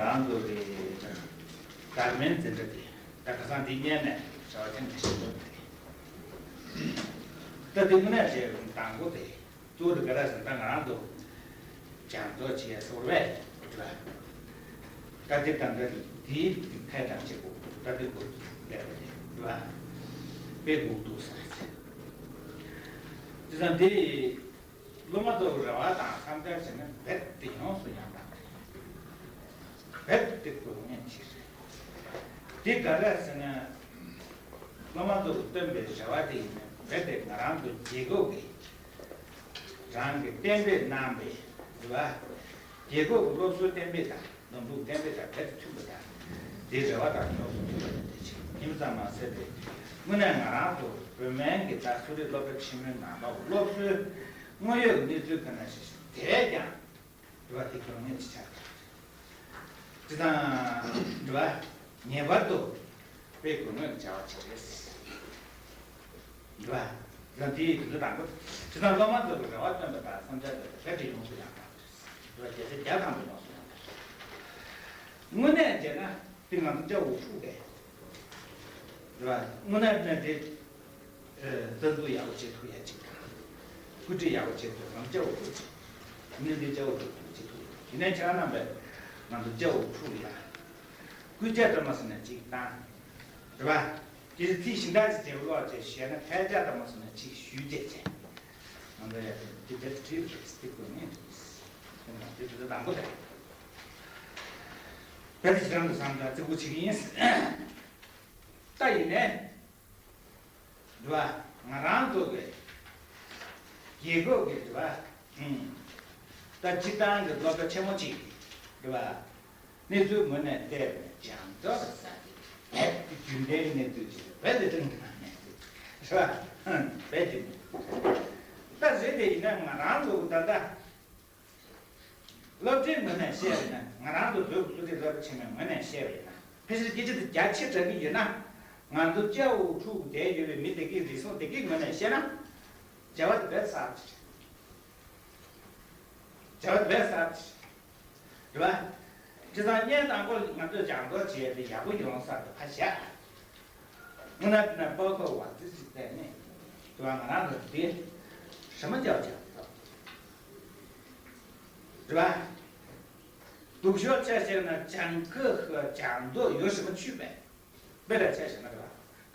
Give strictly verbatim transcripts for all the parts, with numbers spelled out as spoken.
རང་ཚོ་གི་དག་མིན་འཛིན་གྲྭ་དེ་ད་ཁ་སང་འདི་སྙན་ནས་བྱ་བ་ཐེངས་ཁ་ཤས་འདུག་སྟེ། ད་དེ་དངོས་གནས་བྱས་དང་པོ་དེ་གཙོ་བོ་དེ་ག་རེ་ཟེར་ན། ད་ང་རང་ཚོ་སྦྱང་བརྩོན་བྱས་སོང་བས་འདྲ། ད་དེ་དང་ད་དེའི་ཕན་གྲངས་ཆེ་པོ་ད་དེ་གོ་བསྡད་པ་རེད་འདྲ། དཔེ་དགོས་འདུག་ཟེར་བྱས། དེ་ཙང་དེ། སློབ་མ་ཚོར་རེ་བ་དང་བསམ་འཆར་བྱས་ན་རྦད་དེ་ཡོངས་སུ་ཡང་དག་རེད། རྦད་དེ་དགོས་ངེས་ཅིག་རེད། འདི་ག་རེ་ཟེར་ན། སློབ་མ་ཚོར་བཏོན་པའི་རེ་བ་དེ་ཡིན་ན་རྦད་དེ་ང་རང་ཚོ་རྒྱལ་ཁབ་ཀྱི་རང་གི་གཏན་འབེབས་གནང་པའི་རེ་བ། རྒྱལ་ཁབ་ཀྱི་སློབ་གསོའི་གཏན་འབེབས་དང་། ལམ་ལུགས་གཏན་འབེབས་དང་རྦད་དེ་མཐུན་པ་དང་། དེའི་རེ་བ་དང་ཡོངས་སུ་མཐུན་པ་དེ་བྱེད་ཡིན་ཙམ་མ་ཟད་དེ། དངོས་གནས་ང་རང་ཚོ་བོད་སྨན་གྱི་ད་གསོ་རིག་སློབ་གྲྭ་ཆེན་མོའི་ནང་པ་སློབ་གསོའི་དངོས་ཡོད་ཀྱི་གནས་ཚུལ་ཁ་ནས་བཤད་བྱས་དེ་བས་ཀྱང་རེ་བ་དེ་དགོས་ངེས་ཅིག་ཆགས་འདུག་དེ་དང་རེ་བ་ངེས་པར་དུ་དཔེ་དགོས་ངེས་ཀྱི་བྱ་བ་ཅིག་རེད། རེད་པ། ཡང་དེའི་དོན་དུ་དང་པོ། བྱས་ཙང་སློབ་མ་ཚོ་གི་རེ་བ་བཏོན་པ་དང་བསམ་འཆར་བཏོན་པ་རྦད་དེ་ཡོངས་སུ་ཡང་དག་རེད། རེད་པ། རྒྱལ་སྲས་བརྒྱ་ཐམ་པ་ཡོངས་སུ་ཡང་དག་དངོས་གནས་བྱས་ན་དེ་ང་ཚོ་སྐྱ་བོ་ཕྲུག་རེད། རེད་པ། དངོས་གནས་བྱས་ན་དེ་རྩ་འཛུགས་ཡག་པོ་བྱེད་ཐུབ་ཡ་ཅིག་དང་། བཀོད་སྒྲིག་ཡག་པོ་བྱེད་ཐུབ་ང་ཚོ་སྐྱ་བོ་ཕྲུག་ཅིག་དངོས་གནས་འདི་སྐྱ་བོ་ཕྲུག་ཅིག་བྱེད་ཐུབ་ཡ། ཡིན་ནའི་ཁྱེད་རང་རྣམ་པས་ང་ཚོ་སྐྱ་བོ་ཕྲུག་ལ་སྐུལ་ལྕག་འདྲ་མོ་ཟེར་ན་ཅིག་བཏང་། རེད་པ། དེ་ཚེ་ཞིང་ཁྲག་ཅིག་བྱེད་ཀློག་ཅིག་བཤད་ན་ཐལ་ལྕག་འདྲ་མོ་ཟེར་ན་ཅིག་ཞུས་བྱས་བྱས། ང་ཚོ་ཡ་དེ་དེ་དེ་བྲིས་རེད་སྟེགས་བུ་ནས་རེད། དེ་ཚོ་དང་པོ་རེད། བོད་ཀྱི་ཁྱེད་རང་ཚོ་བསམ་ཚུལ་བརྩི་བཀུར་བྱེད་ཀྱི་ཡིན། ད་ཡིན་ནའི། རེད་པ། ང་རང་ཚོ་གི་རྒྱལ་ཁབ་ཀྱི་རེད་པ། ཨང་། ད་སྤྱིར་བཏང་གི་སློབ་གྲྭ་ཆེན་མོ་གཅིག་རེད་པ། གནས་ཚུལ་ངོས་ནས་བལྟས་པ་ན་སྦྱང་བརྩོན་ཟེར་ཡ་དེ་རྦད་དེ་རྒྱུན་ལྡན་གྱི་གནས་ཚུལ་ཅིག་རེད། རྦད་དེ་ཀྲུང་དུ་གནས་ཚུལ་རེད་པ། ཨང་། རྦད་དེ་ད་རེད་དེ་ཡིན་ན་ང་རང་ཚོ་ད་ལྟ། སློབ་གྲྭའི་ངོས་ནས་བཤད་པ་ཡིན་ན། ང་རང་ཚོ་བོད་ཀྱི་གསོ་རིག་སློབ་གྲྭ་ཆེན་མོའི་ངོས་ནས་བཤད་པ་ཡིན་ན། ཕལ་ཆེར་སྐད་ཆ་དེ་རྒྱ་ཆེ་དྲགས་ཀྱི་ཡོད་ན། ང་ཚོ་སྐྱ་བོ་ཕྲུག་བསྡད་ཡོད་པའི་མི་དེ་གའི་རིག་གཞུང་དེ་གའི་ངོས་ནས་བཤད་ན། བྱ་བ་དེ་རྦད་གསར་པ་ཞིག་རེད། བྱ་བ་དེ་རྦད་གསར་པ་ཞིག་རེད་པ། བྱས་ཙང་སྔོན་དང་པོ་ང་ཚོས་སྦྱང་བརྩོན་བྱས་ཏེ་ཡག་པོ་ཡོང་ས་དེ་ཕར་བཞག་དངོས་གནས་དྲང་གནས་པོ་ཁོ་བ་ཙི་ཙི་བལྟས་ནས་དུ་བ་ང་རང་ཚོ་འདི་ཧྲ་མ་རྒྱག་རྒྱག་ཐོག་རེད་པ། སྡུག་ཤོས་ཆ་བཞག་ན་སྦྱང་གི་ཧ་སྦྱང་འདོད་ཡོད་ཧྲ་མ་ཆུད་པས་དཔེ་ལ་ཆ་བཞག་ན་རེད་པ།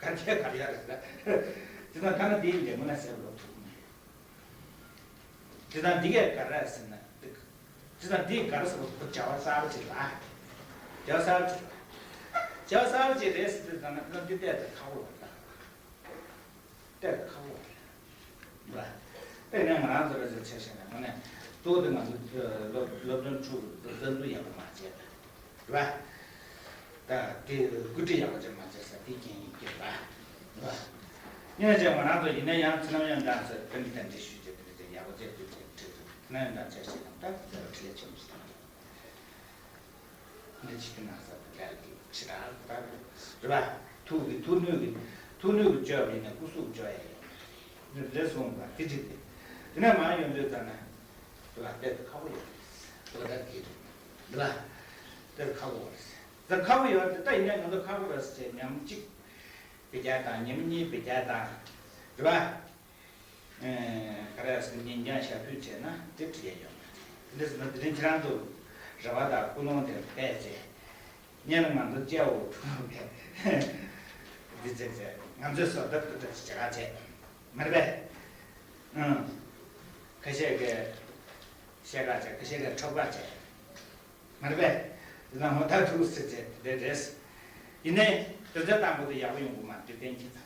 གར་ཁྱད་གར་ཡ་རེད་ལ། དེ་དང་ཐ་ན་དེའི་ལས་ངོ་ན་ཟེར་བ་ཐུག་མེད། དེ་དང་འདི་གས་ག་རེ་ཟེར་ན། དེ་དང་འདི་ག་རེ་ཟེར་བ་བྱ་བ་གསར་པ་ཅིག་ལ། བྱ་བ་གསར་པ་ཅིག་ལ། བྱ་བ་གསར་པ་ཅིག་རེད་ཟེར་དུས་ཙམ་ན་ཨ་འདི་བལྟས་ཏེ་ཁག་པོ་རེད་ད། བལྟས་ཏེ་ཁག་པོ་རེད། དཔེར་ན་ང་རང་ཚོ་ལ་ཆ་བཞག་ན་ང་ནས་གཙོ་བོ་དེ་ང་ཚོ་སློབ་སློབ་སྟོན་ཕྲུ་གུ་རྩ་འཛུགས་ཡག་པོ་མ་བྱས་པ་རེད་པ། ད་དེ་བཀོད་སྒྲིག་ཡག་པོ་ཅིག་མ་བྱས་ས་དེ་རྐྱེན་ཡིན་གྱི་རེད་པ། རེད་པ། ཡིན་ན་ཅིག་ང་རང་ཚོ་ཡིན་ན་ཡང་ཚེ་རིང་ཡང་འདྲ་ཚོ་དེ་འདྲ་དེ་འདྲ་ཞུས་བྱས་དེ་འདྲ་ཅིག་ཡག་པོ་བྱས་དུས་ཅིག་ཁྲིད་དུས་ཚེ་རིང་ཡང་འདྲ་བྱས་ཞེས་དང་ད་ཚེ་རིང་ཁྲིད་ལས་ཆེན་པོ་ཞིག་དང་། འདི་ཕྱི་གི་ན་ཚ་དེ་ལས་ཀྱི་ཕྱི་ར་ལ་རེད་པ། ཐུགས་ཀྱི་ཐུགས་ནུས་ཀྱི་ཐུགས་ནུས་ཀྱི་བཅོས་པ་ཡིན་ན་སྐུ་གཟུགས་བཅོས་ཡ་ཡོད་རེད་གསུངས་པ་དེ་གཅིག་དེ། དེ་ནས་མར་ཡོང་དུས་ཙམ་ན་རེད་པ། དཔེ་དེ་ཁག་པོ་ཡོད་རེད་པ། ད་དེ་རེད་པ། དཔེ་ཁག་པོ་རེད། ད་ཁག་པོ་ཡོད་རེད། ད་ཡིན་ན་ང་ཚོ་ཁག་པོ་རེད་ཟེར་ཉམས་གཅིག་བེད་སྤྱོད་དང་ཉིན་གཉིས་བེད་སྤྱོད་དང་རེད་པ། ག་རེ་ཟེར་ཉིན་རྐྱང་ཞག་ཕུད་བྱས་ན་དེ་འགྲིག་ཡ་ཡོད་མ་རེད། དེ་འདྲ་ཟེར་ན་དེ་རིང་ཁྱེད་རང་ཚོ་རེ་བ་དང་ཀུན་སློང་དེ་བལྟས་བྱས། སྔོན་ལ་ང་ཚོ་སྐྱ་བོ་ཕྲུ་གུ་འདི་བྱས་བྱས་ང་ཚོའི་བཟོ་ལྟ་ཏུ་འདྲ་ཞིག་བྱེད་ག་བྱས་མ་རེད་པས། ཨང་། ཁ་ཤས་ཀྱིས་བཤད་ག་བྱས། ཁ་ཤས་ཀྱིས་འཁྲབ་ག་བྱས་མ་རེད་པས། དེ་ན་ཧོ་ད་ཕྲུ་གུ་ཟེར་བྱས་དེ་འདྲ་རེད། ཡིན་ནའི་དོན་ཚན་དང་པོ་དེ་ཡག་པོ་ཡོང་གི་མ་རེད། དེ་གཏན་འཁེལ་ཚར་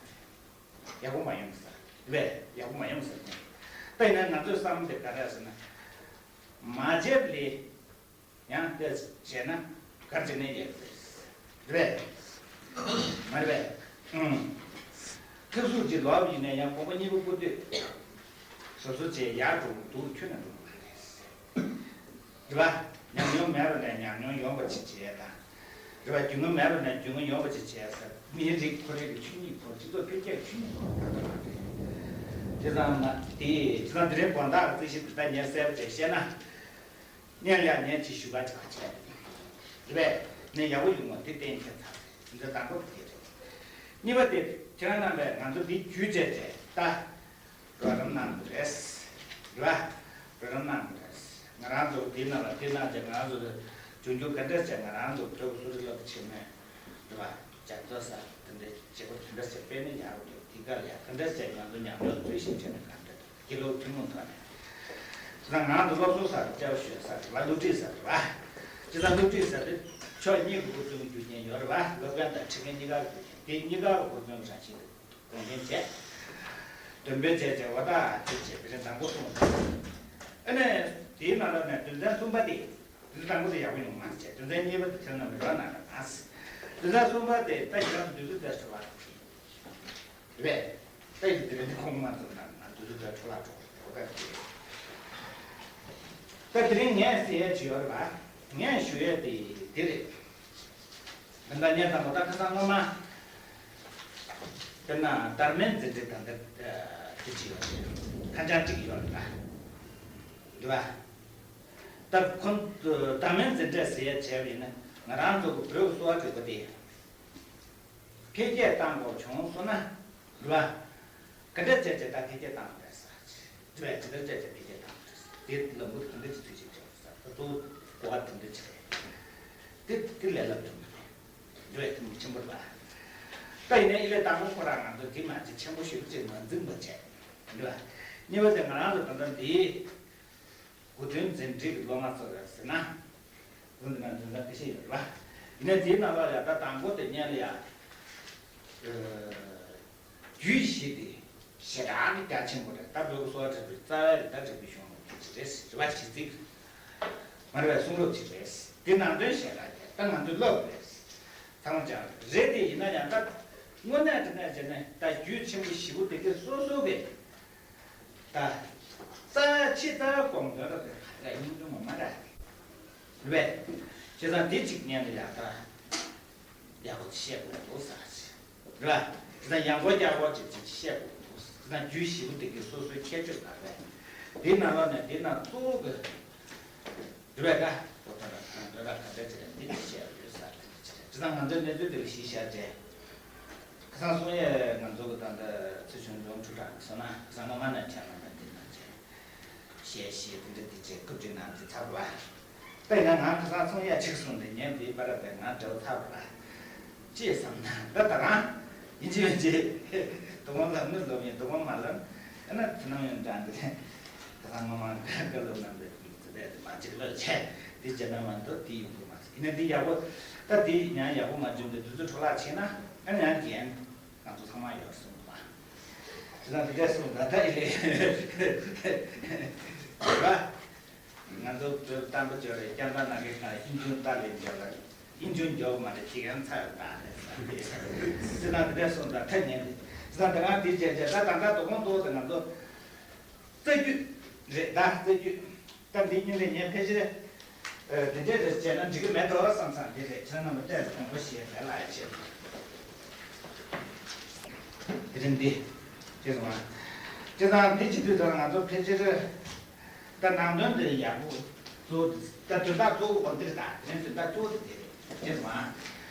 རེད། ཡག་པོ་མ་ཡོང་ས་རེད་པས། ཡག་པོ་མ་ཡོང་ས་རེད། ད་ཡིན་ན་ང་ཚོའི་བསམ་བློ་དེ་ག་རེ་ཟེར་ན། མ་བྱས་པ་ལས་ཡང་དེ་བྱས་ན་ག་རེ་བྱས་ནའི་ཡག་རེད། རེད་པས། མ་རེད་པས། ཨང་། ཐབས་ཟུར་གྱི་ལོག་ཡིན་ན་ཡང་གོམ་པ་གཉིས་པོ་བུད་དུས་སོ་སོ་བྱས་ཡར་འགྲོ་འདུག་ཁྱོན་ནས་འགྲོ་མ་རེད། རེད་པ། ཉམས་མྱོང་མེད་པ་ནས་ཉམས་མྱོང་ཡོང་བ་ཅིག་བྱས་དང་། རེད་པ། རྒྱུས་མངའ་མེད་པ་ནས་རྒྱུས་མངའ་ཡོང་བ་ཅིག་བྱས་ཟེར། མིའི་རིགས་ཁོ་རའི་གི་ཆོས་ཉིད་སྐོར། སྤྱི་ཚོགས་འཕེལ་རྒྱས་ཆོས་ཉིད་སྐོར་ད་ག་རེད། དེ་ཙམ་ན་དེ་ཙམ་དེ་རིང་དགོང་དག་གི་རྩིས་གཞི་འདི་ལྟར་ངས་གསལ་པོ་བྱས་བཤད་ན། སྔོན་ལ་ངས་ཅིག་ཞུ་ག་ཅིག་བྱས། རེད་པས། ནས་ཡག་པོ་ཡོང་བ་དེ་གཏན་འཁེལ་ཚར་རེད། དེ་ཚོ་དང་པོ་དེ་རེད། གཉིས་པ་དེ་ཁྱེད་རང་རྣམ་པས་ང་ཚོ་འདི་བརྒྱུད་བྱས་བྱས་ད་རོགས་རམ་གནང་དགོས་རེད། རེད་པ། རོགས་རམ་གནང་དགོས་རེད། ང་རང་ཚོ་འདི་ན་ལ་འདི་ན་བྱས་ང་རང་ཚོ་འབྱུང་འགྱུར་ག་འདྲ་བྱས་ང་རང་ཚོ་བོད་ཀྱི་གསོ་རིག་སློབ་གྲྭ་ཆེན་མོས་རེད་པ། རྒྱ་མཚོ་ས་དེ་འདྲའི་བྱེད་སྒོ་དེ་འདྲ་བྱས་སྤེལ་ན་ཡག་རེད། དེ་ག་ལ་ཡག་ག་འདྲ་བྱས་ང་ཚོ་མཉམ་དུ་འཛུལ་ཞིབ་བྱས་ན་ག་འདྲ་འདུག་དགེ་སློབ་ཐུན་མོང་ཐོག་ནས། ད་ང་ཚོ་སློབ་གསོ་ས་རེད། སློབ་ཞུ་ས་རེད་པ། སློབ་ཁྲིད་ས་རེད་པ། སྤྱི་བཏང་སློབ་ཁྲིད་ས་དེ་ཕྱོགས་གཉིས་ཀྱི་འགོ་རྩོམ་རྒྱུ་རྐྱེན་ཡོད་རེད་པ། སློབ་དཔོན་དང་ཁྲིད་མཁན་གཉིས་ཀ་རྒྱུ་རྐྱེན་དེ་གཉིས་ཀ་འགོ་རྩོམ་རང་བཞིན་དུ་དགོངས་འགལ་བྱས། འདོན་སྤེལ་བྱས་བྱས་འོ་ད་དེ་བྱས་པའི་རིང་དང་པོ་གསུངས་པ་དང་། ཨ་ནི་དེའི་ནང་ལོགས་ནས་དོན་ཚན་གསུམ་པ་དེ། དོན་ཚན་དང་པོ་དེ་ཡག་པོ་ཡོང་མ་བྱས། དོན་ཚན་གཉིས་པ་དེ་ཁྱེད་རྣམས་རོགས་གནང་དང་། དོན་ཚན་གསུམ་པ་དེ་ད་ཁྱེད་རང་དུས་ཚོད་དེ་ཞུ་བ་རེད། ད་ཡིན་དེ་རིང་ཁོང་མ་ཚོ་ནང་ང་དུས་ཚོད་དེ་འཕྲོ་བརླག་འགྲོ་གི་རེད། ད་དེ་རིང་ངས་ཟེར་ཡས་ཅིག་ཡོད་རེད་པ། ངས་ཞུ་ཡས་དེ་འདི་རེད། ད་ལྟ་ངས་དང་པོ་ད་ཁ་སང་སྔོན་མ་དཔེར་ན་དར་མའི་འཛིན་གྲྭའི་ད་ལྟ་དེ་ཅིག་ཡོད་རེད། ཁ་བྱང་ཅིག་ཡོད་རེད་པ། འདི་པ། ད་ཁོང་དར་མའི་འཛིན་གྲྭ་ཟེར་ཡ་བྱས་པ་ཡིན་ན་ང་རང་ཚོ་གི་བོད་ཀྱི་གསོ་བ་རིག་པ་དེ་འཕེལ་རྒྱས་གཏང་དགོས་བྱུང་སོང་ན་རེད་པ། ག་འདྲ་བྱས་བྱས་ད་འཕེལ་རྒྱས་གཏང་དགོས་རེད་ཟེར། རེད་པས། ཇི་ལྟར་བྱས་བྱས་འཕེལ་རྒྱས་གཏང་དགོས་རེད་ཟེར། དེ་ལམ་བུ་ག་འདྲ་ཅིག་འཚོལ་ཞིག་བྱས་ཟེར། ད་གཙོ་བོ་གོ་བ་དེ་འདྲ་ཅིག་རེད། དེ་དེ་ལས་སླ་པོ་ཅིག་མ་རེད། རེད་པས། དེ་མི་ཆེན་པོ་རེད་པ། ད་ཡིན་ནའི་ཨི་ལས་དང་པོ་ཁོ་རང་ང་ཚོ་དེ་མ་ཅིག་ཆེན་པོ་ཞེ་པོ་ཅིག་མ་འཛིན་པ་བྱས། རེད་པ། གཉིས་པ་དེ་ང་རང་ཚོ་ད་ལྟ་འདི་གོ་སྟོན་འཛིན་གྲྭའི་སློབ་མ་ཚོ་རེད་ཟེར་ན། འོན་ཏེ་ན་འཛིན་གྲྭ་ཁ་ཤས་ཡོད་རེད་པ། ཡིན་ན་དེའི་ནང་ལ་ཡ་ད་དང་པོ་དེ་སྔོན་ལ་ཡ། རྒྱུད་བཞི་དེ་ཞེ་དྲག་གི་རྒྱ་ཆེན་པོ་རེད། ད་བོད་ཀྱི་གསོ་བ་རིག་པའི་རྩ་བའི་རིགས་ད་རིག་པའི་གཞུང་ལུགས་དེ་ཅིག་རེད། རེད་པ། གཞི་རྩའི་མ་རེད་པས། གསུང་རབ་ཅིག་རེད། དེ་ནང་དོན་ཞེ་དྲག་རྒྱ། ད་ང་ཚོས་ལབ་རེད། ཚང་མ་ཅག་རེད། དེ་ཡིན་ན་ཡང་ད་དངོས་གནས་དྲང་གནས་བྱས་ན་ད་རྒྱུད་ཆེན་པོ་བཞི་པོ་དེ་གའི་སོ་སོ་གི་ད་རྩ་ཆེ་རྩ་དགོངས་དོན་རབ་དེ་ག་རེ་སྙིང་རྗེ་ངོ་མ་རེད། རེད་པས། བྱས་ཙང་དེ་གཅིག་སྔོན་ལ་ཡ་ད་ཡག་པོ་བཤད་དགོས་འདུག་ཟེར། རེད་པ། དེ་ཡང་སྒོ་རྒྱག་སྒོ་ཅིག་ཅིག་བཤད་དགོས་འདུག་དེ་རྒྱུད་བཞི་པོ་དེ་གའི་སོ་སོའི་ཁྱད་ཆོས་ག་རེ་རེད། དེའི་ནང་ལོགས་ནས་དེའི་ནང་གཙོ་བོ་གི་རེད་པས། ད་ཁོ་ད་ལ་ད་ལ་ག་འདྲ་ཅིག་རེད། འདི་ཅིག་བཤད་ཡོད་ཟེར། དེ་འདྲ་ཅིག་རེད། དེ་ཚང་ང་ཚོའི་གནས་ཚུལ་དེ་ལ་གཞི་བཞག་བྱས། ཁ་སང་གསུང་ཡས་ང་ཚོ་གི་ད་ལྟ་ཚེ་ཆུང་འབྱུང་འཕྲུལ་གྲགས་ཀྱིས་སོང་ན་ཁ་སང་སྔ་མ་ནས་ཁྱེད་རང་ལ་འདི་གནང་བྱས། གཞས་གཞས་དེ་འདྲ་དེ་བྱས་སྐུ་བགྲེས་གནང་དེ་ཚར་བ། དཔེར་ན་ང་ཁ་སང་ཚོང་ཡ་གཅིག་སོང་དེ་ཉན་དེའི་བར་དེ་ང་འབྲེལ་བ་ཚར་བ། ཅེས་བསམ་ན་ད་ད་རང་ཡིན་གཅིག་མིན་གཅིག་དོ་དགོང་ལབ་ནི་ལབ་ཡིན། དོ་དགོང་མ་ལབ་ཨ་ན་དེ་ནང་ཡོད་འདྲ་འདི་ཁ་སང་ངོ་མ་དགའ་ལོ་རྣམ་པའི་དེ་འདྲ་དེ་མ་གཅིག་ལབ་བྱས་དེ་བྱས་ན་མ་གཏོགས་དེ་ཡོང་གི་མ་སོང་། ཡིན་ན་འདི་ཡག་པོ་ད་དེ་ཡང་ཡག་པོ་མ་བྱུང་དེ་དུས་ཚོད་འཕྲོ་བརླག་ཕྱིན་ན་ཨ་ན་ཡང་རྒན། ང་ཚོ་ཚང་མ་ཡོད་གསུངས་པ། དེ་དང་དེ་འདྲ་གསུངས་ད་ལྟ་ཡི་རེད་པ། ང་ཚོ་བོད་བསྟན་པ་འབྱོར་རེད། སྐྱབས་མགོན་རྣམ་རྒྱལ་ཁང་ལ་ཨིན་ཆུང་ཏཱ་ལའི་འབྱོར་ལ་ཨིན་ཆུང་འབྱོར་མ་རེད་ཅིག་ཡང་ཚར་ད་རེད་ཟེར་དེ་དང་དེ་འདྲ་གསུངས་ད་ཐ་སྙད་རེད། དེ་དང་དེ་གང་དེ་བྱས་བྱས་ད་ད་ལྟ་དོ་དགོང་ཏོག་ཙམ་ང་ཚོ། རྩ་རྒྱུད་རེད་ད། རྩ་རྒྱུད། ད་འདི་གཉིས་ལས་ངས་ཕལ་ཆེར་ཨ་འདི་འདྲས་རེད་བྱས་ན་འགྲིག་གི་མེད་དོ་བསམ་བསམ་འདི་རེད། ཁྱེད་རྣམ་པ་ལྟས་དང་པོ་ཞེས་ལས་སླ་ཡ་བྱེད། དེ་རིང་འདི་ཅེས་སོང་ང་། ཅེས་སོང་ང་། འདི་བྱེད་དུས་ད་ང་ཚོ་ཕལ་ཆེར་ད་ནང་དོན་འདི་ཡག་པོ་གཙོ་བོ་ད་དོན་དག་གཙོ་བོ་འོ་འདིར་ད་དེ་རིང་དོན་དག་གཙོ་བོ་དེ་རེད། ཅེས་སོང་ང་།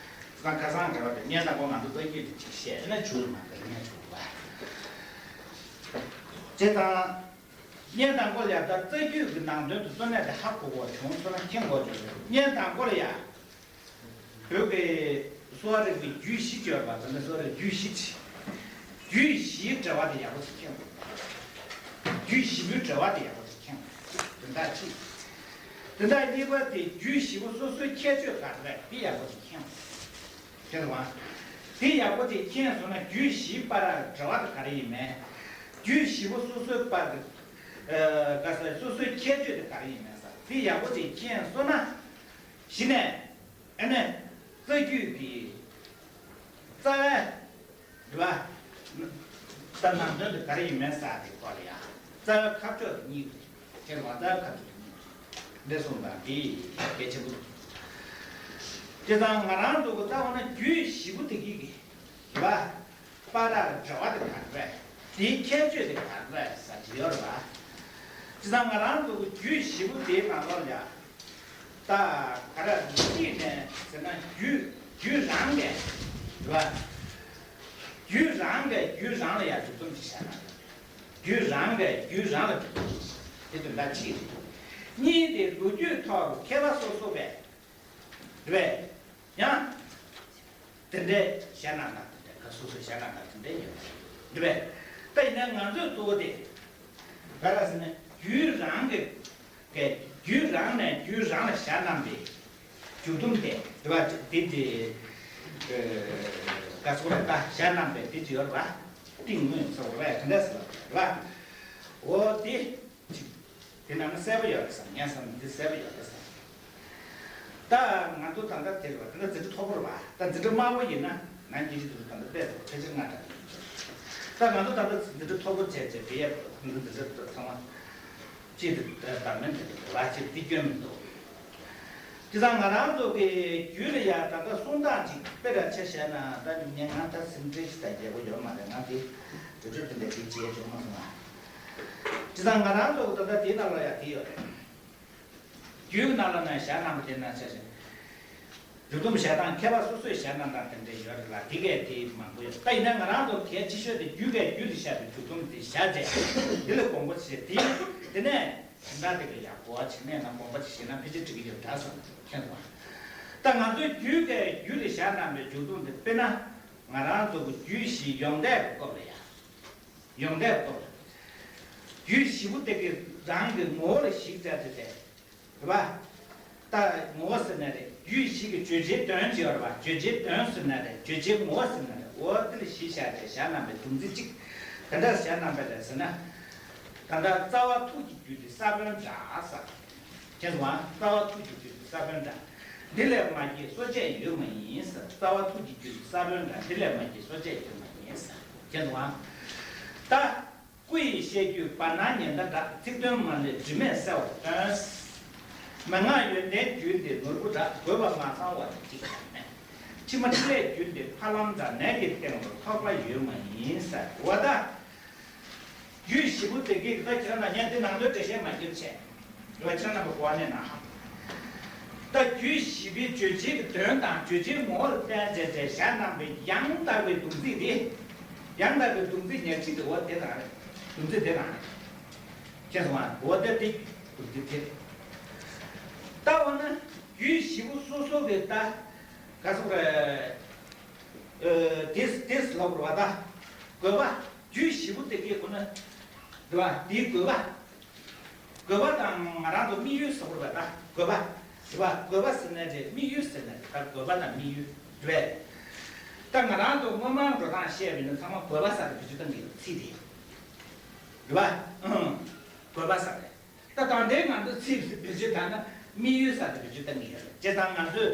ད་ཁ་སང་འདྲ་བ་དེ་ངས་ད་གོ་ང་ཚོ་རྩ་རྒྱུད་དེ་ཅིག་བཤད་ན་ཆུ་མ་དེ་ངས་ཆུ་བ་ཅེས་དང་། ངས་དང་པོ་ལ་ཡ་ད་རྩ་རྒྱུད་ཀྱི་ནང་དོན་དུ་གཙོ་གནད་དེ་ཧ་གོ་དགོས་བྱུང་སོང་ན་མཁྱེན་དགོས་བྱུང་། ངས་དང་པོ་ལ་ཡ་བོད་ཀྱི་གསོ་བ་རིག་པའི་རྒྱུད་བཞི་ཅེས་པ་དེ་ནི་གསོ་བ་རིག་རྒྱུད་བཞི་ཅེས། རྒྱུད་བཞིའི་འབྲེལ་བ་དེ་ཡག་པོ་ཞིག་མཁྱེན་དགོས། རྒྱུད་བཞི་པོའི་འབྲེལ་བ་དེ་ཡག་པོ་ཞིག་མཁྱེན་དགོས། དོན་དག་གཅིག་དོན་དག་གཉིས་པ་དེ་རྒྱུད་བཞི་པོ་སོ་སོའི་ཁྱད་ཆོས་ག་རེ་རེད་དེ་ཡག་པོ་ཞིག་མཁྱེན་དགོས། ཁྱེད་དང་། དེ་ཡག་པོ་དེ་མཁྱེན་སོང་ན་རྒྱུད་བཞིའི་བར་འབྲེལ་བ་དེ་ག་རེ་ཡིན་མིན། རྒྱུད་བཞི་པོ་སོ་སོའི་བར་གྱི་ཨ་ག་ས་སོ་སོའི་ཁྱད་ཆོས་དེ་ག་རེ་ཡིན་མིན་ས་དེ་ཡག་པོ་དེ་མཁྱེན་སོང་ན། གཞི་ནས་ཨ་ནི་རྩ་རྒྱུད་ཀྱི་རྩ་བའི་རེད་པ། ད་ནང་དོན་དེ་ག་རེ་ཡིན་མིན་ས་དེ་སྐོར་ལ་ཡང་རྩ་བའི་ཁ་ཕྱོགས་དེ་གཉིས་རེད། དེ་ལ་རྩ་བའི་ཁ་ཕྱོགས་དེ་གཉིས་རེད། འདི་གསུངས་པ་འདི་གལ་ཆེན་པོ་འདུག་དེ་དང་ང་རང་ཚོ་གི་ལྟ་བ་ན་རྒྱུད་བཞི་པོ་དེ་གི་གི་རེད་པ། བར་ལ་འབྲེལ་བ་དེ་ག་རེ་རེད། དེའི་ཁྱད་ཆོས་དེ་ག་རེ་རེད་ཟེར་གྱི་ཡོད་རེད་པ། དེ་དང་ང་རང་ཚོ་གི་རྒྱུད་བཞི་པོ་དེའི་ནང་ལོགས་ལ་ཡ། ད་ ག་ར་གཅིག་ནས་ཟེར་ན་རྒྱུད་རྒྱུད་རང་གི་རེད་བ། རྒྱུད་རང་གི་རྒྱུད་རང་ལ་ཡང་འཇུག་སྡོམ་ཅིག་བྱས་ན། རྒྱུད་རང་གི་རྒྱུད་རང་ལ་འཇུག་སྡོམ་ཅིག་དེ་དོན་དག་གཅིག་རེད། གཉིས་དེ་ལོ་རྒྱུས་ཐོག་ཏུ་མཁས་པ་སོ་སོ་བས། རེད་པས། ཡང་། དེ་འདྲའི་ཞལ་གནང་དང་དེ་འདྲའི་ཁ་སོ་སོའི་ཞལ་གནང་དང་དེ་འདྲའི་ཡོད་རེད་པས། ད་ཡིན་ན་ང་ཚོས་གཙོ་བོ་དེ་ག་རེ་ཟེར་ན་རྒྱུད་རང་གི་གི་རྒྱུད་རང་ནས་རྒྱུད་རང་ལ་ཞལ་གནང་པའི་འཇུག་སྡོམ་དེ་རེད་པ། དེ་དེ་ག་སོ་རེད། ད་ཞལ་གནང་པའི་དེ་ཅི་ཡོད་རེད་པ། ཏིང་སྨོན་ཟེར་བ་རེད་པ། དེ་འདྲ་ཟེར་བ་རེད་པ། འོ་དེ། དེ་ནང་ན་གསལ་པོ་ཡོད་རེད་བསམ། ངས་བསམ་འདི་གསལ་པོ་ཡོད་རེད་བསམ། ད་ང་ཚོ་ད་ལྟ་དེ་རེད་བ། དེ་ནི་འཛིན་གྲྭ་མཐོ་པོ་རེད་བ། ད་འཛིན་གྲྭ་དམའ་པོ་ཡིན་ན་ནང་སྐྱིད་ཀྱི་དུས་ད་ལྟ་དཔེ་ཚོ་ཕལ་ཆེར་ལྔ་དྲག་ཡིན། ད་ང་ཚོ་ད་ལྟ་འཛིན་གྲྭ་མཐོ་པོ་བྱས་བྱས་བེད་ཡས་འཛིན་གྲྭ་ཚང་མ་གཅིག་ཏུ་བདག་མེད་དུ་འགྲོ་བ་ཅིག་འདི་སྐྱོན་མི་འདུག་དེ་ཙང་ང་རང་ཚོ་གི་རྒྱུད་ལ་ཡ་ད་ལྟ་གསུང་སྟངས་ཅིག་དཔེ་ར་ཆ་བཞག་ན། ད་ངས་ང་ད་སེམས་ཁྲལ་ཞིག་ད་རྒྱལ་པོ་ཡོད་མ་རེད། ང་དེ་གྲོས་ཆོད་དེ་འདྲ་ཅིག་བྱས་བྱུང་མ་སོང་ང་། དེ་ཙང་ང་རང་ཚོ་ད་ལྟ་དེའི་ནང་ལ་ཡ་དེ་ཡོད་རེད། རྒྱུད་ནང་ལ་ན་ཞལ་གནང་པ་དེ་ན་ཆ་བཞག་འཇུག་སྡོམ་ཞལ་གདམས་མཁས་པ་སོ་སོས་ཞལ་གནང་སྟངས་དེ་འདྲ་ཡོད་རེད་ལ། དེ་གས་དེ་མང་པོ་ཡོད། ད་ཡིན་ན་ང་རང་ཚོ་གལ་ཆེ་ཤོས་དེ་རྒྱུད་གས་རྒྱུད་དུ་བཤད་པའི་འཇུག་སྡོམ་དེ་བཞག་རྗེས་དེ་ལ་དགོངས་པ་བཞེས། དེ་དེ་ནས་དོན་དག་དེ་གས་ཡག་པོ་བྱས་ནས་ན་དགོངས་པ་དེ་བཞེས་ན་ཕལ་ཆེར་འགྲིག་གི་ཡོད་འདྲ་བསམ། མཁྱེན་སོང་ང་། ད་ང་ཚོའི་རྒྱུད་གས་རྒྱུད་དུ་བཞག་གནང་པའི་འཇུག་སྡོམ་དེ་དཔེར་ན་ང་རང་ཚོ་གི་རྒྱུད་བཞི་ཡོངས་གཏད་ཀྱི་སྐོར་ལ་ཡ། ཡོངས་གཏད་སྐོར། རྒྱུད་བཞི་པོ་དེ་གི་རང་གི་ངོ་བོ་ལ་གཞིགས་བྱས་ཏེ་རེད་བ། ད་ངོ་བོ་ཟེར་ན་རེད། རྒྱུད་བཞི་གི་བརྗོད་བྱའི་དོན་ཅིག་ཡོད་རེད་བ། བརྗོད་བྱའི་དོན་ཟེར་ན་རེད། བརྗོད་བྱའི་ངོ་བོ་ཟེར་ན་རེད། འོ་དེ་ལ་གཞི་བཞག་སྟེ་ཞལ་གནང་པའི་སྡོམ་ཚིག་གཅིག་ག་འདྲ་ཞལ་གནང་པ་རེད་ཟེར་ན། ད་ལྟ་རྩ་བ་ཐུགས་ཀྱི་རྒྱུད་དེ་ས་བོན་འདྲ་ཟེར། མཁྱེན་སོང་ང་། རྩ་བ་ཐུགས་ཀྱི་རྒྱུད་དེ་ས་བོན་འདྲ། འདི་ལས་མ་སྐྱེས་སོ་སྐྱེ་ཡོད་མ་ཡིན་ཟེར། རྩ་བ་ཐུགས་ཀྱི་རྒྱུད་དེ་ས་བོན་འདྲ། འདི་ལས་མ་སྐྱེས་སོ་སྐྱེ་ཡོད་མ་ཡིན་ཟེར། མཁྱེན་སོང་ང་། ད། སྐུ་ཡི་བཤད་རྒྱུད་བར་སྣང་ཉི་ཟླ་འདྲ། ཚིག་དོན་མ་ལུས་དྲི་མེད་གསལ་བར་སྟོན། མན་ངག་ཡོན་ཏན་རྒྱུད་འདི་ནོར་བུ་འདྲ། དགོས་པ་མ་ཚང་བ་ནི་གཅིག་ཀྱང་མེད། ཕྱི་མ་ཕྲིན་ལས་རྒྱུད་འདི་ཕ་ལམ་འདྲ། ནད་ཀྱི་སྟེང་དུ་ཐོགས་པ་ཡོད་མ་ཡིན་ཟེར། འོ་ད། རྒྱུད་བཞི་པོ་དེ་གི་ད་ཁྱེད་རང་ལ་ངས་འདི་ནང་དོན་འགྲེལ་བཤད་མ་བརྒྱབ་བྱས། འདི་བ་ཁྱེད་རང་རྣམ་པ་གོ་བ་ལེན་ན་ཧ། ད་རྒྱུད་བཞི་པའི་རྗོད་བྱེད་ཀྱི་དོན་དང་རྗོད་བྱེད་ངོ་བོ་ལ་བརྟེན་བྱས་བྱས་ཞལ་གནང་བའི་ཡང་དག་པའི་སྡོམ་ཚིག་དེ། ཡང་དག་པའི་སྡོམ་ཚིག་ཉེར་གཅིག་དེ་འོ་དེ་དང་རེད། སྡོམ་ཚིག་དེ་དང་རེད། མཁྱེན་སོང་ང་། འོ་དེ་དེ་སྡོམ་ཚིག་དེ་རེད། ད་འོ་ན་རྒྱུད་བཞི་པོ་སོ་སོ་གི་ད་ག་སོགས་རེད། ཨ། དེ་དེ་ལབ་དགོས་པ་ད། དགོས་པ། རྒྱུད་བཞི་པོ་དེ་གའི་སྒོ་ནས་འདུལ་བ་དེའི་དགོས་པ། དགོས་པ་དང་ང་རང་ཚོ་དམིགས་ཡུལ་ཟེར་དགོས་པ་ད། དགོས་པ། རེད་པ། དགོས་པ་ཟེར་ན་རེད། དམིགས་ཡུལ་ཟེར་ན་རེད། ད་དགོས་པ་དང་དམིགས་ཡུལ་རེད་པས། ད་ང་རང་ཚོ་སྔོན་མ་འགྲོ་སྟངས་བཤད་པ་ཡིན་ན་ཚང་མ་དགོས་པ་ཟེར་ཏེ་བེད་སྤྱོད་གཏོང་གི་ཡོད་ཚིག་དེ། རེད་པ། ཨང་། དགོས་པ་ཟེར་རེད། ད་དང་ལྡན་ང་ཚོ་ཚིག་བེད་སྤྱོད་བཏང་ན་དམིགས་ཡུལ་ཟེར་ཏེ་བེད་སྤྱོད་བཏང་གི་ཡོད་རེད། བྱས་ཙང་ང་ཚོས་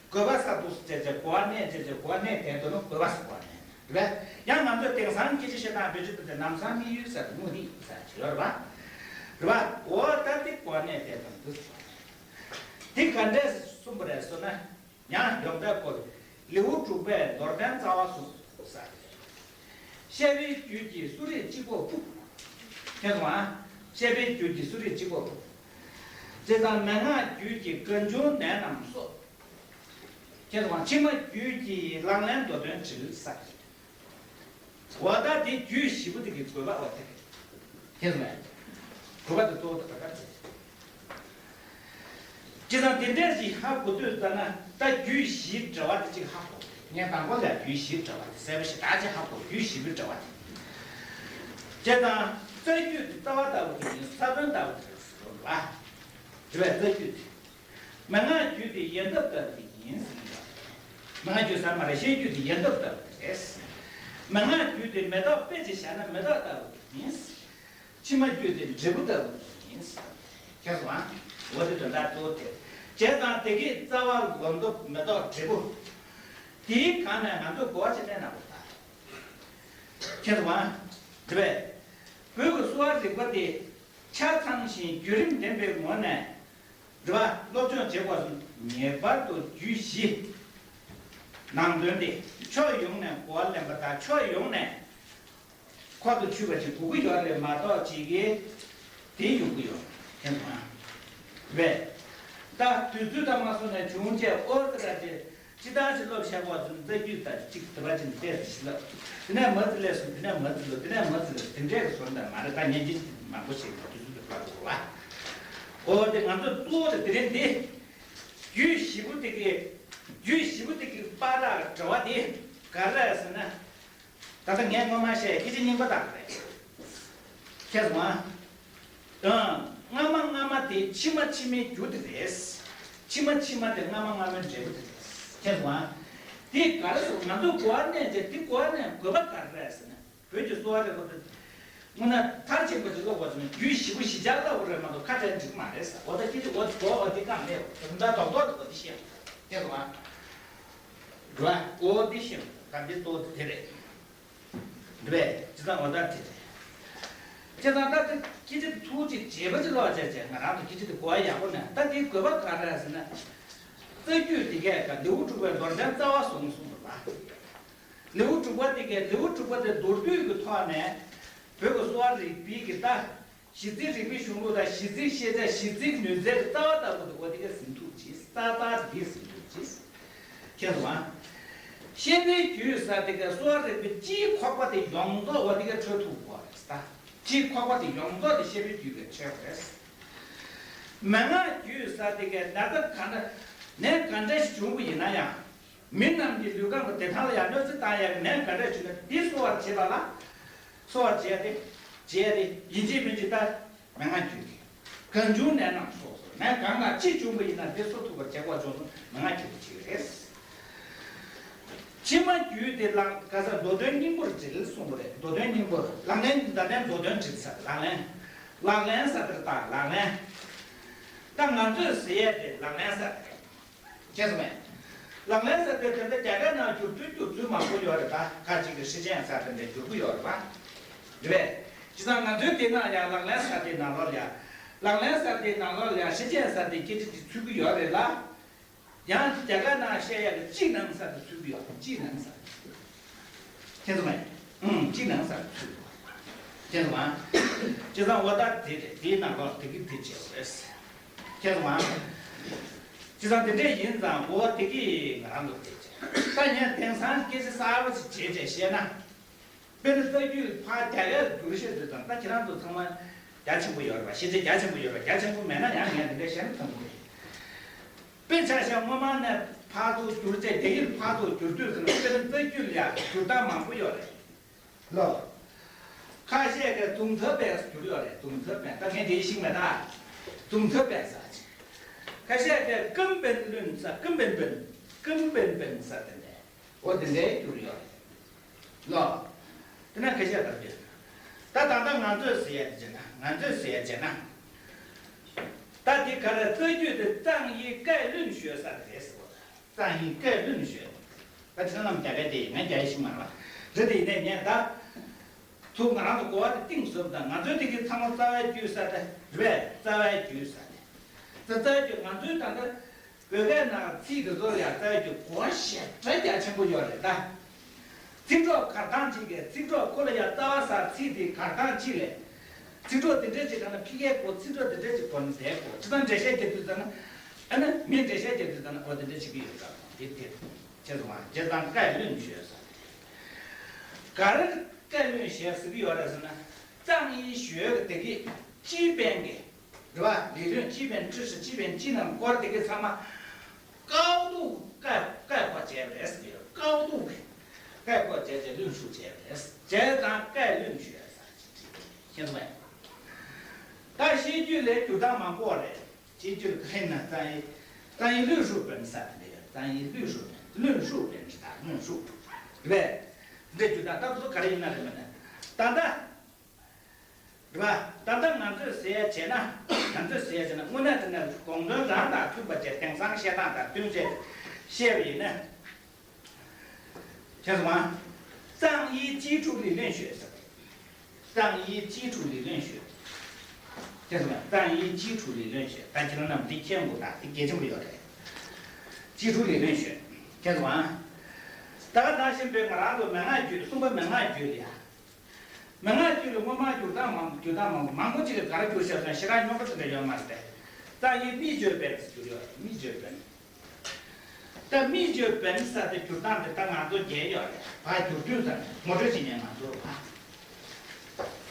དགོས་པ་ཟེར་དུས་བྱས་བྱས་གོ་བ་གནས་བྱས་བྱས་གོ་བ་གནས་བསྡད་འདུག་ན་དགོས་པ་ཟེར་གོ་བ་གནས་རེད། ཡང་ང་ཚོས་དེང་སང་སྐད་ཆ་བཤད་སྟངས་བེད་སྤྱོད་བཏང་སྟེ་ལམ་སང་དམིགས་ཡུལ་ཟེར་ཏེ་དངོས་གནས་ཟེར་གྱི་ཡོད་རེད་པ། རེད་པ། འོ་ད་དེ་གོ་བ་གནས་བསྡད་དང་འདུག་དེ་ག་འདྲས་གསུངས་པ་རེད་ཟེར་ན། ཡང་ཡོངས་གཏད་སྐོར། ལེའུ་དྲུག་པས་མདོར་བསྟན་རྩ་བ་གསུངས་ས། བཤད་པའི་རྒྱུད་ཀྱི་གསོ་རིག་གཅིག་པོ་ཕུག་མཁྱེན་སོང་ང་། བཤད་པའི་རྒྱུད་ཀྱི་གསོ་རིག་གཅིག་པོ་ཕུག་བྱས་ཙང་མན་ངག་རྒྱུད་ཀྱི་རྒན་གཞོན་ནད་རྣམས་གསོ། མཁྱེན་སོང་ང་། ཕྱི་མ་རྒྱུད་ཀྱི་གླང་ལེན་མདོ་དོན་དྲིལ་ས། འོ་ད་དེ་རྒྱུད་བཞི་པོ་དེ་གི་དགོས་པ་འོ་དེ་རེད། མཁྱེན་སོང་ངས། དགོས་པ་དེ་གཙོ་བོ་དེ་ག་རེ་ཟེར། བྱས་ཙང་དེ་འདྲས་ཞིག་ཧ་གོ་དུས་ཙ་ན་ད་རྒྱུད་བཞིའི་འབྲེལ་བ་དེ་གཅིག་ཧ་གོ། ངས་དང་པོ་ལ་རྒྱུད་བཞིའི་འབྲེལ་བ་དེ་གསལ་པོ་ཞིག་ད་ཅིག་ཧ་གོ། རྒྱུད་བཞི་པོའི་འབྲེལ་བ་དེ། བྱས་ཙང་རྩ་རྒྱུད་དེ་རྩ་བ་ལྟ་བུ་དེ་ཡིན། ས་བོན་ལྟ་བུ་དེ་རེད་ཟེར་བ། དེ་བས་རྩ་རྒྱུད་དེ། མན་ངག་རྒྱུད་དེ་ཡལ་འདབ་ལྟ་བུ་དེ་ཡིན་ཟེར་གྱི་ཡོད་རེད། མན་ངག་རྒྱུད་ཟེར་མ་རེད། བཤད་རྒྱུད་དེ་ཡལ་འདབ་ལྟ་བུ་དེ་རེད། མན་ངག་རྒྱུད་དེ་མེ་ཏོག་དཔེ་ཅིག་བཞག་ན་མེ་ཏོག་ལྟ་བུ་དེ་ཡིན། ཕྱི་མ་རྒྱུད་དེ་འབྲས་བུ་ལྟ་བུ་དེ་ཡིན། མཁྱེན་སོང་ང་། འོ་དེ་དོན་དག་གཙོ་བོ་དེ། བྱས་ཙང་དེ་གའི་རྩ་བ་ལོ་འདབ་མེ་ཏོག་འབྲས་བུ། དེའི་སྒང་ནས་ང་ཚོས་གོ་བ་ཅིག་གནས་ན་འོ་ད། མཁྱེན་སོང་ང་། དེ་བས། བོད་ཀྱི་གསོ་བ་རིག་པ་དེ་ཆ་ཚང་ཞིང་བརྒྱུད་རིམ་ལྡན་པའི་ངོས་ནས། རེད་པ། སློབ་སྦྱོང་བྱེད་དགོས་སོ། ངེས་པར་དུ་རྒྱུད་བཞི་ནང་དོན་དེ་ཕྱོགས་ཡོངས་ནས་གོ་བ་ལེན་པ་དང་ཕྱོགས་ཡོངས་ནས་ཁོག་ཏུ་ཆུད་པ་ཞིག་དགོས་ཀྱི་ཡོད་རེད་མ་གཏོགས་ཅིག་གིས་དེ་ཡོང་གི་ཡོད་མཁྱེན་སོང་ང་། རེད། ད་དུས་ཚོད་དང་མ་སོང་ནས་བྱུང་བྱས་ཨོ་ཙི་ར་ཅེ་སྤྱི་བཏང་ཞིག་སློབ་བྱ་བ་ཚོ་རྩ་རྒྱུད་དང་གཅིག་དེ་བ་ཅན་བལྟས་ཏེ་ཞིག་ལབ། དེ་ནས་མ་ཙི་ལས་སོང་། དེ་ནས་མ་ཙི་ལོ། དེ་ནས་མ་ཙི་ལོ། དེ་འདྲས་ཀྱི་བཟོ་འདྲ་མ་རེད། ད་ཉན་གྱི་མང་པོ་ཞིག་དུས་ཚོད་དུ་བར་དུ་བ། ཨོ་དེ་ང་ཚོ་གཙོ་བོ་དེ་དེ་རིང་འདི། རྒྱུད་བཞི་པོ་དེ་གི། རྒྱུད་བཞི་པོ་དེ་གི་པར་ར་འབྲེལ་བ་དེ་ག་རེ་རེད་ཟེར་ན། ད་ལྟ་ངས་སྔོན་མ་བཤད་སྐད་ཆ་རྙིང་པ་དག་རེད། ཁྱེད་སོང་ཨ། ཨང་། སྔ་མ་སྔ་མ་དེ་ཕྱི་མ་ཕྱི་མའི་རྒྱུ་དེ་རེད། ཕྱི་མ་ཕྱི་མ་དེ་སྔ་མ་སྔ་མའི་འབྲས་བུ་དེ་རེད། ཁྱེད་སོང་ཨ། དེ་ག་རེ་ཟེར། ང་ཚོ་གོ་བ་ནས་བྱས་དེ་གོ་བ་ནས་དགོས་པ་ག་རེ་རེད་ཟེར་ན། བོད་ཀྱི་གསོ་བ་རིག་པ་དེ། དངོས་གནས་མཐར་ཕྱིན་པ་ཅིག་ཀློག་པ་ཙམ་ནས་རྒྱུད་བཞི་པོ་བཞི་ཆར་ཀློག་པ་རེད་མ་གཏོགས་ཁ་བྲལ་འགྲིག་མ་རེད་ཟེར། འོ་ད་ཁྱེད་ཀྱིས་འོ་དེ་གོ་འོ་དེ་གང་ལས་འོ་ད་རྡོག་རྡོག་དེ་འོ་དེ་ཤེས། ཁྱེད་སོང་ཨ། རེད་བ། འོ་དེ་ཤེས། ད་འདི་གཙོ་བོ་དེ་རེད། འདི་བས་ཅི་ཙང་འོ་ད་དེ་རེད། ཅི་ཙང་ད་དེ་ཁྱེད་ཀྱིས་ཐུགས་རྗེ་བྱས་པ་ཅིག་ཀློག་བྱས་བྱས་ང་རང་ཚོ་ཁྱེད་ཀྱིས་དེ་གོ་བ་ཡག་པོ་ནས་ད་དེའི་དགོས་པ་ག་རེ་རེད་ཟེར་ན། རྩ་རྒྱུད་དེ་གས་ཀ་ལེའུ་དྲུག་པའི་མདོར་བསྟན་རྩ་བ་བཟུང་གསུངས་པ་ལ། ལེའུ་དྲུག་པ་དེ་གའི་ལེའུ་དྲུག་པ་དེ་མདོར་བསྡུས་ཀྱི་ཐོག་ནས་བོད་ཀྱི་གསོ་བ་རིག་པའི་གི་ལྟ། གཞི་རྩའི་རིག་པའི་གཞུང་ལུགས་དང་གཞི་རྩའི་ཤེས་བྱ་གཞི་རྩའི་ནུས་རྩལ་གྱི་རྩ་བ་ལྟ་བུ་དེ་འོ་དེ་གའི་ཟིན་ཐུབ་ཅིག་རྩ་རྩ་དེ་གའི་ཟིན་ཐུབ་ཅིག་ཁྱེད་སོང་ཨ། བཤད་པའི་རྒྱུད་ཟེར་དེ་གའི་གསོ་བ་རིག་པའི་སྤྱིའི་ཁོག་པ་དེ་ཡོངས་རྫོགས་འོ་དེ་གའི་འཕྲོད་ཐུབ་དགོས་རེད་ད། སྤྱིའི་ཁོག་པ་དེ་ཡོངས་རྫོགས་དེ་བཤད་པའི་རྒྱུད་ཀྱི་འཕྲོད་དགོས་རེད། མན་ངག་རྒྱུད་ཟེར་དེ་གའི་ན་ཚ་ག་འདྲ་ནད་ག་འདྲ་ཞིག་བྱུང་བ་ཡིན་ན་ཡང་། མི་རྣམས་ཀྱི་ལུས་ཁམས་ཀྱི་བདེ་ཐང་ལ་ཡང་གནོད་འཚེ་བཏང་ཡག་གི་ནད་ག་འདྲ་བྱུང་ན་འདི་གསོ་བར་བྱེད་པ་ལ། གསོ་བར་བྱེད་དེ། བྱེད་དེ་ཡིན་གཅིག་མིན་གཅིག་ལྟར་མན་ངག་རྒྱུད་དེ། གང་བྱུང་ནད་རྣམས་སོགས་སུ་ནད་གང་དང་ཅི་བྱུང་བ་ཡིན་ན་འདི་གསོ་ཐུབ་པར་བྱེད་དགོས་བྱུང་སོང་མན་ངག་རྒྱུད་དེ་བྱེད་ཀྱི་རེད། ཕྱི་མ་རྒྱུད་དེ་ལ་ག་ས་མདོ་དོན་སྙིང་པོར་འབྲེལ་གསུངས་པ་རེད། མདོ་དོན་སྙིང་པོར་ལག་ལེན་ད་ལྟའི་མདོ་དོན་འབྲེལ་ས་ལག་ལེན། ལག་ལེན་ས་དེར་ད་ལག་ལེན། ད་ང་ཚོས་ཟེར་ཡས་དེ་ལག་ལེན་ས་དེ་རེད། ཁྱེད་སོང་མེད། ལག་ལེན་ས་དེ་དེ་འདྲ་རྒྱ་སྐད་ནང་བསྒྱུར་དུས་བསྒྱུར་ཚུལ་མང་པོ་ཡོད་རེད་ད། ཁ་ཅིག་གིས་ཧྲི་ཅན་ས་དེ་འདྲ་བསྒྱུར་གི་ཡོད་རེད་པ། རེད་པས། བྱས་ཙང་ང་ཚོའི་དེ་ནང་ཡང་ལག་ལེན་ས་དེའི་ནང་ལོགས་ལ་ཡང་། ལག་ལེན་ས་དེའི་ནང་ལོགས་ལ་ཡང་ཧྲི་ཅན་ས་དེ་སྐད་ཆ་དེ་ཚུད་གི་ཡོད་རེད་ལ། ཡང་རྒྱ་སྐད་ནང་བཤད་ཡག་གི་ཅི་ནང་ས་དེ་ཚུད་གི་ཡོད་རེད། ཅི་ནང་ས། ཁྱེད་ཚོ་མེད། ཨང་། ཅི་ནང་ས་དེ་ཚུད་གི་ཡོད་རེད། ཁྱེད་ཚོ་མ། བྱས་ཙང་འོ་ད་དེ་རེད། དེའི་ནང་ལོགས་དེ་གི་དེ་བྱས་པ་རེད། ཁྱེད་སོང་ཨ། བྱས་ཙང་དེ་འདྲས་ཡིན་ཙང་འོ་དེ་གིས་ང་རང་ཚོ་དེ་བྱས། ད་ངས་དེང་སང་སྐད་ཆ་གསར་པ་ཞིག་བྱས་བྱས་བཤད་ན། དཔེར་ན་རྩ་རྒྱུད་ཕར་རྒྱ་སྐད་བསྒྱུར་བཤད་དུས་ཙང་ད་ཁྱེད་རང་ཚོ་ཚང་མ་རྒྱ་ཆེན་པོ་ཡོད་རེད་པ། ཤེས་བྱ་རྒྱ་ཆེན་པོ་ཡོད་རེད་པ། རྒྱ་ཆེན་པོ་མེད་ན་ཡང་ངས་དེ་འདྲས་བཤད་ན་ཐང་པོ་རེད། དཔེ་ཆ་བཞག་སྔོན་མ་ནས་ཕར་ཚུར་བསྒྱུར་བྱས་རྒྱ་ཡིག་ཕར་ཚུར་བསྒྱུར་དུས་ཙང་དཔེར་ན་རྩ་རྒྱུད་ལ་ཡང་བསྒྱུར་སྟངས་མང་པོ་ཡོད་རེད། ལོ། ཁ་ཤས་ཀྱིས་ཙུང་ཐེ་པན་བསྒྱུར་ཡོད་རེད། ཙུང་ཐེ་པན་ད་ངས་འགྲེལ་ཤེས་མེད་ད། ཙུང་ཐེ་པན་ཟེར་ཅིག་ཁ་ཤས་ཀྱིས་ཀུན་པན་ལུན་ཟེར། ཀུན་པན་པན། ཀུན་པན་པན་ཟེར་དེ་འདྲས། འོ་དེ་འདྲས་བསྒྱུར་ཡོད་རེད། ལོ། དེ་ན་ཁ་ཤས་ལྟར་བསྒྱུར། ད་ད་ལྟ་ང་ཚོས་ཟེར་ཡ་དེ་བྱས་ན། ང་ཚོས་ཟེར་ཡ་བྱས་ན། ད་འདི་ག་རེ་རྩ་རྒྱུད་དེ་藏医概论学ཟེར་དེ་རེད་ཟེར་བ། 藏医概论学། ད་ཁྱེད་རྣམས་རྒྱ་སྐད་དེ་ཡིན་ན་རྒྱ་ཡིག་ཤེས་མ་རེད་པ། རེད་དེ་ཡིན་ནའི་ངས་ད། ཚུར་ང་རང་ཚོ་གོ་བ་དེ་གཏིང་ཟབ་དང་ང་ཚོའི་དེ་གའི་ཚང་མ་རྩ་བའི་རྒྱུད་ས་དེ་རེད་པས། རྩ་བའི་རྒྱུད་ས་དེ། རྩ་རྩ་བའི་རྒྱུད་ང་ཚོའི་ད་ལྟ་བོད་སྐད་ནང་ཚིག་དེ་ཚོ་ལ་ཡང་རྩ་བའི་རྒྱུད་གོ་བ་ཞེ་དྲག་རྒྱ་ཆེན་པོ་ཡོད་རེད་ད། ཚིག་གྲོགས་གར་སྟངས་གཅིག་གིས་ཚིག་གྲོགས་ཁོ་ལ་ཡང་རྩ་བ་ས་ཚིག་དེ་གར་སྟངས་གཅིག་ལས། ཚིག་གྲོགས་དེ་འདྲས་ཅིག་གང་ན་ཕི་ཀའི་གོ་ཚིག་གྲོགས་དེ་འདྲས་ཅིག་གོ་ནས་བསྡད་གོ་ཅི་ལྟར་འགྲེལ་བཤད་རྒྱག་དུས་ཙམ་ན། ཨ་ནི་མི་འགྲེལ་བཤད་རྒྱག་དུས་ཙམ་ན་འོ་དེ་འདྲས་བྱེད་ཀྱི་ཡོད་ཀ་དེ་དེ་ཁྱེད་ཚོ་མ་བྱས་ཙང་概论学ཟེར། ག་རེ་概论学ཟེར་གྱི་ཡོད་རེད་ཟེར་ན། 藏医学དེ་གི་基本གི་རེད་པ། 理论基本知识基本技能སྐོར་དེ་གི་ཚང་མ་高度概概括བྱས་པ་རེད་ཟེར་གྱི་ཡོད། 高度概括བྱས་བྱས་论述བྱས་པ་རེད། བྱས་ཙང་概论学ཟེར་ཁྱེད་ཚོ་མ། ད་ཤེས་རྒྱུད་ལས་བསྒྱུར་སྟངས་མང་པོ་རེད། 这就是可以呢，藏医，藏医论述本ཟེར་དེ་འདྲ་ཡོད། 藏医论述本，论述本ཟེར་ད་论述རེད་པས། འདི་བསྒྱུར་སྟངས་ད་དུ་ག་རེ་ཡིན་ན་རེད་མིན་ན། ད་ལྟ་རེད་པ། ད་ལྟ་ང་ཚོས་ཟེར་ཡ་བྱས་ན། ང་ཚོས་ཟེར་ཡ་བྱས་ན་དངོས་གནས་དྲང་གནས་དགོངས་དོན་རང་དང་མཐུན་པ་བྱས་དེང་སང་བཤད་སྟངས་དང་བསྟུན་བྱས་བཤད་པ་ཡིན་ན། 听懂吗？ 藏医基础理论学ཟེར། 藏医基础理论学。 听懂吗？ 藏医基础理论学ད་ཁྱེད་རང་རྣམས་འདི་མཁྱེན་དགོས། ད་འདི་གལ་ཆེན་པོ་ཡོད་རེད། 基础理论学。 听懂吗？ ད་ག་ནང་བཞིན་པའི་ང་རང་ཚོ་མན་ངག་རྒྱུད་གསུམ་པ་མན་ངག་རྒྱུད་ལ་ཡ། མན་ངག་རྒྱུད་ལ་སྔོན་མ་བསྒྱུར་སྟངས་མང་བསྒྱུར་སྟངས་མང་པོ་མང་པོ་ཅིག་གིས་ག་རེ་བསྒྱུར་བཞག་སོང་ཞེ་དྲག་རྙོག་པ་ཅིག་འདྲ་ཡོད་མ་རེད་པས། གཙང་ཡིག་སྨིག་བརྗོད་པན་ཟེར་གྱུར་ཡོད་རེད། སྨིག་བརྗོད་པན། ད་སྨིག་བརྗོད་པན་ཟེར་དེ་བསྒྱུར་སྟངས་དེ་ད་ང་ཚོ་རྒྱལ་ཡོད་རེད། ཕར་བསྒྱུར་དུས་ཙམ་ངོ་སྤྲོད་བྱེད་མཁན་ང་ཚོ་རེད་པ།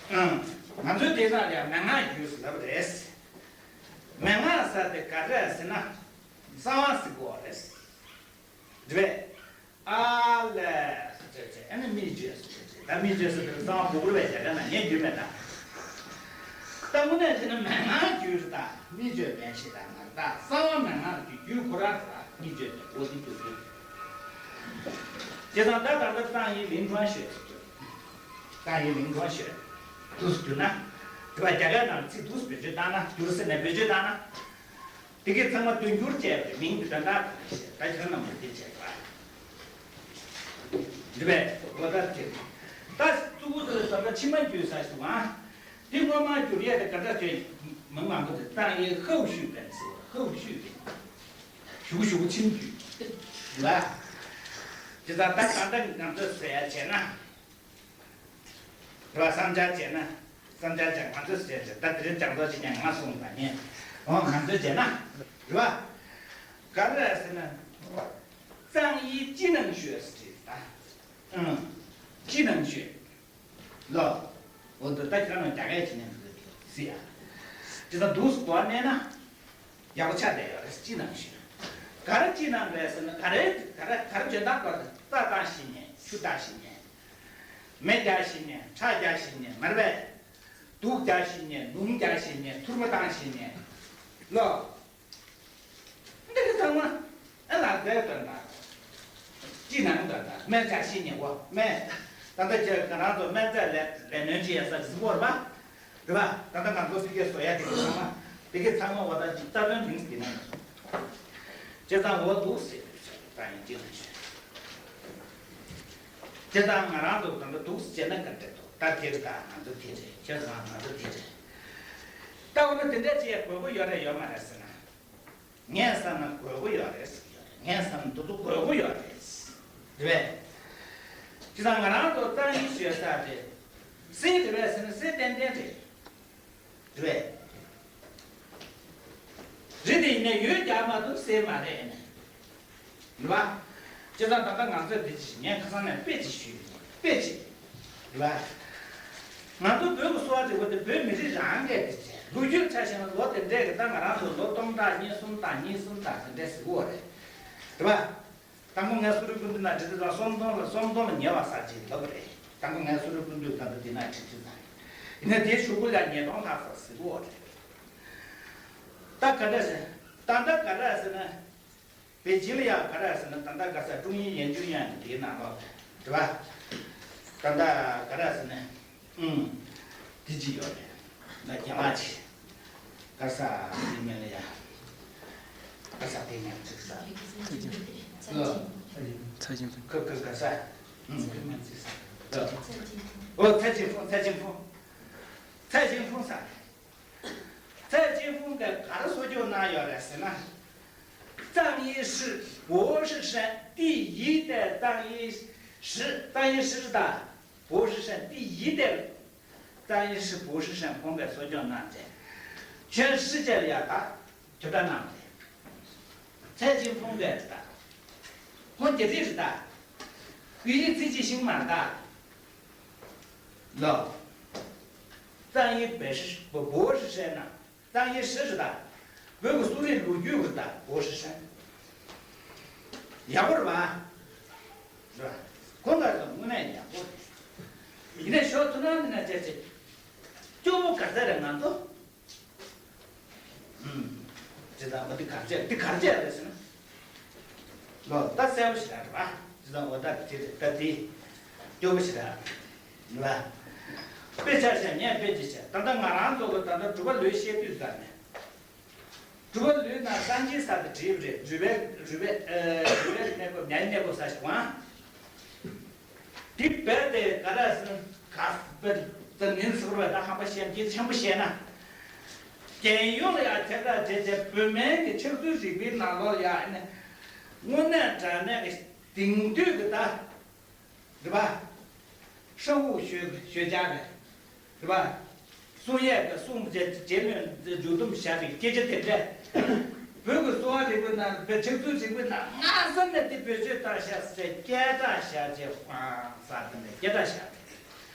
ཨང་། ང་ཚོའི་དེ་དག་ལ་མན་ངག་བརྒྱུད་ཟེར་ལབ་རེད། མན་ངག་ཟེར་དེ་ག་རེ་ཟེར་ན། གསང་བ་ཟེར་དགོས་རེད། རེད་པས། ཨ་ལས། ཨ་ནི་སྨིག་བརྗོད་ཟེར་བྱས། ད་སྨིག་བརྗོད་ཟེར་དུས་གཙང་བ་སྦུག་པ་རེད་པས། རྒྱ་གར་ནང་ངས་བརྒྱུད་མེད་ད། ད་དངོས་གནས་བྱས་ན་མན་ངག་བརྒྱུད་རེད་ད། སྨིག་བརྗོད་པན་ཞེས་དང་ང་ད་གསང་བ་མན་ངག་གི་བརྒྱུད་ཁོ་རང་རེད་ད། སྨིག་བརྗོད་པན་འོ་དེ་བརྒྱུད་དགོས། བྱས་ཙང་ད་ད་ལྟ་གཙང་ཡིག་ལིང་ཁྲོན་ཞོས་ཟེར་གྱུར། གཙང་ཡིག་ལིང་ཁྲོན་ཞོས། འདུག་སེ་བསྒྱུར་ན། དེ་བ་རྒྱ་གར་ནང་ཚིག་འདུག་སེ་བེད་སྤྱོད་བཏང་ན། བསྒྱུར་ཟེར་ནས་བེད་སྤྱོད་བཏང་ན། དེ་གའི་ཚང་མ་དོན་བསྒྱུར་བྱས་པའི་མིང་དེ་འདྲ་འདྲ་ཞེས་ད་ཁྱོད་རྣམས་ལ་དེ་བྱས་པ། འདི་བས་འོ་ད་དེ། ད་གཙུག་གུ་དེ་ད་ལྟ་ཕྱི་མ་བརྒྱུད་ས་ཞུ་ཨ། འདི་སྔོན་མ་བསྒྱུར་ཡས་དེ་ག་འདྲ་བྱས་མང་མང་པོ་དེ་གཙང་ཡིག་ཧའུ་ཤུས་པན་ཟེར་བ། ཧའུ་ཤུས་པན། ཞུ་ཞུ་ཕྱིན་བརྒྱུད། ལ། དེ་ད་ད་གང་ལྟར་ང་ཚོས་ཟེར་ཡ་བྱས་ན། རེད་པ། བསམ་འཆར་བྱས་ན། བསམ་འཆར་བྱས་ང་ཚོས་བྱས་བྱས་ད་དེ་རིང་ལྗགས་རྩོམ་ཅིག་ཀྱང་ང་གསུངས་པ་ཡིན། འོ་ང་ཚོས་བྱས་ན། རེད་པ། ག་རེ་ཟེར་ན། གཙང་ཡིག་ཅི་ནང་ཞོས་ཟེར་ད། ཨང་། ཅི་ནང་ཞོས། ལོ། འོ་འདི་ད་ཁྱོད་རང་རྒྱ་སྐད་ཅིག་ནས་འདི་ཟེར་ཡ། དེ་ད་འདུག་སེ་གོ་བ་གནས་ན། ཡག་པོ་ཆགས་བསྡད་ཡོད་རེད། ཅི་ནང་ཞོས། ག་རེ་ཅི་ནང་རེད་ཟེར་ན། ག་རེ་ག་རེ་ག་རེ་འཇོན་ཐང་དགོས་རེད། རྩྭ་བཏང་ཤེས་མཁན། ཆུ་བཏང་ཤེས་མཁན། མེ་རྒྱག་ཤེས་མཁན། ཁྲག་རྒྱག་ཤེས་མཁན། མར་བས། དུག་རྒྱག་ཤེས་མཁན། ལུང་རྒྱག་ཤེས་མཁན། ཐུར་མ་བཏང་ཤེས་མཁན། ལོ། འདི་གི་ཚང་མ་ཨ་ལགས་འདས་དོན་དག་ཅི་ནང་དོན་དག་སྨན་རྒྱག་ཤེས་མཁན། འོ་སྨན། ད་ལྟ་ཁྱེད་ང་རང་ཚོ་སྨན་རྫས་ལས་ལས་སྣོན་བྱེད་ཡ་ས་གཟིགས་པོ་རེད་པ། རེད་པ། ད་ལྟ་ང་ཚོ་ཕ་གིར་བཟོ་ཡ་དེ་གི་ཚང་མ། དེ་གི་ཚང་མ་འོ་ད་ཅིག་རྩ་དོན་རིང་ཟེར་ན། བྱས་ཙང་འོ་འདུག་ཟེར་ད་ཡིན་གཅིག་ལ་ཞུ། བྱས་ཙང་ང་རང་ཚོ་ད་ལྟ་འདུག་ཟེར་བྱས་ན་ག་འདྲ་འདུག་ད་དེ་རེད། ད་ང་ཚོ་དེ་རེད། བྱས་ཙང་ང་ཚོ་དེ་རེད། ད་འོ་ན་དེ་འདྲ་བྱེད་དགོས་མཁོ་ཡོད་རེད་ཡོད་མ་རེད་ཟེར་ན། ངས་བསམ་ན་དགོས་མཁོ་ཡོད་རེད་ཟེར་གྱི་ཡོད་རེད། ངས་བསམ་ན་འདི་ཚོ་དགོས་མཁོ་ཡོད་རེད། རེད་པས། བྱས་ཙང་ང་རང་ཚོ་གཙང་ཡིག་ཞོས་ས་དེ། གསེར་རེད་པས་ཟེར་ན་གསེར་ཏན་ཏན་རེད། རེད་པས། རེད་དེ་ཡིན་ནའི་ཡོད་རྒྱག་མ་ཐུབ་གསེར་མ་རེད་ཨེ་ནས། རེད་པ། བྱས་ཙང་ད་ལྟ་ང་ཚོས་འདི་ཅིག་ངས་ཁ་སང་ནས་དཔེ་ཅིག་ཞུས་ཡིན། དཔེ་ཅིག་རེད་པ། ང་ཚོ་བོད་ཀྱི་གསོ་བ་རིག་པ་དེ་བོད་མི་རིགས་རང་གི་དེ་བྱས། ལོ་རྒྱུས་ཆ་བཞག་ན་ལོ་དེ་འདྲས་ཀྱི་ད་ང་རང་ཚོ་ལོ་སྟོང་ཕྲག་གཉིས་གསུམ་དང་གཉིས་གསུམ་དང་དེ་འདྲས་ཟེར་གྱི་ཡོད་རེད། རེད་པ། དང་པོ་ངས་སུ་རུ་ཀུན་ཏུ་ན་བྲིས་དུས་ཙང་སུམ་སྟོང་ལ་སུམ་སྟོང་ལ་ཉེ་བ་ས་ཅིག་ལབ་པ་རེད། དང་པོ་ངས་སུ་རུ་ཀུན་ཏུ་ད་ལྟ་འདི་ན་བྲིས་དུས་ཙང་། ཡིན་ན་དེའི་གཞུག་གུ་ལ་ཉིས་སྟོང་ལྷག་ཙམ་ཟེར་གྱི་ཡོད་རེད། ད་ག་འདྲ་ཟེར། ད་ལྟ་ག་འདྲ་ཟེར་ན། པེ་ཅིན་ལ་ཡང་ག་རེ་ཟེར་ན། ད་ལྟ་ག་ས་ཀྲུང་དབྱིན་ཡན་ཅུང་ཡན་གྱི་དེའི་ནང་ལོགས་རེད་པ། ད་ལྟ་ག་རེ་ཟེར་ན། ཨུམ། དེ་ཅི་ཡོད་རེད། ང་རྒྱ་མ་ཅི། ག་ས་དེ་མིན་ལ་ཡ། ག་ས་དེ་མིན་ཅིག་ས། ཨོ། ཚ་ཅིན་ཕུང་། ག་ག་ག་ས། ཨུམ། དེ་མིན་ཅིག་ས། ཨོ། ཚ་ཅིན་ཕུང་། ཚ་ཅིན་ཕུང་། ཚ་ཅིན་ཕུང་ས། ཚ་ཅིན་ཕུང་གིས་ག་རེ་གསོ་སྐྱོང་གནང་ཡོད་རེད་ཟེར་ན། 藏医师博士生第一代 藏医师 藏医师 ད་博士生 第一代 藏医师 博士生 ཁོང་གིས་གསོ་སྐྱོང་གནང་རྗེས། ཁྱོན་ཧྲི་ཅེ་ལ་ཡ་ད་ཁྱབ་བསྒྲགས་གནང་བ་རེད། ཚ་ཅིན་ཕུང་གིས་ད་ཁོང་རྒྱ་རིགས་རེད་ད། 语言 ཚིག་གཅིག་ཤེས་མ་རེད་ད། ལོ། 藏医博士 博士生 ན། 藏医师 རེད་ད། བོད་ཀྱི་གསོ་རིག་ལོ་རྒྱུས་རེད་ད། 博士生 ཡག་པོ་རེད་པ། རེད་པ། ཁོང་ག་རེ་དངོས་གནས་ཡག་པོ་རེད། ཡིན་ནའི་ཞོགས་ཐུན་རང་འདི་ན་བྱས་ཚེ། སྐྱོ་པོ་ག་ཚད་རེད་ང་ཚོ། ཨུམ། དེ་ལྟ་བུ་འདི་ག་རེ་བྱས། འདི་ག་རེ་བྱས་རེད་ཟེར་ན། ལོ། ད་གསལ་པོ་ཞིག་རེད་པ། དེ་ལྟ་བུ་ད་དེ་རེད། ད་དེ་སྐྱོ་པོ་ཞིག་རེད་པ། དཔེ་ཆ་བཞག་ངས་དཔེ་ཅིག་བྱས། ད་ལྟ་ང་རང་ཚོ་གི་ད་ལྟ་གྲུབ་པ་ལོས་བཤད་དུས་ཙམ་ནས། གྲུབ་པ་ལོས་ནང་སངས་རྒྱས་ས་དེ་བྲིས་པ་རེད། རུས་པའི་རུས་པའི་ཨ་རུས་པའི་གནས་སྐབས། ཉའི་གནས་སྐབས་ས་ཞིག་ཝང་། དེ་རྦད་དེ་ག་རེ་ཟེར་ན། ག་པར་ད་ནི་ཚོར་བ་ད་ཧམ་པ་བཤད་རྒྱུ་ཆེན་པོ་བཤད་ན། རྒྱལ་ཡོངས་ལ་ཡང་ཁྱབ་བསྒྲགས་བྱས་བྱས། བོད་སྨན་གྱི་ཆགས་ཚུལ་རིག་པའི་ནང་ལོགས་ལ་ཡང་ནི་དངོས་གནས་དྲང་གནས་ཀྱི་དེང་དུས་ཀྱི་ད། རེད་པ། 生物学学家 རེད། རེད་པ། གསུང་ཡས་ཀྱི་གསུང་རྗེས་ལུས་མཇུག་སྡོམ་བྱ་བའི་སྐད་ཆ་དེ་འདྲ། བོད་ཀྱི་གསོ་བ་རིག་པའི་ནང་བོད་ཁྲིག་ཚུལ་རིག་པའི་ནང་སྔ་ས་ནས་དེ་བེད་སྤྱོད་བཏང་ཤག་ཟེར་སྐད་གྲགས་བཞག་ཅེས་ཧང་སང་དེ་འདྲ་སྐད་གྲགས་བཞག་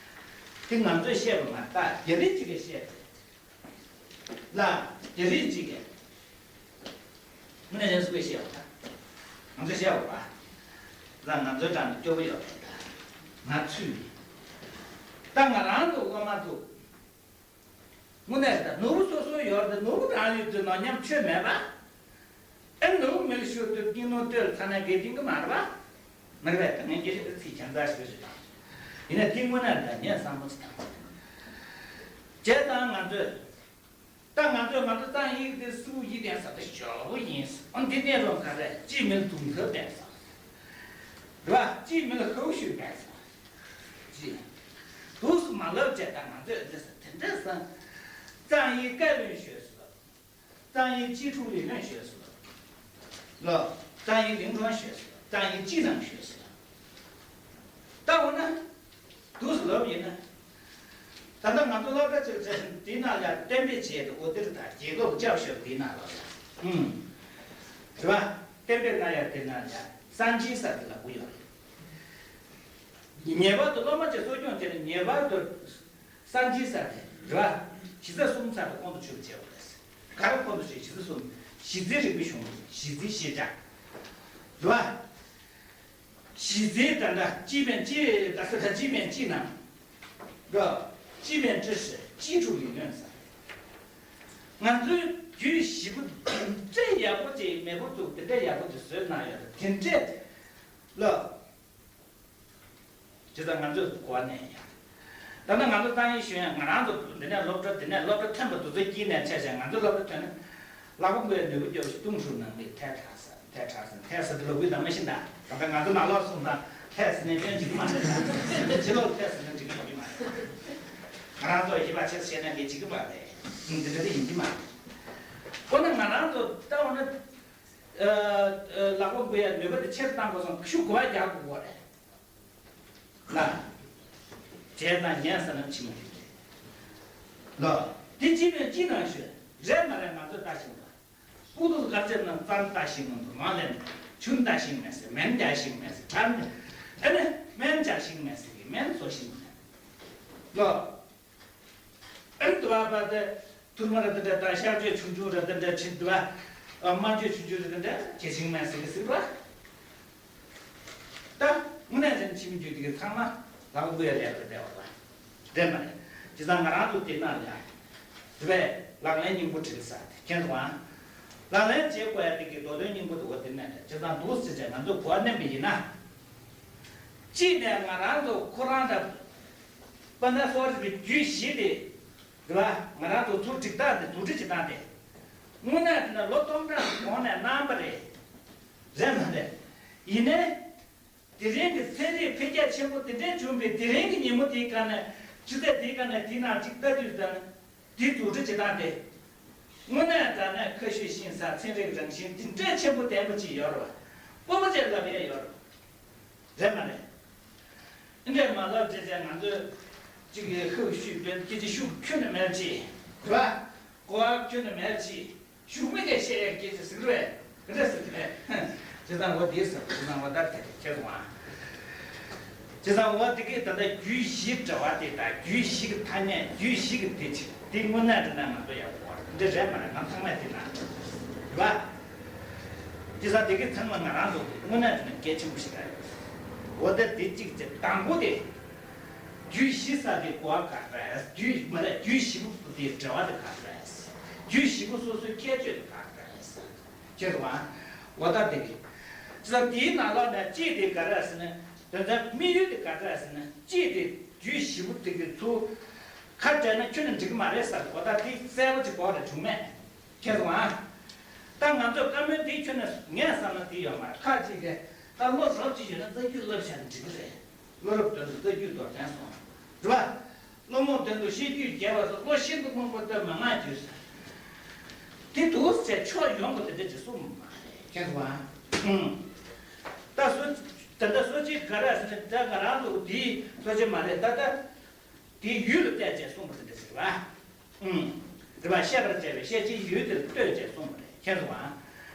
དེ། དེ་ང་ཚོས་བཤད་པ་མ་རེད། ད་རྒྱ་རིགས་གཅིག་གིས་བཤད་པ་རེད། ལ་རྒྱ་རིགས་གཅིག་གིས། དངོས་གནས་ཡིན་སུ་གིས་བཤད་པ་ད། ང་ཚོས་བཤད་པ་རེད། ལ་ང་ཚོའི་དྲང་ནས་སྐྱོ་པོ་ཡོད་རེད་ད། ང་ཚུད་མིན། ད་ང་རང་ཚོ་སློབ་མ་ཚོ། དངོས་གནས་ད་ནོར་བུ་སོ་སོ་ཡོད་རེད། ནོར་བུ་རང་ཡོད་དུས་ནོར་ཉམས་ཆོད་མེད་པ། ཨེ་ནོར་བུ་མི་ལ་ཤོར་དུས་ཀྱི་ནོར་ལྟོས་ཚ་ན་དགེ་སྦྱིན་གི་མ་རེད་པ། མ་རེད་པས། ད་ངས་སྐད་ཆ་དེ་ཚིག་གྱང་ཚ་ཞིག་རེད་ད། ཡིན་ན་དེ་དངོས་གནས་ད་ངས་བསམ་བློ་ཞིག་བཏང་། བྱས་ཙང་ང་ཚོས། ད་ང་ཚོས་ང་ཚོ་གཙང་ཡིག་དེ་སུ་ཡིག་ལྡན་ས་དེ་ཞོག་པོ་ཡིན། ཨང་དེ་གནས་རོགས་ག་རེ་ཅིས་མི་ལ་དུང་ཐབས་ལྡན་ས། རེད་པ། ཅིས་མི་ལ་ཧུའུ་ཤུ་ལྡན་ས། ཅི། དུས་སུ་མ་ལབ་བྱས་ད་ང་ཚོས་འདི་ས་དེ་འདྲ་ས། གཙང་ཡིག་བཀའ་བློན་ཞོལ་སུ་ལ། གཙང་ཡིག་ཅི་ཕྲུག་ལི་ལོན་ཞོལ་སུ་ལ། ལོ། གཙང་ཡིག་ལིང་ཁྲོན་ཞོལ་སུ་ལ། གཙང་ཡིག་ཅི་ནང་ཞོལ་སུ་ལ། ད་འོ་ན། དུས་སུ་ལབ་ཡིན་ན། ད་ལྟ་ང་ཚོ་སློབ་གྲྭ་ཚོས་ཚན་འདི་ནང་ལ་གཏན་འབེབས་བྱས་ཏེ་འོ་དེར་ད་རྒྱལ་ཁབ་སྐྱབས་ཞབས་འདི་ནང་ལ་ཡ། ཨུམ། རེད་པ། གཏན་འབེབས་ན་ཡ་དེ་ན་ཡ་སང་ཅིན་ས་དེ་ལབ་གི་ཡོད་རེད། ངེས་པར་དུ་སློབ་མ་ཚོས་གསོ་སྐྱོང་བྱས་ནས་ངེས་པར་དུ་སང་ཅིན་ས་དེ་རེད་པ། གཞི་རྩ་གསུམ་ཚར་དུ་ཁོང་དུ་ཆུད་པ་བྱས་པ་རེད། ག་རེ་ཁོང་དུ་ཆུད། གཞི་རྩ་གསུམ། གཞི་རྩའི་རིག་པའི་གཞུང་ལུགས། གཞི་རྩའི་ཤེས་བྱ། རེད་པ། གཞི་རྩའི་ད་ལྟ་སྤྱི་སྨན་སྤྱི་ད་ས་ད་སྤྱི་སྨན་སྤྱི་ནང་། འགྲོ། སྤྱི་སྨན་ཀྲི་ཧྲི་ཅི་ཕྲུག་ལི་ལོན་ས། ང་ཚོའི་རྒྱུད་བཞི་པོ་དེ་འདྲ་ཡག་པོ་ཅིག་མེས་པོ་ཚོས་དེ་འདྲ་ཡག་པོ་ཅིག་བཟོས་གནང་ཡོད་རེད། དེ་འདྲས་ལ། བྱས་ཙང་ང་ཚོས་གོ་བ་ལེན་ཡ། ད་ལྟ་ང་ཚོ་གཙང་ཡིག་ཤོད་ཡ། ང་རང་ཚོ་འདི་ནས་སློབ་གྲྭ་འདི་ནས་སློབ་གྲྭ་ཐོན་པ་དེ་ཚོ་དཀྱིལ་ནས་ཆ་བཞག་ང་ཚོ་སློབ་གྲྭ་ཐོན་ན། ལག་པ་འགུལ་ཡ་ནུས་པ་རྒྱབ་ཤིག་ལྟུང་ཧྲུལ་ནང་གི་ཐལ་དྲགས་ས་ཐལ་དྲགས་ས་ཐལ་ས་དེ་ལོ་རྒྱུས་དང་མ་ཤི་ད། ད་ལྟ་ང་ཚོ་ནང་ལོགས་སོང་ཙང་ཐལ་ཟེར་ནས་སྐྱོན་གཅིག་མ་རེད། ཕྱི་ལོགས་ཐལ་ཟེར་ན་འགྲིག་གི་ཡོད་ཀྱི་མ་རེད། ང་རང་ཚོ་ཡིད་ཆེས་བྱས་ན་འགྲིག་གི་མ་རེད། འདི་འདྲ་དེ་ཡིན་གྱི་མ་རེད། འོ་ན་ང་རང་ཚོ་ད་འོ་ན། ལག་པ་འགུལ་ཡ་ནུས་པ་དེ་ཆེར་བཏང་དགོས་སོང་། ཤུགས་གོ་བ་རྒྱག་དགོས་པ་རེད། ལ། བྱས་ཙང་ཉན་ས་ན་ཕྱི་མ་ལོ། དེ་ཅི་མེད་ཅི་ནང་ཤོད་རེད་མ་རེད། ང་ཚོས་ལྟ་ཞིང་པ། སྤུ་ཏོ་གར་ཆེར་ན་རྩར་ལྟ་ཞིང་མ་འདུག་མ་ལེན། ཆུན་ལྟ་ཞིང་མེད་ཟེར། མེན་རྒྱག་ཞིང་མེད་ཟེར། གར་ཨ་ནི་མེན་རྒྱག་ཞིང་མེད་ཟེར་གི་མེན་བཟོ་ཞིང་མེད། ལོ། ཨ་ནི་དུ་བ་པ་དེ་ཐུར་མ་ར་དེ་འདྲ་དང་ཤར་ཕྱོགས་ཆུང་ཆུང་ར་དེ་འདྲ་ཕྱིན་དུ་བ། དམར་ཕྱོགས་ཆུང་ཆུང་ར་དེ་འདྲ་གལ་ཆེན་མེད་ཟེར་གི་ཟེར་བ། ད་དངོས་གནས་ཅན་ཕྱི་མི་རྒྱུད་དེ་གི་ཚང་མ་ལག་པ་འགུལ་ཡ་ལས་པ་བསྡད་པ་རེད་མ་རེད། བྱས་ཙང་ང་རང་ཚོ་དེ་ན་ཡ། དེ་བས་ལག་ལེན་སྙིང་པོ་དྲིལ་ས་དེ་ཁྱེད་ཚོ་ཨང་། ལག་ལེན་བྱེད་དགོས་ཡ་དེ་གི་མདོ་དོན་སྙིང་པོ་དེ་འོ་དེ་ན་རེད། བྱས་ཙང་འདུག་ཟེར་བྱས་ང་ཚོ་གོ་བ་ལེན་པ་ཡིན་ན། གཅིག་ནས་ང་རང་ཚོ་ཁོ་རང་འདྲ། དཔལ་ལྡན་གསོ་བ་རིག་པའི་རྒྱུད་བཞི་དེ། རེད་པ། ང་རང་ཚོ་ཚུར་སྒྲིག་སྟངས་དེ་བསྡུ་སྒྲིག་བྱེད་སྟངས་དེ། དངོས་གནས་དེ་ན་ལོ་སྟོང་ཕྲག་གོང་ནས་གནང་པ་རེད། རེད་མ་རེད། ཡིན་ནའི། དེ་རིང་གི་ཚན་རིག་འཕེལ་རྒྱས་ཆེན་པོ་དེ་འདྲའི་བྱུང་བའི་དེ་རིང་གི་ཉིན་མོ་དེའི་སྒང་ནས་ཆུ་ཚོད་དེའི་སྒང་ནས་དེའི་ནང་གཅིག་ལྟ་དུས་ཙང་དེའི་བསྡུ་སྒྲིག་བྱེད་སྟངས་དེ། དངོས་གནས་དྲང་གནས་ཁ་ཤས་ཤིང་ས་ཚན་རིག་རང་བཞིན་དེ་འདྲའི་ཆེན་པོ་ལྡན་པ་ཅིག་ཡོད་རེད་པ། སྤོབས་པ་ཅིག་ལབ་ཡས་ཡོད་རེད། རེད་མ་རེད། འདི་འདྲས་མ་ལབ་བྱས་བྱས་ང་ཚོས་གཅིག་གི་ཧུབ་ཤུབ་པའི་སྐད་ཆ་ཤུགས་ཁྱོན་ནས་མེད་ཅིག་རེད་པ། གོ་བ་ཁྱོན་ནས་མེད་ཅིག་ཤུགས་མེད་ཀྱང་བཤད་ཡས་སྐད་ཆ་ཟིག་རེད་པས། འདི་འདྲས་ཟེར་གི་རེད། བྱས་ཙང་འོ་དེ་ཟེར། བྱས་ཙང་འོ་ད་དེ་ཁྱེད་སོང་ཨ། བྱས་ཙང་འོ་དེ་གི་ད་ལྟ་རྒྱུད་བཞི་འབྲེལ་བ་དེ་དང་རྒྱུད་བཞི་གི་ཐ་སྙད། རྒྱུད་བཞི་གི་དེ་ཆེ་དེ་དངོས་གནས་དྲང་གནས་ང་ཚོ་ཡག་པོ་འདི་རེད་མ་རེད། ང་ཚང་མས་དེ་ན་རེད་པ། དེ་ས་དེ་གི་ཚང་མ་ང་རང་ཚོ་དངོས་གནས་དྲང་གནས་གལ་ཆེན་པོ་ཞིག་རེད། འོ་ད་དེ་གཅིག་བྱས། དང་པོ་དེ། རྒྱུད་བཞི་ས་དེ་གོ་བ་ག་རེ་རེད། རྒྱུད་མ་རེད། རྒྱུད་བཞི་པོ་དེ་འབྲེལ་བ་དེ་ག་རེ་རེད། རྒྱུད་བཞི་པོ་སོ་སོའི་ཁྱད་ཆོས་དེ་ག་རེ་རེད། ཁྱེད་ཚོ་ཨ། འོ་ད་དེ་གི། ཅི་ལྟར་དེའི་ནང་ལོགས་ནས་གཅིག་དེ་ག་རེ་ཟེར་ན། དོན་ཚན་དམིགས་ཡུལ་དེ་ག་རེ་ཟེར་ན། གཅིག་དེ་རྒྱུད་བཞི་པོ་དེ་གི་ཚུར་ཁ་བྲལ་ན་ཁྱོན་ནས་འགྲིག་གི་མ་རེད་ཟེར། འོ་ད་དེ་གསལ་པོ་ཅིག་གོ་རེ་བྱུང་མེད། ཁྱེད་ཚོ་ཨ། ད་ང་ཚོས་བཀའ་མོལ་དེའི་ཁྱོན་ནས་ངས་བསམ་ན་དེ་ཡོད་མ་རེད། ཁ་ཅིག་གིས་ད་བློ་རབ་ཅིག་ཡོད་ན་རྩ་རྒྱུད་བསླབ་བྱས་ན་འགྲིག་གི་རེད། བློ་རབ་དོན་དུ་རྩ་རྒྱུད་རྡོར་གདན་སོང་། རེད་པ། བློ་རྨོངས་དོན་དུ་ཤེས་རྒྱུད་རྒྱས་པར་གསུངས། བློ་ཤིན་ཏུ་རྨོངས་པ་སྟོད་མ་ངག་བརྒྱུད་ཟེར། དེ་འདུག་ཟེར་ཕྱོགས་ཡོངས་པ་དེ་འདྲ་ཅིག་གསུངས་མ་རེད། ཁྱེད་ཚོ་ཨ། ཨུམ། ད་སོ། ད་ལྟ་སོ་གཅིག་ག་རེ་ཟེར་ན། ད་ང་རང་ཚོ་དེའི་སོ་གཅིག་མ་རེད། ད་ལྟ་དེའི་ཡུལ་ལ་བལྟས་བྱས་གསུངས་པ་དེ་འདྲ་ཅིག་རེད་པ། ཨུམ། རེད་པ། བཤད་པར་བྱ་བའི་བཤད་བྱའི་ཡུལ་དེར་ལྟོས་ཅེས་གསུངས་པ་རེད། མཁྱེན་སོང་ཨ།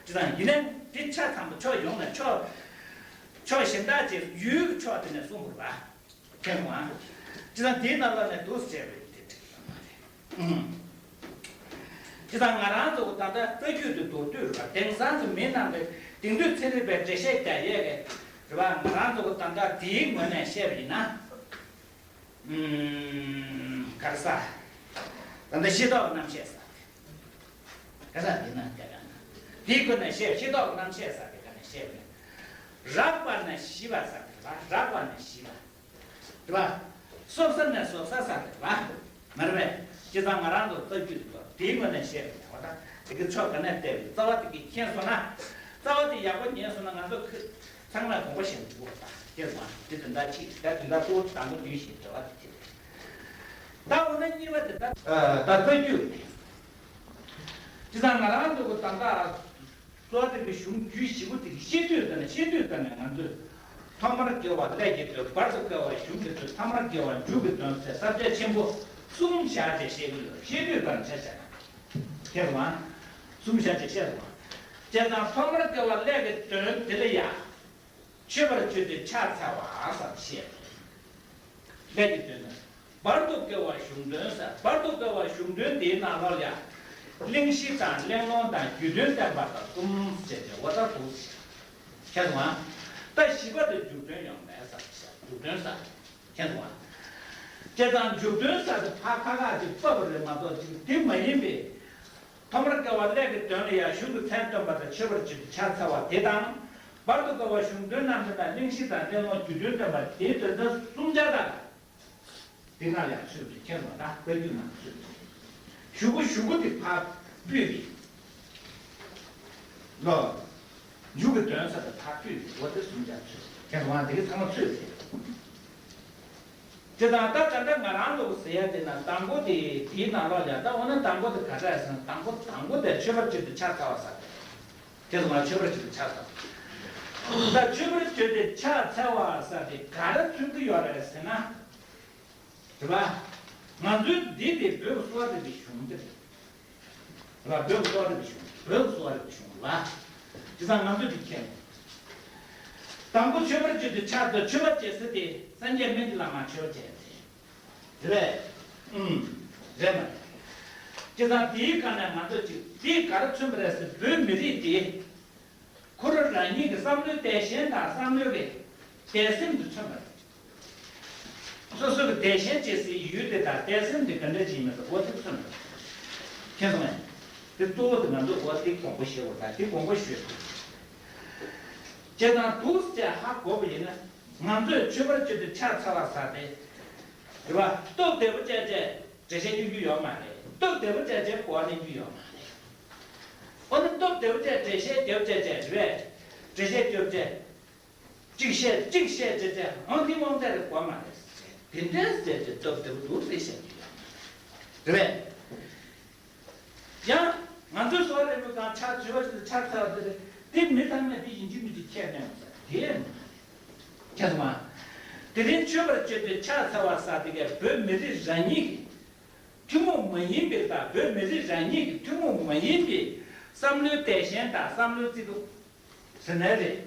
ཅི་ཙང་ཡིན་ནའི་འདི་ཆ་ཚང་པོ་ཕྱོགས་ཡོངས་ནས་ཕྱོགས་ཕྱོགས་གཞན་དག་ཅིག་ཡུལ་གྱི་ཕྱོགས་དེ་ནས་གསུངས་པ་རེད་པ། མཁྱེན་སོང་ཨ། ཅི་ཙང་དེའི་ནང་ལོགས་ནས་འདུག་སེ་བྱས་པ་ཡིན་དེ་འགྲིག་གི་ཡོད་མ་རེད། ཨུམ། ཅི་ཙང་ང་རང་ཚོ་ད་ལྟ་ལྟ་རྒྱུད་དེ་མདོར་བསྡུས་རེད་པ། དེང་སང་གི་མི་རྣམས་ཀྱིས་དེང་དུས་ཚན་རིག་པའི་འགྲེལ་བཤད་རྒྱག་ཡས་ཀྱི་རེད་པ། ང་རང་ཚོ་ད་ལྟ་དེའི་ངོས་ནས་བཤད་པ་ཡིན་ན། ཨུམ། ག་རེ་ཟ། ད་ལྟ་ཤེས་རྟོགས་ཀྱི་རྣམ་ཤེས་ཟ། ག་རེ་ཟ་དེ་ན་དེ་ག་ན། དེའི་སྒོ་ནས་བཤད། ཤེས་རྟོགས་ཀྱི་རྣམ་ཤེས་ཟ་དེ་ག་ནས་བཤད་པས། རགས་པ་ན་ཞི་བ་ཟ་དེ་རེད་པ། རགས་པ་ན་ཞི་བ། རེད་པ། སོབ་ས་ན་སོབ་ས་ཟ་དེ་རེད་པ། མ་རེད་པས། ཅི་ཙང་ང་རང་ཚོ་ལྟ་རྒྱུད་དེ་དེའི་ངོས་ནས་བཤད་པ་ཡིན་པ་དང་། དེ་གི་ཕྱོགས་ག་ནས་བལྟས་པའི་རྩ་བ་དེ་གི་མཁྱེན་སོང་ན། རྩ་བ་དེ་ཡག་པོ་ཉན་སོང་ན་ང་ཚོ་ཁ་ཚང་མས་དགོངས་པ་བཞེས་འགྲོ་གི་རེད་པ། དེ་ཙང་དེ་དོན་དག་གཅིག་ད་དོན་དག་གཙོ་བོ་དང་པོ་བདུན་ཞིག་འབྲེལ་བ་དེ་དེ་རེད། ད་འོ་ན་གཉིས་པ་དེ་ད་ད་ལྟ་རྒྱུ་རེད། ཅི་ཙང་ང་རང་ཚོ་གི་ད་ལྟ་གསོ་བ་རིག་པའི་གཞུང་རྒྱུད་བཞི་པོ་དེ་གི་ཤེས་འདོད་ཙམ་ནས་ཤེས་འདོད་ཙམ་ནས་ང་ཚོས་ཐོག་མར་དགེ་བ་ཀླད་ཀྱིས་འདོད། བར་དུ་དགེ་བ་གཞུང་གིས་འདོད། ཐ་མར་དགེ་བ་མཇུག་གིས་འདོད་ཟེར་ས་བཅད་ཆེན་པོ་གསུམ་བཞག་བྱས་བཤད་ཀྱི་ཡོད། ཤེས་འདོད་ཙམ་ཆ་བཞག་ན། མཁྱེན་སོང་ཨ། གསུམ་བཞག་བྱས་བཤད་སོང་ཨ། བྱས་ཙང་ཐོག་མར་དགེ་བ་ཀླད་ཀྱིས་འདོད་དེ་ལ་ཡ། མཆོད་པར་བརྗོད་དེ་ཕྱག་འཚལ་བ་ཟེར་བཤད། ཀླད་ཀྱིས་འདོད་ན། བར་དུ་དགེ་བ་གཞུང་འདོད་ཟེར། བར་དུ་དགེ་བ་གཞུང་འདོད་དེའི་ནང་ལོགས་ལ་ཡ། གླེང་གཞི་དང་གླེང་སློང་དང་རྒྱུད་དོན་བསྟན་པ་དང་གསུམ་བྱས་ཏེ་འོ་ད་འདུག་ཟེར། མཁྱེན་སོང་ཨ། ད་བཞི་པ་དེ་མཇུག་དོན་ཡོང་མེད་ཟེར་བཤད། མཇུག་དོན་ཟེར། མཁྱེན་སོང་ཨ། བྱས་ཙང་མཇུག་དོན་ཟེར་དེ་ཕར་ཁ་ཁ་ཅིག་ཕབ་པ་རེད་མ་གཏོགས་ཅིག་དེ་མ་ཡིན་པའི། ཐོག་མར་དགེ་བ་ཀླད་ཀྱིས་འདོད་ལ་ཡང་གཞུང་གི་མཚན་སྟོན་པ་དང་མཆོད་པར་བརྗོད་དེ་ཕྱག་འཚལ་བ་དེ་དང་། བར་དུ་དགེ་བ་གཞུང་དོན་རྣམས་དེ་དང་གླེང་གཞི་དང་གླེང་སློང་རྒྱུད་དོན་སྟོན་པ་དེའི་དོན་དག་གསུམ་ཆར་དག་དེ་ནང་ཡང་ཚུད་དེ་མཁྱེན་པ་དང་ལྟ་རྒྱུད་ནང་ཚུད་དེ། གཞུག་གུ་གཞུག་གུ་དེ་ཕར་སྤུས་པའི། ལོ། མཇུག་གི་དོན་ས་དེ་ཕར་སྤུས་པའི་འོ་དེ་གསུམ་ཆར་ཚུད་དེ་མཁྱེན་པ་དང་དེ་གི་ཚང་མ་ཚུད་དེ། དེ་དང་ད་ད་ལྟ་ང་རང་ལོག་ཟེར་ཡ་དེ་ན་དང་པོ་དེ་དེའི་ནང་ལོགས་ལ་ད་འོ་ན་དང་པོ་དེ་ག་འདྲ་ཟེར་ན་དང་པོ་དང་པོ་དེ་མཆོད་པར་བརྗོད་དེ་ཕྱག་འཚལ་བ་ཟེར་དེ། དེ་ཚོ་ང་མཆོད་པར་བརྗོད་དེ་ཕྱག་འཚལ་བ། ད་མཆོད་པར་བརྗོད་དེ་ཕྱག་འཚལ་བ་ཟེར་དེ་ག་རེ་མཚོན་གྱི་ཡོད་རེད་ཟེར་ན། རེད་པ། ང་ཚོའི་འདི་དེ་བོད་གསོ་བ་རིག་པའི་གཞུང་དེ་རེད། རེད་པ། བོད་གསོ་བ་རིག་པའི་གཞུང་། བོད་གསོ་བ་རིག་པའི་གཞུང་ལ། དེ་ཚོ་ང་ཚོས་དེ་མཁྱེན། དང་པོ་མཆོད་པར་བརྗོད་དེ་ཕྱག་འཚལ། མཆོད་པར་བརྗོད་ཟེར་དེ་སངས་རྒྱས་སྨན་གྱི་བླ་མར་མཆོད་པར་བྱས་ཏེ། རེད་པས། ཨུམ། རེད་མ་རེད། བྱས་ཙང་དེའི་སྒང་ནས་ང་ཚོ་ཅིག་དེས་ག་རེ་མཚོན་པ་རེད་ཟེར། བོད་མི་རིགས་དེ་ཁོ་རང་རང་ཉིད་ཀྱི་བསམ་བློའི་དད་ཞེན་དང་བསམ་བློའི་གི་དད་སེམས་དེ་མཚོན་པ་རེད། སོ་སོ་གི་དད་ཞེན་བྱེད་སའི་ཡུལ་དེ་དང་དད་སེམས་དེ་ག་འདྲ་ཅིག་ཡིན་མིན་དེ་འོ་དེ་མཚོན་པ་རེད། མཁྱེན་སོང་ངས། དེ་གཙོ་བོ་དེ་ང་ཚོ་འོ་དེ་དགོངས་པ་བཞེས་དགོས་དང་དེ་དགོངས་པ་བཞེས་དགོས། བྱས་ཙང་འདུག་ཟེར་ཧ་གོ་བ་ཡིན་ན། ང་ཚོས་མཆོད་པར་བརྗོད་དེ་ཕྱག་འཚལ་བ་ཟེར་དེ། རེད་པ། སྟོབས་བདེ་པོ་བྱས་བྱས་འགྲེལ་བཤད་སྐྱོན་རྒྱུ་ཡོད་མ་རེད། སྟོབས་བདེ་པོ་བྱས་བྱས་གོ་བ་ལེན་རྒྱུ་ཡོད་མ་རེད། འོ་ན་སྟོབས་བདེ་པོ་བྱས་འགྲེལ་བཤད་རྒྱབ་བྱས་བྱས་རེད་པས། འགྲེལ་བཤད་རྒྱབ་བྱས། གཅིག་བཤད་གཅིག་བཤད་བྱས་བྱས་ཨང་དེ་དབང་ཚད་རེད་གོ་མ་རེད། དེ་འདྲས་ཟེར་བྱས་སྟོབས་བདེ་པོ་འདུག་ཟེར་བཤད་རྒྱུ་ཡོད་མ་རེད། རེད་པས། ཡང་ང་ཚོའི་གསོ་བ་རིག་པའི་སྒང་ཕྱག་མཆོད་པར་བརྗོད་དེ་ཕྱག་འཚལ་བ་དེ་རེད། དེ་མི་ཚང་མས་དེ་ཡིན་གཅིག་མིན་གཅིག་ཁས་ལེན་དགོས་ས་དེ་མ་རེད། མཁྱེན་སོང་ང་། དེ་རིང་མཆོད་པར་བརྗོད་དེ་ཕྱག་འཚལ་བ་ཟེར་དེ་གས་བོད་མི་རིགས་རང་ཉིད་ཀྱི་ཐུན་མོང་མ་ཡིན་པའི་དང་བོད་མི་རིགས་རང་ཉིད་ཀྱི་ཐུན་མོང་མ་ཡིན་པའི་བསམ་བློའི་དད་ཞེན་དང་བསམ་བློའི་བརྩེ་དུང་། ཟེར་ནའི་རེད། རེད་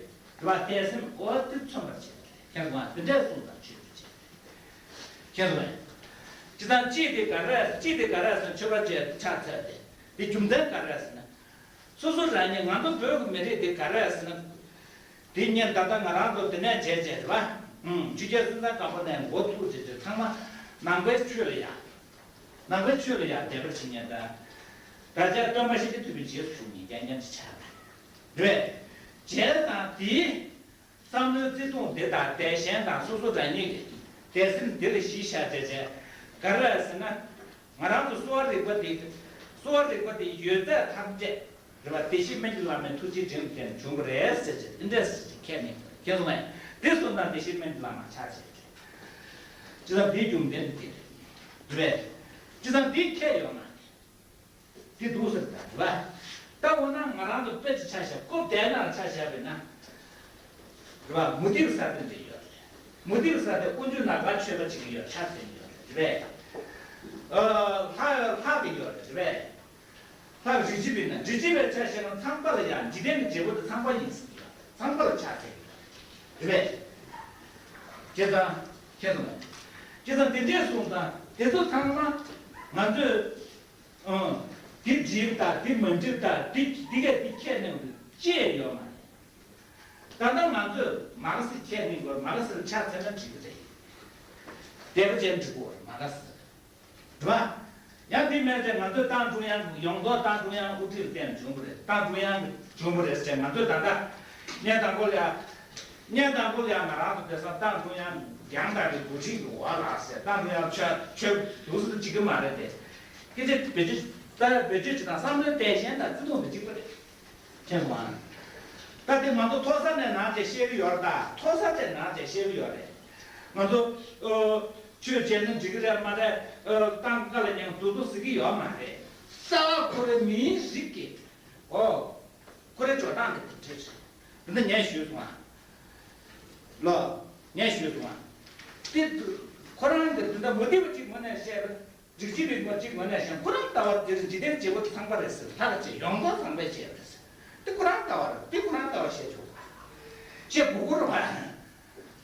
པ། དད་སེམས་འོ་དེ་མཚོན་པར་བྱས་ཏེ་མཁྱེན་སོང་ང་། དེ་འདྲས་གསུངས་དང་ཆོས་སུ་བྱས་ཏེ། མཁྱེན་སོང་ངས། ཅི་ལྟར་ཅི་དེ་ག་རེ་ཅི་དེ་ག་རེ་ཟེར་མཆོད་པ་བྱས་ཕྱག་འཚལ་ཏེ། དེ་རྒྱུ་མཚན་ག་རེ་ཟེར་ན། སོ་སོ་རང་ཉིད་ང་ཚོ་བོད་ཀྱི་མི་རིགས་དེ་ག་རེ་ཟེར་ན། དེ་ཉིད་ད་ལྟ་ང་རང་ཚོ་དེ་ནས་བྱས་བྱས་རེད་པ། ཨུམ། ཆོས་རྒྱལ་སྲོང་བཙན་སྒམ་པོ་ནས་འགོ་ཚུགས་བྱས་བྱས་ཚང་མ་ནང་པའི་ཆོས་ལ་ཡ། ནང་པའི་ཆོས་ལ་ཡ་དད་པ་བྱེད་མཁན་དང་། བདག་ཅག་སྟོན་པ་ཤཱཀྱ་ཐུབ་པའི་རྗེས་སུ་ཞུགས་མཁན་རྐྱང་རྐྱང་ཅིག་ཆགས་པ་རེད། རེད་པས། བྱས་ཙང་དེའི་བསམ་བློའི་བརྩེ་དུང་དེ་དང་དད་ཞེན་དང་སོ་སོ་རང་ཉིད་ཀྱི་དད་སེམས་འདི་ལ་གཞི་བཞག་བྱས་བྱས་ག་རེ་ཟེར་ན། ང་རང་ཚོ་གསོ་བ་རིག་པ་འདི་གསོ་བ་རིག་པ་འདི་ཡོད་ཚད་ཐམས་ཅད་རེད་པ། བདེ་གཤེགས་སྨན་གྱི་བླ་མའི་ཐུགས་རྗེའི་དྲིན་ལ་བརྟེན་ནས་བྱུང་བ་རེད་ཟེར་བྱས་འདི་འདྲས་ཟེར་བྱས་ཁས་ལེན་དགོས། མཁྱེན་སོང་ངས། འདི་སོང་ཙང་བདེ་གཤེགས་སྨན་གྱི་བླ་མ་ཆགས་བྱས་རེད། ཅི་ཙམ་འདིའི་རྒྱུ་མཚན་འདི་རེད། རེད་པས། ཅི་ཙམ་འདི་ཁས་ཡོད་ན། དེ་འདུག་ཟེར་ད་རེད་པ། ད་འོ་ན་ང་རང་ཚོ་དཔེ་ཅིག་ཆ་བཞག་རྐུབ་དེ་ནང་ཆ་བཞག་པས་ན། རེད་པ། མུ་སྟེགས་ཟེར་དེ་འདྲ་ཡོད་རེད། མུ་སྟེགས་ཟེར་དེ་དཀོན་མཆོག་ནང་པ་ཆོས་པ་ཅིག་ཡོད་ཆ་ཟེར་ཡོད་རེད། རེད་པས། ལྷ་ལྷ་གི་ཡོད་རེད། རེད་པས། ལྷ་རིགས་གཅིག་པའི་ནང་། རིགས་གཅིག་པའི་ཆ་བཞག་ན་ཚངས་པ་ལ་ཡང་འཇིག་རྟེན་གྱི་བྱེད་པོ་དེ་ཚངས་པ་ཡིན་ཟེར་གྱི་ཡོད་རེད། ཚངས་པ་ལ་ཕྱག་འཚལ་གྱི་ཡོད་རེད། རེད་པས། བྱས་ཙང་། མཁྱེན་སོང་ངས། བྱས་ཙང་དེ་འདྲས་སོང་ཙང་དེ་ཚོ་ཚང་མ་ང་ཚོས། ཨང་། དེ་འགྲིག་དང་དེ་མ་འགྲིག་དང་དེ་དེ་གས་དེ་ཁས་ལེན་དགོས་ཅེས་ཡོད་མ་རེད། ད་ལྟ་ང་ཚོས་མ་ག་སི་ཁས་ལེན་དགོས། མ་ག་སི་ལ་ཕྱག་འཚལ་ན་འགྲིག་གི་རེད། དད་པ་ཅན་འགྲིག་གོ་རེད། མ་ག་སི་རེད་པ། ཡང་དེ་མིན་ཚེ་ང་ཚོས་ཏང་ཀྲུང་དབྱང་ཡོངས་རྫོགས་ཏང་ཀྲུང་དབྱང་དབུ་ཁྲིད་ལ་བརྟེན་བྱུང་བ་རེད། ཏང་ཀྲུང་དབྱང་བྱུང་བ་རེད་ཟེར། ང་ཚོས་ད་ལྟ་ཉིན་དང་པོ་ལ་ཉིན་དང་པོ་ལ་ང་རང་ཚོ་དེང་སང་ཏང་ཀྲུང་དབྱང་ཡང་དག་པའི་འགོ་ཁྲིད་ཀྱི་འོག་ལ་ཟེར། ཏང་ཀྲུང་དབྱང་ཆོས་ཆོས་འདུག་སེ་བྱེད་ཀྱི་མ་རེད་དེ། སྐད་ཆ་བེད་སྤྱོད་ལྟར་བེད་སྤྱོད་བྱེད་སྟངས་བསམ་བློའི་དད་ཞེན་དང་བརྩི་མཐོང་དང་གཅིག་པ་རེད། མཁྱེན་སོང་ཨ། ད་དེ་ང་ཚོ་མཐོ་ས་ནས་ནང་བྱས་བཤད་ཀྱི་ཡོད་རེད། ད་མཐོ་ས་ནས་ནང་བྱས་བཤད་ཀྱི་ཡོད་རེད། ང་ཚོ་ཨོ་ཆོས་བྱས་ན་འགྲིག་གི་རེད་མ་རེད། ཨོ་ཏང་ཀ་ལ་ཉན་འདུག་འདུག་ཟེར་གྱི་ཡོད་མ་རེད། རྩ་བ་ཁོ་རའི་མིའི་རིགས་ཀྱི་ཨོ་ཁོ་རའི་འགྲོ་སྟངས་དེ་དེ་འདྲ་རེད། འདི་འདྲ་ངས་ཞུས་སོང་ཨ། ལོ། ངས་ཞུས་སོང་ཨ། དེ་ཁོ་རང་གི་དེ་འདྲ་མ་བདེ་བ་ཅིག་ངོས་ནས་བཤད་རེད། རིགས་གཅིག་པའི་ངོ་གཅིག་ངོས་ནས་བཤད། ཁོ་རང་ལྟ་བ་འདིར་འཇིག་རྟེན་བྱེད་པོ་ཚངས་པ་རེད་ཟེར། ལྷ་རེད་ཅེས་ཡོངས་རྫོགས་ཚངས་པའི་ཆས་རེད་ཟེར། འདི་ཁོ་རང་ལྟ་བ་རེད། འདི་ཁོ་རང་ལྟ་བ་བཤད་ཆོག་གི་རེད། བཤད་དགོས་ཀྱི་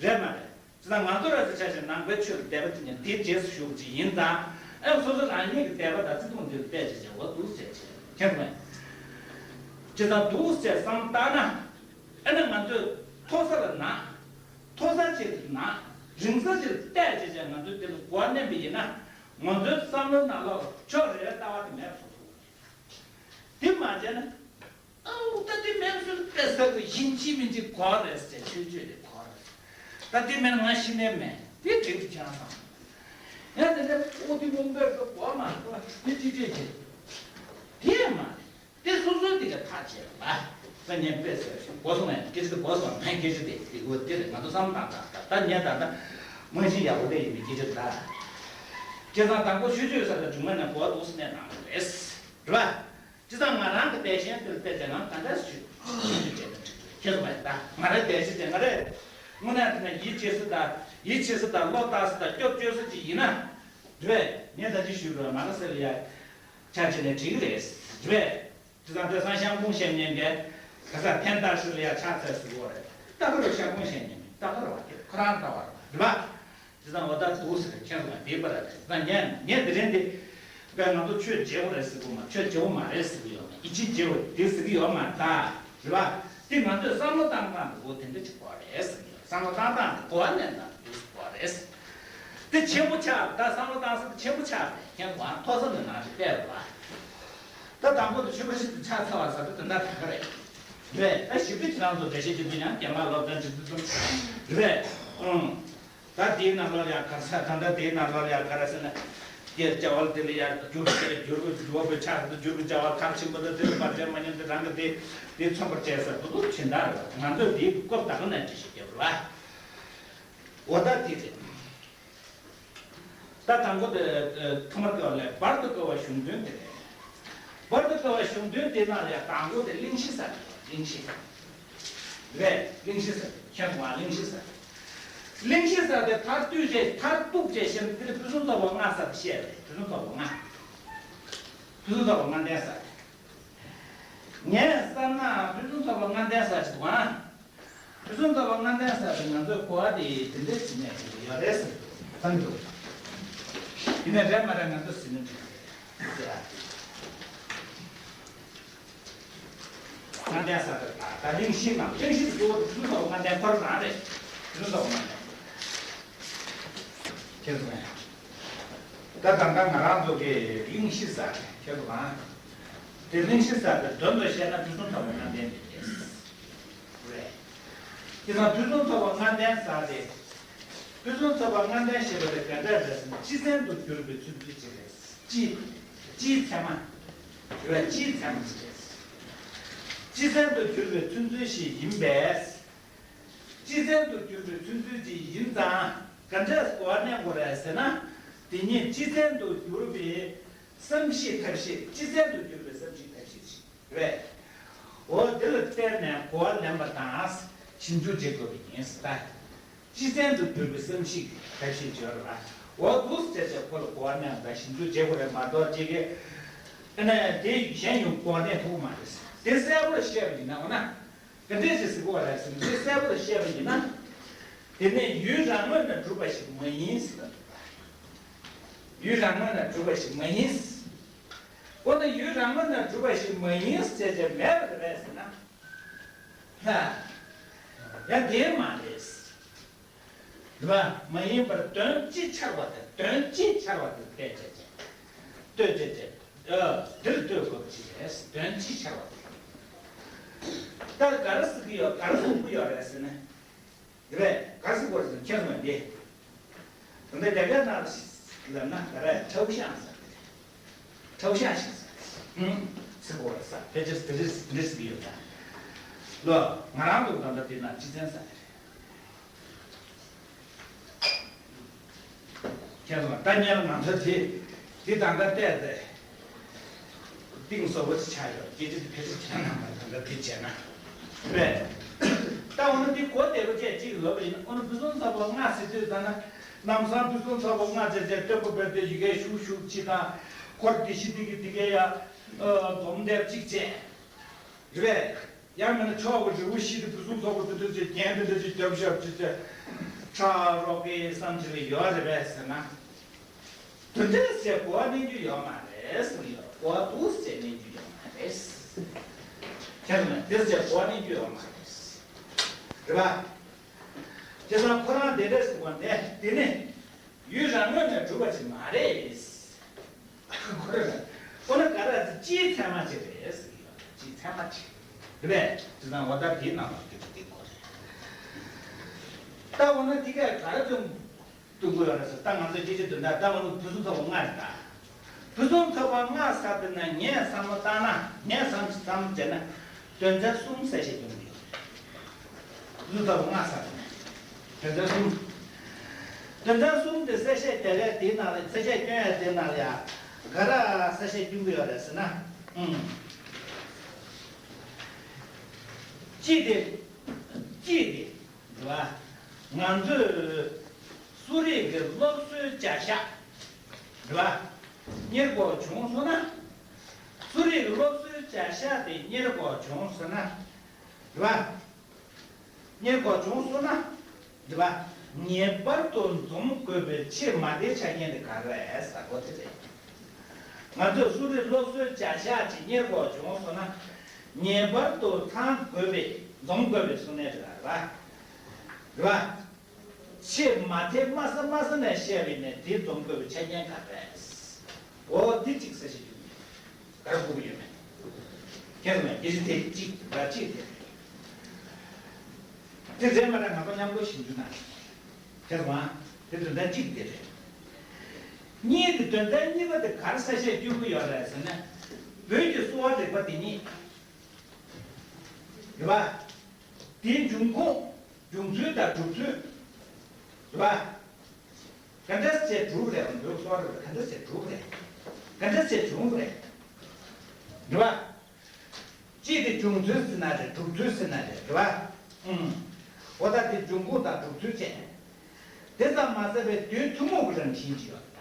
རེད་པ། རེད་མ་རེད། ཅི་ལྟར་ང་ཚོ་ར་ཟེར་ཆ་བཞག་ནང་པའི་ཆོས་ལ་དད་པ་དེ་ནི་དེའི་རྗེས་སུ་ཞུགས་ཅིག་ཡིན་ཙང་། ཨེ་སོ་སོ་རང་ཉིད་ཀྱི་དད་པ་དང་བརྩི་མཐོང་འདི་ལ་བལྟས་བྱས་བྱས་འོ་འདུག་ཟེར་བྱས། མཁྱེན་སོང་ངས། ཅི་ལྟར་འདུག་ཟེར་བསམ་བཏང་ན། ཨ་ནི་ང་ཚོས་མཐོ་ས་ལ་ན། མཐོ་ས་ཅིག་ན། རིང་ས་ཅིག་བལྟས་བྱས་བྱས་ང་ཚོས་དེ་ལ་གོ་བ་མནན་པ་ཡིན་ན། ང་ཚོའི་བསམ་བློའི་ནང་ལོགས་ཕྱོགས་རེ་རེ་ལྟ་བ་དེ་མེད་པ་བཟོ་ཐུབ་ཀྱི་རེད། དེ་མ་བྱས་ན། ཨའུ་ད་དེ་མེད་ཚུལ་དཔེ་ཟེར་གི་ཡིན་གཅིག་མིན་གཅིག་གོ་རེད་ཟེར། ཆོས་སྤྱོད་དེ་གོ་རེད། ད་དེ་མེད་ན་ང་ཤི་ནས་མེད་དེ་འགྲིག་གི་ཆང་སང་། ཡང་དེ་འདྲ་ཨོ་དེ་མོ་འབོད་གི་གོ་མ་གོ་དེ་ཅི་ཅི་ཅི། དེ་མ་རེད། དེ་སོ་སོའི་དེ་ག་ཐག་བཅད་པ། ད་ངས་དཔེ་ཟེར་ཞིག་གོ་སོང་ངས། སྐད་ཆ་དེ་གོ་སོང་ངས། སྐད་ཆ་དེ་དེ་གོ་དེ་རེད། ང་ཚོ་བསམ་བློ་བཏང་དང་ད་ད་ངས་ད་ད་རྨང་གཞི་ཡག་པོ་དེ་ཡིན་པའི་སྐད་ཆ་རེད། ད་སྐལ་བཟང་དང་པོ་ཆོས་སྤྱོད་ས་ལ་སྒྲུང་མ་ནས་གོ་འདུག་སེ་གནས་ནང་རེད། རེད་པ། བྱས་ཙང་ང་རང་གི་དད་ཞེན་དེ་ལ་བལྟས་ཏེ་ང་ག་འདྲ་ཞིག་ཞུ་རྒྱུ་བྱས་ན་འགྲིག་གི་རེད། ཁྱེད་ཚོ་མ་ཡིན་ད་ང་རའི་དད་ཞེན་དེ་ང་རེད། དངོས་གནས་དྲང་གནས་ཡིད་ཆེས་ས་དང་ཡིད་ཆེས་ས་དང་བློ་བཏང་ས་དང་སྐྱོབ་བཅོལ་ས་ཅིག་ཡིན་ན། རེད་པས། ངས་ད་ཅི་ཞུས་པ་མ་ག་སེ་ལ་ཡ་ཆ་བྱས་ནས་འགྲིག་གི་རེད། རེད་པས། བྱས་ཙང་དེང་སང་ཤང་ཀུང་ཞེས་ཉན་མཁན་ག་ས་ཐན་ཏ་ཧྲི་ལ་ཡ་ཕྱག་འཚལ་ཟེར་གོ་རེད། ད་ག་རེ་ཤང་ཀུང་ཞེས་ཉན་མཁན་ད་ག་རེ་བ་དེ་ཁོ་རང་ལྟ་བ་རེད་པ། དེ་དང་འོ་ད་འདུག་ཟེར་མཁན་སོང་བ་དེ་པ་ར་རེད། ད་ངས་ངས་དེ་རིང་འདི་བས་ང་ཚོ་ཆོས་བརྗེ་བོ་རེད་ཟེར་གི་མ། ཆོས་བརྗེ་བོ་མ་རེད་ཟེར་གི་ཡོད་མ། ཡིད་ཆེས་བརྗེ་བོ་དེ་ཟེར་གི་ཡོད་མ་རེད་ད། རེད་པ། དེ་ང་ཚོས་བསམ་བློ་བཏང་སྟངས་འདི་འོ་དེ་འདྲ་ཅིག་གོ་རེད་ཟེར་གི་ཡོད། བསམ་བློ་བཏང་སྟངས་འདི་གོ་བ་ལེན་སྟངས་འདི་འདུག་ཟེར་གོ་རེད། དེ་ཆེན་པོ་ཆགས་ད། བསམ་བློ་བཏང་ས་དེ་ཆེན་པོ་ཆགས་རེད། ཁྱེད་ཚོ་མཐོ་ས་ནས་ནང་ཞིག་བལྟས་རོགས་ཨ། ད་དང་པོ་དེ་ཆུ་བོ་ཞིག་ཏུ་ཆགས་ཚར་བ་ཟེར་དུས་དེ་འདྲ་ད་ག་རེད། རེད། ད་ཞིབ་ཏུ་ཁྱེད་རང་ཚོ་འགྲེལ་བཤད་ཅིག་འདུག་ཡང་རྒན་ལགས་སློབ་ཚན་ཅིག་ཏུ་ཚུད་རེད། ཨང་། ད་དེའི་ནང་ལོགས་ལ་ཡང་ག་རེ་ཟེར། ད་ལྟ་དེའི་ནང་ལོགས་ལ་ཡང་ག་རེ་ཟེར་ན། དེར་བྱ་བ་དེ་ལ་ཡང་འགྱུར་བ་འགྱུར་བ་འགྱུར་བ་པོའི་ཆ་དེ་འགྱུར་བའི་བྱ་བ་མཐར་ཕྱིན་པ་དང་དེ་ལ་བར་ཆད་མ་ཉམས་ཏེ་རང་གི་དེ་དེ་མཚོན་པར་བྱས་ཟེར་དུ་དུ་ཕྱིན་ད་རེད། ང་ཚོས་དེའི་སྐོར་ད་ག་ནས་འགྲེལ་བཤད་རྒྱབ་རེད་པ། འོ་ད་དེ་རེད། ད་དང་པོ་དེ་ཐོག་མར་དེ་བ་ལས་བར་དུ་དཀའ་བ་གཞུང་དོན་དེ་རེད། བར་དུ་དཀའ་བ་གཞུང་དོན་དེ་ནང་ལ་ཡང་དང་པོ་དེ་གླེང་གཞི་ཟེར་རེད། གླེང་གཞི་རེད། གླེང་གཞི་ཟེར་མཁན་ཚོ་ང་གླེང་གཞི་ཟེར། གླེང་གཞི་ཟེར་དེ་མཐར་གཏུགས་བྱས་མཐར་གཏུགས་བྱས་བཤད་ན་དེ་ཕུན་སུམ་ཚོགས་པ་ལྔ་ཟེར་བཤད་རེད། ཕུན་སུམ་ཚོགས་པ་ལྔ། ཕུན་སུམ་ཚོགས་པ་ལྔ་ལྡན་ཟེར། ངས་བསམ་ན་ཕུན་སུམ་ཚོགས་པ་ལྔ་ལྡན་ཟེར་ཞིག་འདུག་ཨང་། ཕུན་སུམ་ཚོགས་པ་ལྔ་ལྡན་ཟེར་དེ་ང་ཚོས་གོ་བ་དེ་དེ་འདྲ་ཞིག་ནས་ཡོད་རེད་ཟེར་བསམ་འདུག་ཡིན་ནའི་རེད་མ་རེད་ང་ཚོ་ཟིན་ན་འགྲིག་གི་རེད། ལྔ་ལྡན་ཟེར་དེ་ད་གླེང་གཞི་ནང་གླེང་གཞི་དེ་གཙོ་བོ་དེ་ཕུན་སུམ་ཚོགས་པ་ལྔ་ལྡན་ཁོ་རང་རེད། ཕུན་སུམ་ཚོགས་པ་ལྔ་ལྡན། ཁྱེད་ཚོ་ད་ད་ལྟ་ང་རང་ཚོ་གི་གླེང་གཞི་ཟེར་ཁྱེད་ཚོ་གང་། དེ་གླེང་གཞི་ཟེར་དེ་དོན་དུ་བཤད་ན་ཕུན་སུམ་ཚོགས་པ་ལྔ་ལྡན་དེ་རེད། རེད། དེ་ན་ཕུན་སུམ་ཚོགས་པ་ལྔ་ལྡན་ཟེར་དེ། ཕུན་སུམ་ཚོགས་པ་ལྔ་ལྡན་ཞེས་པ་དེ་ག་འདྲ་རེད་ཟེར་ན་སྤྱི་མཚན་དུ་གྱུར་པའི་མཚོན་ཚུལ་ཅིག་རེད། སྤྱི། སྤྱིའི་ཚད་མ། རེད། སྤྱིའི་ཚད་མ་ཅིག་རེད། སྤྱི་མཚན་དུ་གྱུར་པའི་མཚོན་ཚུལ་ཞིག་ཡིན་པས། སྤྱི་མཚན་དུ་གྱུར་པའི་མཚོན་ཚུལ་ཅིག་ཡིན་ཙང་ག་འདྲས་གོ་བ་ལེན་དགོས་རེད་ཟེར་ན། དེ་ཉིད་སྤྱི་མཚན་དུ་གྱུར་པའི་བསམ་ཤེས་ཐབས་ཤེས། སྤྱི་མཚན་དུ་གྱུར་པའི་བསམ་ཤེས་ཐབས་ཤེས་ཤིག་རེད། འོ་དེ་ལ་བརྟེན་ནས་གོ་བ་ལེན་པ་དང་ཞིབ་འཇུག་བྱེད་དགོས་པ་ཡིན་ཟེར་ད། སྤྱི་མཚན་དུ་གྱུར་པའི་བསམ་ཤེས་ཐབས་ཤེས་བྱོས་ར། འོ་འདུག་ཟེར་བྱས་ཁོ་ལ་གོ་བ་ལེན་དང་ཞིབ་འཇུག་བྱེད་དགོས་རེད་མ་གཏོགས་ཅིག་གིས་ཨ་ནི་དེ་གཞན་ཡོང་གོ་བ་ལེན་ཐུབ་ཀྱི་མ་རེད། དེ་གསལ་པོར་བཤད་པ་ཡིན་ན་འོ་ན་ག་འདྲས་ཞིག་ཟེར་དགོས་རེད་ཟེར་ན། དེ་གསལ་པོར་བཤད་པ་ཡིན་ན། དེ་ནི་ཡུལ་རང་ངོས་ནས་གྲུབ་པ་ཞིག་མ་ཡིན་ཟེར། ཡུལ་རང་ངོས་ནས་གྲུབ་པ་ཞིག་མ་ཡིན། འོ་ན་ཡུལ་རང་ངོས་ནས་གྲུབ་པ་ཞིག་མ་ཡིན་ཟེར་བྱས་མེད་པ་རེད་ཟེར་ན། ཡང་དེ་མ་རེད། རེད་པ། མ་ཡིན་པར་དོན་སྤྱིར་འཆར་བ་དེ། དོན་སྤྱིར་འཆར་བ་དེ་ལྟོས་བྱས་བྱས། ལྟོས་བྱས་བྱས། ཨ། འདིར་ལྟོས་དགོས་པ་ཅིག་རེད། དོན་སྤྱིར་འཆར་བ་དེ། ད་ག་རེ་ཟེར་གྱི་ཡོད། ག་རེ་གསུང་གི་ཡོད་རེད་ཟེར་ན། རེད་པས། ག་རེ་ཟེར་དགོས་རེད་ཟེར་ན་ཁྱེད་ཚོ་འདི། ད་ལྟ་རྒྱ་སྐད་ནང་ལབ་ན་ག་རེ། 抽象ཟེར། 抽象性ཟེར། ཨང་། ཟེར་དགོས་རེད་ཟེར། ཕལ་ཆེར་ཕལ་ཆེར་འདི་ཟེར་གྱི་ཡོད་ད། ལོ། ང་རང་ཚོ་ད་ལྟ་འདི་ན་སྤྱི་མཚན་ཟེར་རེད། ཁྱེད་ཚོ་ལ་ལྟ་མཁན་ལ་ང་ཚོ་དེ་དེ་ད་ལྟ་བལྟས་ཏེ་གཏིང་ཟབ་པོ་ཞིག་ཆགས་ཡོད། སྐད་ཆ་དེ་ཕལ་ཆེར་ཁྱེད་རྣམ་པ་ད་ལྟ་དེ་བྱས་ན་རེད། ད་འོ་ན་དེ་གོ་བདེ་པོ་བྱས་གཅིག་ལབ་པ་ཡིན་ན། འོ་ན་ཕུན་སུམ་ཚོགས་པ་ལྔ་ཟེར་དུས་ད་ན་ལམ་སང་ཕུན་སུམ་ཚོགས་པ་ལྔ་ཟེར་བྱས་སྟོན་པ་བོད་དེ་ཡི་གེ་ཤུག་ཤུག་ཅིག་དང་། འཁོར་དེ་བཞི་དེ་གི་དེ་གའི་ཡ་འཛོམས་དེབ་གཅིག་བྱས། རེད་པས། ཡང་མིན་ན་ཕྱོགས་ཀྱི་རི་བོ་བཞི་དེ་ཕུན་སུམ་ཚོགས་པ་དེ་འདྲ་ཅིག་རྒྱན་དེ་འདྲ་ཅིག་རྒྱབ་ཞབས་ཅིག་ཅིག་ཁྲ་རོག་གེ་བསམ་ཅིག་ལ་ཡོད་རེད་པས་ཟེར་ན། དེ་འདྲ་ཟེར་གོ་བ་ལེན་རྒྱུ་ཡོད་མ་རེད་ཟེར་གྱི་ཡོད། གོ་བ་འདུག་ཟེར་ལེན་རྒྱུ་ཡོད་མ་རེད། ཁྱེད་ཚོ་ནས་དེ་ཟེར་གོ་བ་ལེན་རྒྱུ་ཡོད་མ་རེད། རེད་པ། བྱས་ཙང་ཁོ་རང་དེ་འདྲ་ཟེར་བ་འདི་དེ་ནི། ཡུལ་རང་ངོས་ནས་གྲུབ་པ་ཅིག་མ་རེད། ཁོ་རང་། ཁོ་ན་ག་རེ་ཟེར། སྤྱིའི་ཚད་མ་ཅིག་རེད་ཟེར་གྱི་ཡོད། སྤྱིའི་ཚད་མ་ཅིག་རེད་པས། དེ་ཙང་འོ་ད་དེའི་ནང་ལ་སྐྱོན་དེ་དགོས་རེད། ད་འོ་ན་དེ་གས་ག་རེ་སྟོན་སྟོན་དགོས་ཡོད་རེད་ཟེར། ད་ང་ཚོས་སྐད་ཆ་དོན་དག་ད་འོ་ན་ཕུན་སུམ་ཚོགས་པ་ལྔ་རེད་ད། ཕུན་སུམ་ཚོགས་པ་ལྔ་ཟེར་དེ་ན་ངས་བསམ་བློ་བཏང་ན། ངས་བསམ་བསམ་བྱས་ན་དོན་ཚན་གསུམ་གསལ་བཤད་སྟོན་གྱི་ཡོད། ལུས་ལྟ་བུ་ལྔ་ཟེར་ནས། དོན་ཚན་གསུམ། དོན་ཚན་གསུམ་དེ་གསལ་བཤད་དེ་གའི་དེའི་ནང་ལ། གསལ་བཤད་སྐྱོན་ཡ་དེའི་ནང་ལ་ཡ་ག་རེ་གསལ་བཤད་སྐྱོན་གྱི་ཡོད་རེད་ཟེར་ན། ཨང་། གཅིག་དེ། གཅིག་དེ། རེད་པ། ང་ཚོས་གསོ་རིག་གི་སློབ་གསོའི་བྱ་གཞག་རེད་པ། གཉེར་དགོས་བྱུང་སོང་ན། གསོ་རིག་གི་སློབ་གསོའི་བྱ་གཞག་དེ་གཉེར་དགོས་བྱུང་སོང་ན། རེད་པ། གཉེར་དགོས་བྱུང་སོང་ན། རེད་པ། ངེས་པར་དུ་འཛོམས་དགོས་པའི་ཆེས་མ་མཐའི་ཆ་རྐྱེན་དེ་ག་རེ་རེད་ཟེར་གོ་དེ་རེད། ང་ཚོས་གསོ་རིག་སློབ་གསོའི་བྱ་གཞག་ཅིག་གཉེར་དགོས་བྱུང་སོང་ན། ངེས་པར་དུ་ཚང་དགོས་པའི། འཛོམས་དགོས་པའི་གསུང་ནས་རེད་པ། རེད་པ། ཆེས་མ་མཐའི་དམའ་ས་དམའ་ས་ནས་བཤད་པ་ཡིན་ནའི་དེ་འཛོམས་དགོས་པའི་ཆ་རྐྱེན་ག་རེ་རེད། འོ་དེ་གཅིག་གསལ་བཤད་རྒྱུ་མེད། ག་རེ་དགོས་ཀྱི་ཡོད་མེད། ཁྱེད་ཚོ་ནས་སྐད་ཆ་དེ་གཅིག་ར་གཅིག་དེ་རེད། དེ་རེད་མ་རེད་ང་ཚོ་མཉམ་དུ་ཞིབ་འཇུག་གནང་། ཁྱེད་ཚོ་ཨ། དེ་དོན་ཚན་གཅིག་དེ་རེད། གཉིས་དེ། དོན་ཚན་གཉིས་པ་དེ་ག་རེ་གསལ་བཤད་སྐྱོན་གྱི་ཡོད་རེད་ཟེར་ན། བོད་ཀྱི་གསོ་བ་རིག་པ་དེ་ཉིད། རེད་པ། དེའི་འབྱུང་ཁུངས། འབྱུང་ཚུལ་དང་གྲུབ་ཚུལ། རེད་པ། ག་འདྲ་བྱས་གྲུབ་རེད། འདུག་སོགས་རེད། ག་འདྲ་བྱས་གྲུབ་རེད། ག་འདྲ་བྱས་བྱུང་རེད། རེད་པ། གཅིག་དེ་འབྱུང་ཚུལ་ཟེར་ན་རེད། གྲུབ་ཚུལ་ཟེར་ན་རེད། རེད་པ། ཨུམ། འོ་ད་དེ་འབྱུང་ཁུངས་དང་གྲུབ་ཚུལ་བྱས། དེ་ཙམ་མ་ཟད་པའི་དུས་ཐུན་མོང་གི་རང་བཞིན་ཅིག་ཡོད་ད།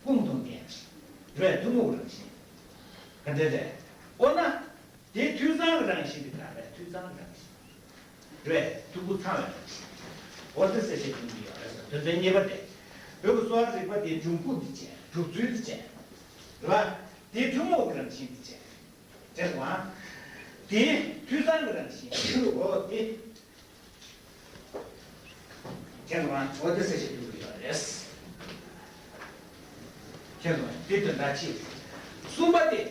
ཀུན་ཏུ་བརྟེན་ཅིང་། རེད། ཐུན་མོང་གི་རང་བཞིན། ག་འདྲ་རེད། འོ་ན། དེའི་དུས་གཙང་གི་རང་བཞིན་དེ་ག་རེ་རེད། དུས་གཙང་གི་རང་བཞིན། རེད། འཐུས་ཁུངས་ཚང་བའི་རང་བཞིན། འོ་དེ་གསལ་བཤད་གཏོང་གི་ཡོད་རེད་ཟེར། དོན་ཚན་གཉིས་པ་དེ། བོད་ཀྱི་གསོ་བ་རིག་པ་དེའི་འབྱུང་ཁུངས་དེ་བྱས། གྲུབ་ཚུལ་དེ་བྱས། རེད་པ། དེའི་ཐུན་མོང་གི་རང་བཞིན་དེ་བྱས། རེད་པ། དེའི་དུས་གཙང་གི་རང་བཞིན། འོ་དེ། ཁྱེད་རང་འོ་དེ་གསལ་བཤད་གཏོང་གི་ཡོད་རེད། ཁྱེད་རང་དེ་དོན་དག་གཅིག་གསུམ་པ་དེ།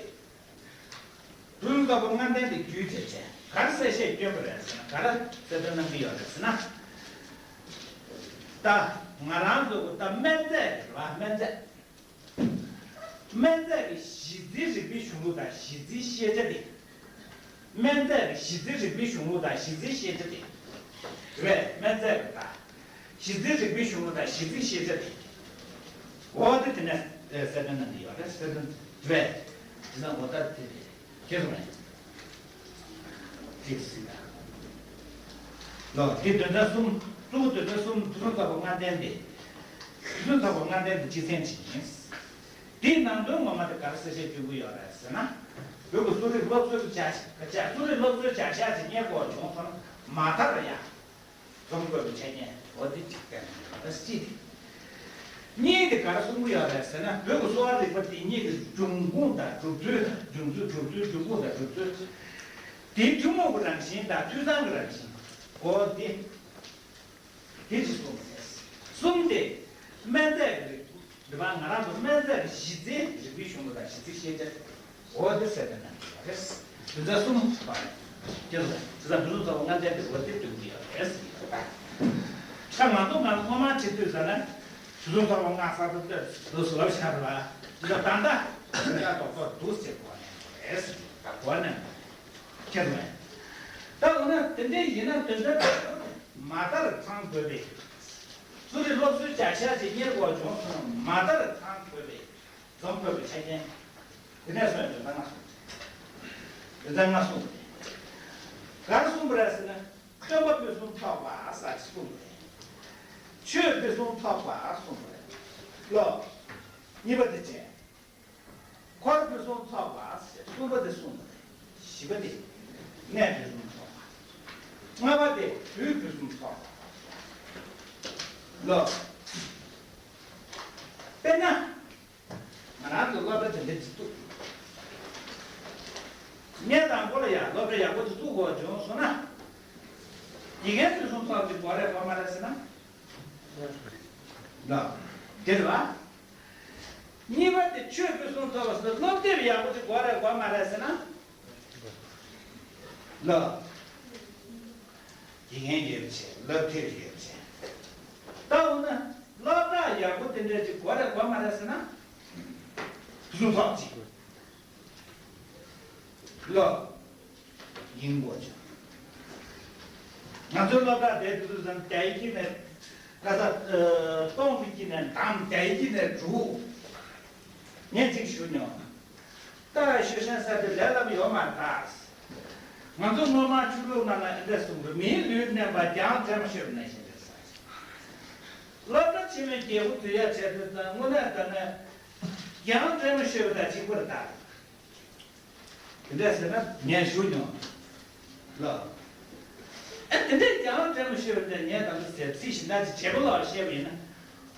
འབྲུ་ལྔ་པོ་ལྔ་ལྡན་དེ་བརྒྱུད་བྱས་བྱས་ག་རེ་གསལ་བཤད་སྐྱོན་པ་རེད་ཟེར་ན། ག་རེ་གསལ་སྟོན་གནང་གི་ཡོད་རེད་ཟེར་ན། ད་ང་རང་ཚོ་གི་ད་སྨན་རྫས་རེད་པ། སྨན་རྫས། སྨན་རྫས་ཀྱི་གཞི་རྩའི་རིགས་པའི་གཞུང་ལུགས་དང་གཞི་རྩའི་ཤེས་བྱ་དེ། སྨན་རྫས་ཀྱི་གཞི་རྩའི་རིགས་པའི་གཞུང་ལུགས་དང་གཞི་རྩའི་ཤེས་བྱ་དེ། རེད་པས། སྨན་རྫས་ཀྱི་ད། གཞི་རྩའི་རིགས་པའི་གཞུང་ལུགས་དང་གཞི་རྩའི་ཤེས་བྱ་དེ། འོ་དེ་དེ་ནས་གསལ་སྟོན་གནང་གི་ཡོད་རེད། གསལ་སྟོན་རེད། དེ་ན་འོ་ད་དེ་རེད། ཁྱེད་རང་ཅིག་གཟིགས་དང་། ལོ། དེ་དོན་ཚན་གསུམ། གཙོ་བོ་དོན་ཚན་གསུམ། ཕུན་སུམ་ཚོགས་པ་ལྔ་ལྡན་ཏེ། དུས་ཚོད་ཚང་བ་ལྔ་ལྡན་དུ་སྤྱི་མཚན་ཅིག་ཡིན། དེའི་ནང་དོན་ངོ་མ་དེ་ག་རེ་གསལ་བཤད་སྤྲོད་ཀྱི་ཡོད་རེད་ཟེར་ན། བོད་ཀྱི་གསོ་རིག་སློབ་གསོའི་བྱ་བྱ་གསོ་རིག་སློབ་གསོའི་བྱ་གཞག་ཅིག་གཉེར་དགོས་བྱུང་སོང་ན་མ་མཐའ་ལ་ཡ། འཛོམས་དགོས་པའི་ཆ་རྐྱེན་འོ་དེ་གཅིག་བསྟན་ཡོད་རེད། གཅིག་དེ། གཉིས་དེ་ག་རེ་གསུང་གི་ཡོད་རེད་ཟེར་ན། བོད་ཀྱི་གསོ་བ་རིག་པ་དེ་གཉིས་ཀྱི་འབྱུང་ཁུངས་དང་གྲུབ་ཚུལ་དང་། འབྱུང་ཚུལ། གྲུབ་ཚུལ། འབྱུང་ཁུངས་དང་གྲུབ་ཚུལ། དེའི་ཐུན་མོང་གི་རང་བཞིན་དང་འཐུས་ཚང་གི་རང་བཞིན། འོ་དེ། དེ་གཅིག་གསུངས་པ་རེད། གསུམ་དེ། སྨན་རྫས་ཀྱི་རིགས། འདི་པ་ང་རང་ཚོ་སྨན་རྫས་ཀྱི་གཞི་རྩའི་རིག་པའི་གཞུང་ལུགས་དང་གཞི་རྩའི་ཤེས་བྱ། འོ་དེ་ཟེར་ཏེ་གནང་གི་ཡོད་རེད། དོན་ཚན་གསུམ་པ་རེད། ཁྱེད་ཚོ་དེ་ཚོ་བུ་ཚོ་ཚོ་ལྔ་ལྡན་དེ་འོ་དེ་སྟོན་གྱི་ཡོད་རེད་ཟེར་གྱི་ཡོད་པ། ད་ང་ཚོ་ང་སྔོན་མ་བྱེད་དུས་ཟེར་ན། བུ་ཚོ་ཚོ་ལྔ་ས་དེ་འདུག་ཟེར་བ་ཤར་བ། དེ་ཚོ་ད་ལྟ་ང་རྡོག་ཐོག་འདུག་ཟེར་གོ་ནས་རེད་ཟེར་གྱི་ཡོད་པ། གོ་ནས་ཁྱེད་ཚོ། ད་འོ་ན་དེ་འདྲའི་ཡིན་ན་དོན་ཚན་དེ་མ་མཐར་ཚང་དགོས་པས། གསོ་རིག་སློབ་གསོའི་བྱ་གཞག་ཅིག་གཉེར་དགོས་བྱུང་སོང་ན་མ་མཐར་ཚང་དགོས་པས། འཛོམས་དགོས་པའི་ཆ་རྐྱེན། དེ་ནས་བཟུང་དོན་དག་ལྔ་གསུངས་ཏེ། དོན་དག་ལྔ་གསུངས་ཏེ། ག་རེ་གསུངས་པ་རེད་ཟེར་ན། སྟོན་པ་ཕུན་སུམ་ཚོགས་པ་ཟེར་གསུངས་པ་རེད། ཆོས་ཕུན་སུམ་ཚོགས་པ་གསུངས་པ་རེད། ལོ། གཉིས་པ་དེ་བྱས། འཁོར་ཕུན་སུམ་ཚོགས་པ་ཟེར་གསུངས་པ་རེད། བཞི་པ་དེ་གནས་ཕུན་སུམ་ཚོགས་པ། ལྔ་པ་དེ་དུས་ཕུན་སུམ་ཚོགས་པ། ལོ། དཔེར་ན། ང་རང་ཚོ་སློབ་གྲྭ་དེ་འདྲ་ཅིག་བཙུགས། ངས་དང་པོ་ལ་ཡང་སློབ་གྲྭ་ཡག་པོ་ཅིག་བཙུགས་དགོས་བྱུང་སོང་ན། དགེ་རྒན་ཕུན་སུམ་ཚོགས་པ་ཅིག་དགོས་རེད་དགོས་མ་རེད་ཟེར་ན། ལགས། དེ་རེད་བ། གཉིས་པ་དེ་ཆོས་ཕུན་སུམ་ཚོགས་པ་ཟེར་སློབ་དེབ་ཡག་པོ་ཅིག་དགོས་རེད་དགོས་མ་རེད་ཟེར་ན། ལགས། དགེ་རྒན་ཡོད་བྱས། སློབ་དེབ་ཡོད་བྱས། ད་འོ་ན་སློབ་གྲྭ་ཡག་པོ་དེ་འདྲ་ཅིག་དགོས་རེད་དགོས་མ་རེད་ཟེར་ན། ཕུན་སུམ་ཚོགས་ཅིག་ལོ། ཡིན་དགོས་ཆོག་ང་ཚོའི་སློབ་གྲྭ་དེ་དུས་ཙམ་བརྒྱ་ཡི་དཀྱིལ་ནས། ག་ས། ཨ། སྟོང་གི་དཀྱིལ་ནས་བདམས། བརྒྱ་ཡི་དཀྱིལ་ནས་གྲུབ། ངས་གཅིག་ཞུ་མྱོང་། ད་ཞུ་ཤེས་ས་དེ་ལས་སླ་པོ་ཡོད་མ་རེད་ད། ང་ཚོ་སྔོན་མ་ཆོས་ལུགས་ནང་ལ་འདི་འདྲ་གསུངས་པ། མིའི་ལུས་གནས་པ་རྒྱང་བཀྲེས་མ་ཤོར་ནང་བཞིན་རེད་ཟེར། སློབ་གྲྭ་ཆེན་མོའི་རྒྱལ་པོ་འཛུལ་ཡ་བྱས་དུས་ཙམ་དངོས་གནས་དྲང་གནས་རྒྱང་བཀྲེས་མ་ཤོར་བ་དང་གཅིག་པ་རེད་ད། དེ་འདྲ་ཟེར་ན་ངས་ཞུ་མྱོང་། ལགས། ཨ། དེ་འདྲའི་རྒྱང་བཀྲེས་མ་ཤོར་བ་དེ། ངས་ད་ལྟ་ཟེར་ཚིག་གཞན་དག་ཅིག་བྱེད་པོ་ལ་བཤད་པ་ཡིན་ན།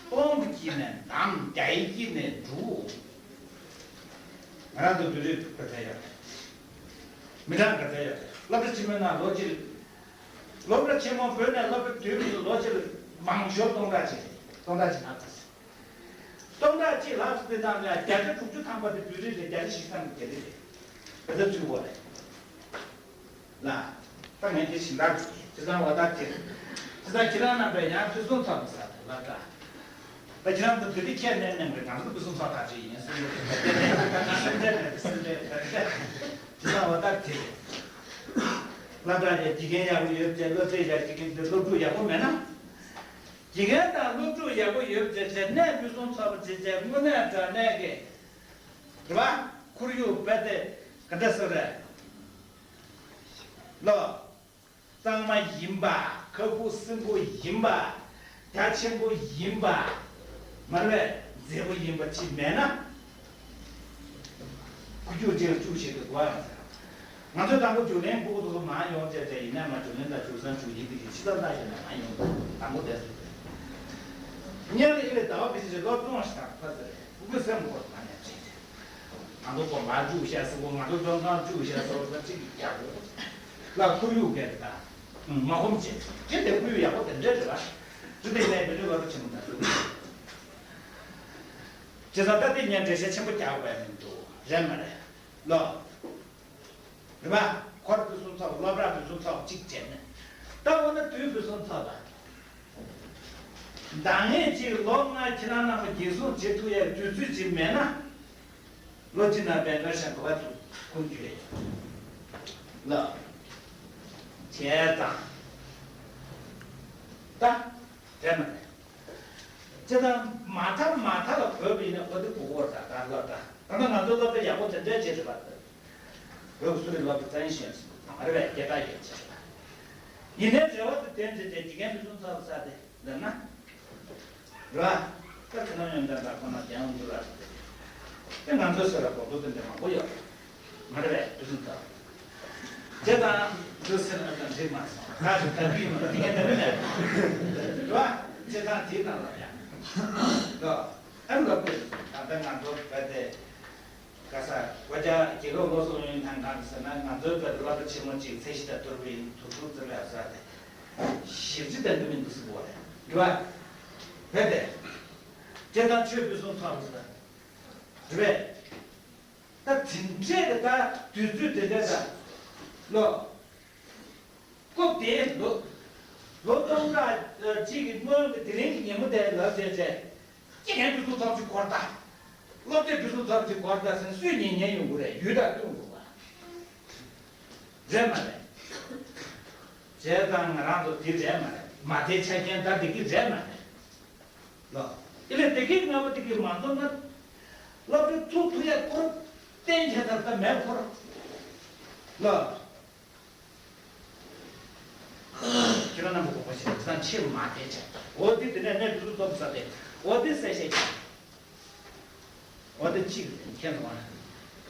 སྟོང་གི་དཀྱིལ་ནས་བདམས། བརྒྱ་ཡི་དཀྱིལ་ནས་གྲུབ། ང་རང་ཚོ་བོད་རིགས་ག་ཚད་ཡོད་རེད། མི་གྲངས་ག་ཚད་ཡོད་རེད། སློབ་གྲྭ་ཆེན་མོའི་ནང་ལོ་གཅིག་སློབ་གྲྭ་ཆེན་མོ་བོད་ནས་སློབ་གྲྭ་བསྡུས་པའི་ལོ་གཅིག་ལ་མང་ཤོས་སྟོང་ཕྲག་གཅིག་རེད། སྟོང་ཕྲག་གཅིག་ལྷག་ཙམ། སྟོང་ཕྲག་གཅིག་ལྷག་ཙམ་དེ་ཙམ་ལ་བརྒྱ་ཆ་དྲུག་ཅུ་ཐམ་པ་དེ་བོད་རིགས་རེད། བརྒྱ་ཆ་བཞི་ཙམ་དེ་རྒྱ་རིགས་རེད། བོད་ཚོ་ཚུད་དགོས་རེད། ལགས། ད་ངས་དེ་སྦྱིན་བདག་གི་བྱས་ཙང་འོ་ད་དེ། བྱས་ཙང་ཁྱེད་རང་རྣམ་པས་ཡང་ཕུན་སུམ་ཚོགས་པ་ཟེར་ལབ་ད། ད་ཁྱེད་རང་ཚོ་དེ་དུས་ཁས་ལེན་གནང་རེད། ང་ཚོ་ཕུན་སུམ་ཚོགས་ཐག་ཆོད་ཡིན་ཟེར་ནས། སེམས་ཁྲལ་མེད། སེམས་ཁྲལ་མེད། བྱས་ཙང་འོ་ད་དེ་རེད། སློབ་གྲྭ་ཡ་དགེ་རྒན་ཡག་པོ་ཡོད་ཚེ། སློབ་གྲྭ་ཡ་དགེ་རྒན་དེ་སློབ་ཕྲུག་ཡག་པོ་མེད་ན། དགེ་རྒན་དང་སློབ་ཕྲུག་ཡག་པོ་ཡོད་ཚེ་ཚེ་གནས་ཕུན་སུམ་ཚོགས་པ་བྱས་ཚེ་དངོས་གནས་དྲང་གནས་ཀྱི་རེད་བ། ཁོར་ཡུག་དཔེ་དེ་ག་འདྲ་ཟེར་རེད། ལོ། གཙང་མ་ཡིན་པ། ཁ་ཁུ་སིམ་པོ་ཡིན་པ། རྒྱ་ཆེན་པོ་ཡིན་པ། མ་རེད་པས། མཛེས་པོ་ཡིན་པ་ཅིག་མེད་ན། ཁུ་བྱུག་ཅིག་བཅུག་བྱེད་དུ་གོ་ཨ། ང་ཚོས་དང་པོ་བཅུག་ལེན་ཕྲུ་གུ་ཚོ་མང་ཡོང་བྱས་བྱས་ཡིན་ན། མ་བཅུག་ལེན་དང་བཅུག་སང་བཅུག་ཡིན་དེ་གི་ཕྱི་ལ་ལྟ་ཞེ་ན་མང་ཡོང་དང་པོ་དེ་ཚོ་རེད། སྔོན་ལ་ཨི་ལས་ཟླ་བ་བི་སི་ཅེ་སློབ་སྦྱོང་ཞིག་དང་ཕ་ཚེ་རེད། ཕྲུ་གུ་སེམས་ཁོག་མ་ཉམས་བྱས་ཏེ། ང་ཚོ་གོ་མ་བཅུག་ཤ་ཟེར་གོ། ང་ཚོ་བཙོན་ཁང་བཅུག་ཤ་ཟེར་གོ། ཅིག་རྒྱག་གོ་ལ་ཁོར་ཡུག་གལ་ཏེ་ད། མ་ཧོམ་བྱེད་ཅི་དེ་ཁོར་ཡུག་ཡག་པོ་དེ་འདྲ་རེད་བ། ཅི་དེ་ནས་བོད་རིགས་སློབ་གྲྭ་ཆེན་མོ་ད་འདུག་བྱས་ཙང་ད་དེ་ངས་འགྲེལ་བཤད་ཆེན་པོ་རྒྱག་དགོས་ཡ་མི་འདུག་རེད་མ་རེད། ལོ། རེད་པ། འཁོར་ཕུན་སུམ་ཚོགས་པ། སློབ་གྲྭ་ཕུན་སུམ་ཚོགས་པ་གཅིག་བྱས་ནས། ད་འོ་ན་དུས་ཕུན་སུམ་ཚོགས་པ། ཟླ་ངེས་གཅིག་ལོ་ལྔ་ཁྱེད་རང་རྣམ་པ་འགན་སྲུང་བྱེད་ཐུབ་ཡའི་དུས་ཚོད་ཅིག་མེད་ན། ལོ་གཅིག་ནང་བན་དཀར་ཤང་ག་བ་ཚུར་ཁུར་རྒྱུ་རེད། ལགས། བྱས་ཙང་། ད། རེད་མ་རེད། བྱས་ཙང་མ་མཐའ་མ་མཐའ་ལ་བོས་པ་ཡིན་ན་འོ་དེ་གོ་གོ་ར། ད་ལྟ་ང་ཚོ་སློབ་གྲྭ་ཡག་པོ་དེ་འདྲ་བྱས་རེད་པ། བོད་ཀྱི་གསོ་རིག་སློབ་གྲྭ་རྩ་ཡིན་ཞེས་སུ་མ་རེད་པས། སྐད་གྲགས་ཡོད་ཅེས་རེད་པ། ཡིན་ནའི་རེ་བ་དེ་དོན་དེ་དེ་དགེ་རྒན་ཕུན་སུམ་ཚོགས་པ་ས་དེ་ལབ་ན། རེད་པ། ད་ཁྱེད་རང་ཡོན་ཏན་དང་ཁོ་ན་རྒྱང་འགྱུར་ལ་དེ་ང་ཚོའི་སེ་ར་གོ་རྡོ་དེ་འདྲ་མང་པོ་ཡོད་མ་རེད་པས། དུས་ཚོད་ད་དེ་དང་དུས་སེ་ར་དང་འགྲིག་མ་སོང་། ད་ཞིག་ད་དུས་མ་དེ་ངས་ད་མི་ལས་རེད་བ། དེ་དང་དེའི་ནང་ལ་ཡང་ལོ་ཨ་ལོ་དེ་ད་ལྟ་ང་ཚོ་བས་དེ། ག་ས་གོ་ཅག་རྒྱལ་ཁབ་སློབ་གསོ་ཨུ་ཡོན་ལྷན་ཁང་ཟེར་ན་ང་ཚོའི་བོད་སློབ་གྲྭ་ཆེན་མོ་གཅིག་ཚད་གཞི་དང་བསྡུར་བའི་དུས་ཚོད་ཙམ་ལ་ཟ་སྟེ་ཞིབ་ཅིག་དང་འདི་མི་འདུག་ཟེར་བ་རེད་འདྲ་བ། བོད་དེ་དེ་དང་ཆོས་ཕུན་སུམ་ཚོགས་ཟེར་འདྲ་བས། ད་དེ་འདྲས་ཀྱི་ད་དུས་ཚོད་དེ་འདྲས་ད་ལོ། སྐབས་དེའི་ལོ་ལོ་སྟོང་ཕྲག་གཅིག་གི་སྔོན་གྱི་དེ་རིང་གི་ཉིན་མོ་དེ་ལབ་བྱས་བྱས། སྐྱེ་ངན་དུས་སུ་ཐོབ་ཅིག་གོར་ད། སློབ་དེབ་དུས་སུ་ཐོབ་ཅིག་གོར་ད་ཟེར་སུས་ཉན་ཉན་ཡོང་གི་རེད། ཡུལ་དང་བསྟུན་དགོས་པ་རེད་མ་རེད། བྱས་ཙང་ང་རང་ཚོ་དེ་རེད་མ་རེད། མ་དེ་ཆ་རྐྱེན་ད་དེ་གི་རེད་མ་རེད། ལོ། ཨི་ལེ་དེ་གི་ལྔ་པོ་དེ་གི་མ་འཛོམས་ན། སློབ་གྲྭ་ཚུགས་ཐུབ་ཡ་ཁོར་གཏན་འཁེལ་ཐབས་ད་མེད་ཁོར། ལོ། ཁྱེད་རང་རྣམ་པ་གོ་བ་ཞིག་བསམ་ཆེ་མ་དེ་ཆ། འོ་དེ་དེ་ནས་གནས་དུས་སུ་སྟོབས་ཟ་སྟེ། འོ་དེ་གསལ་བཤད་ཀྱི། འོ་དེ་གཅིག་རེད་མཁྱེན་སོང་ང་།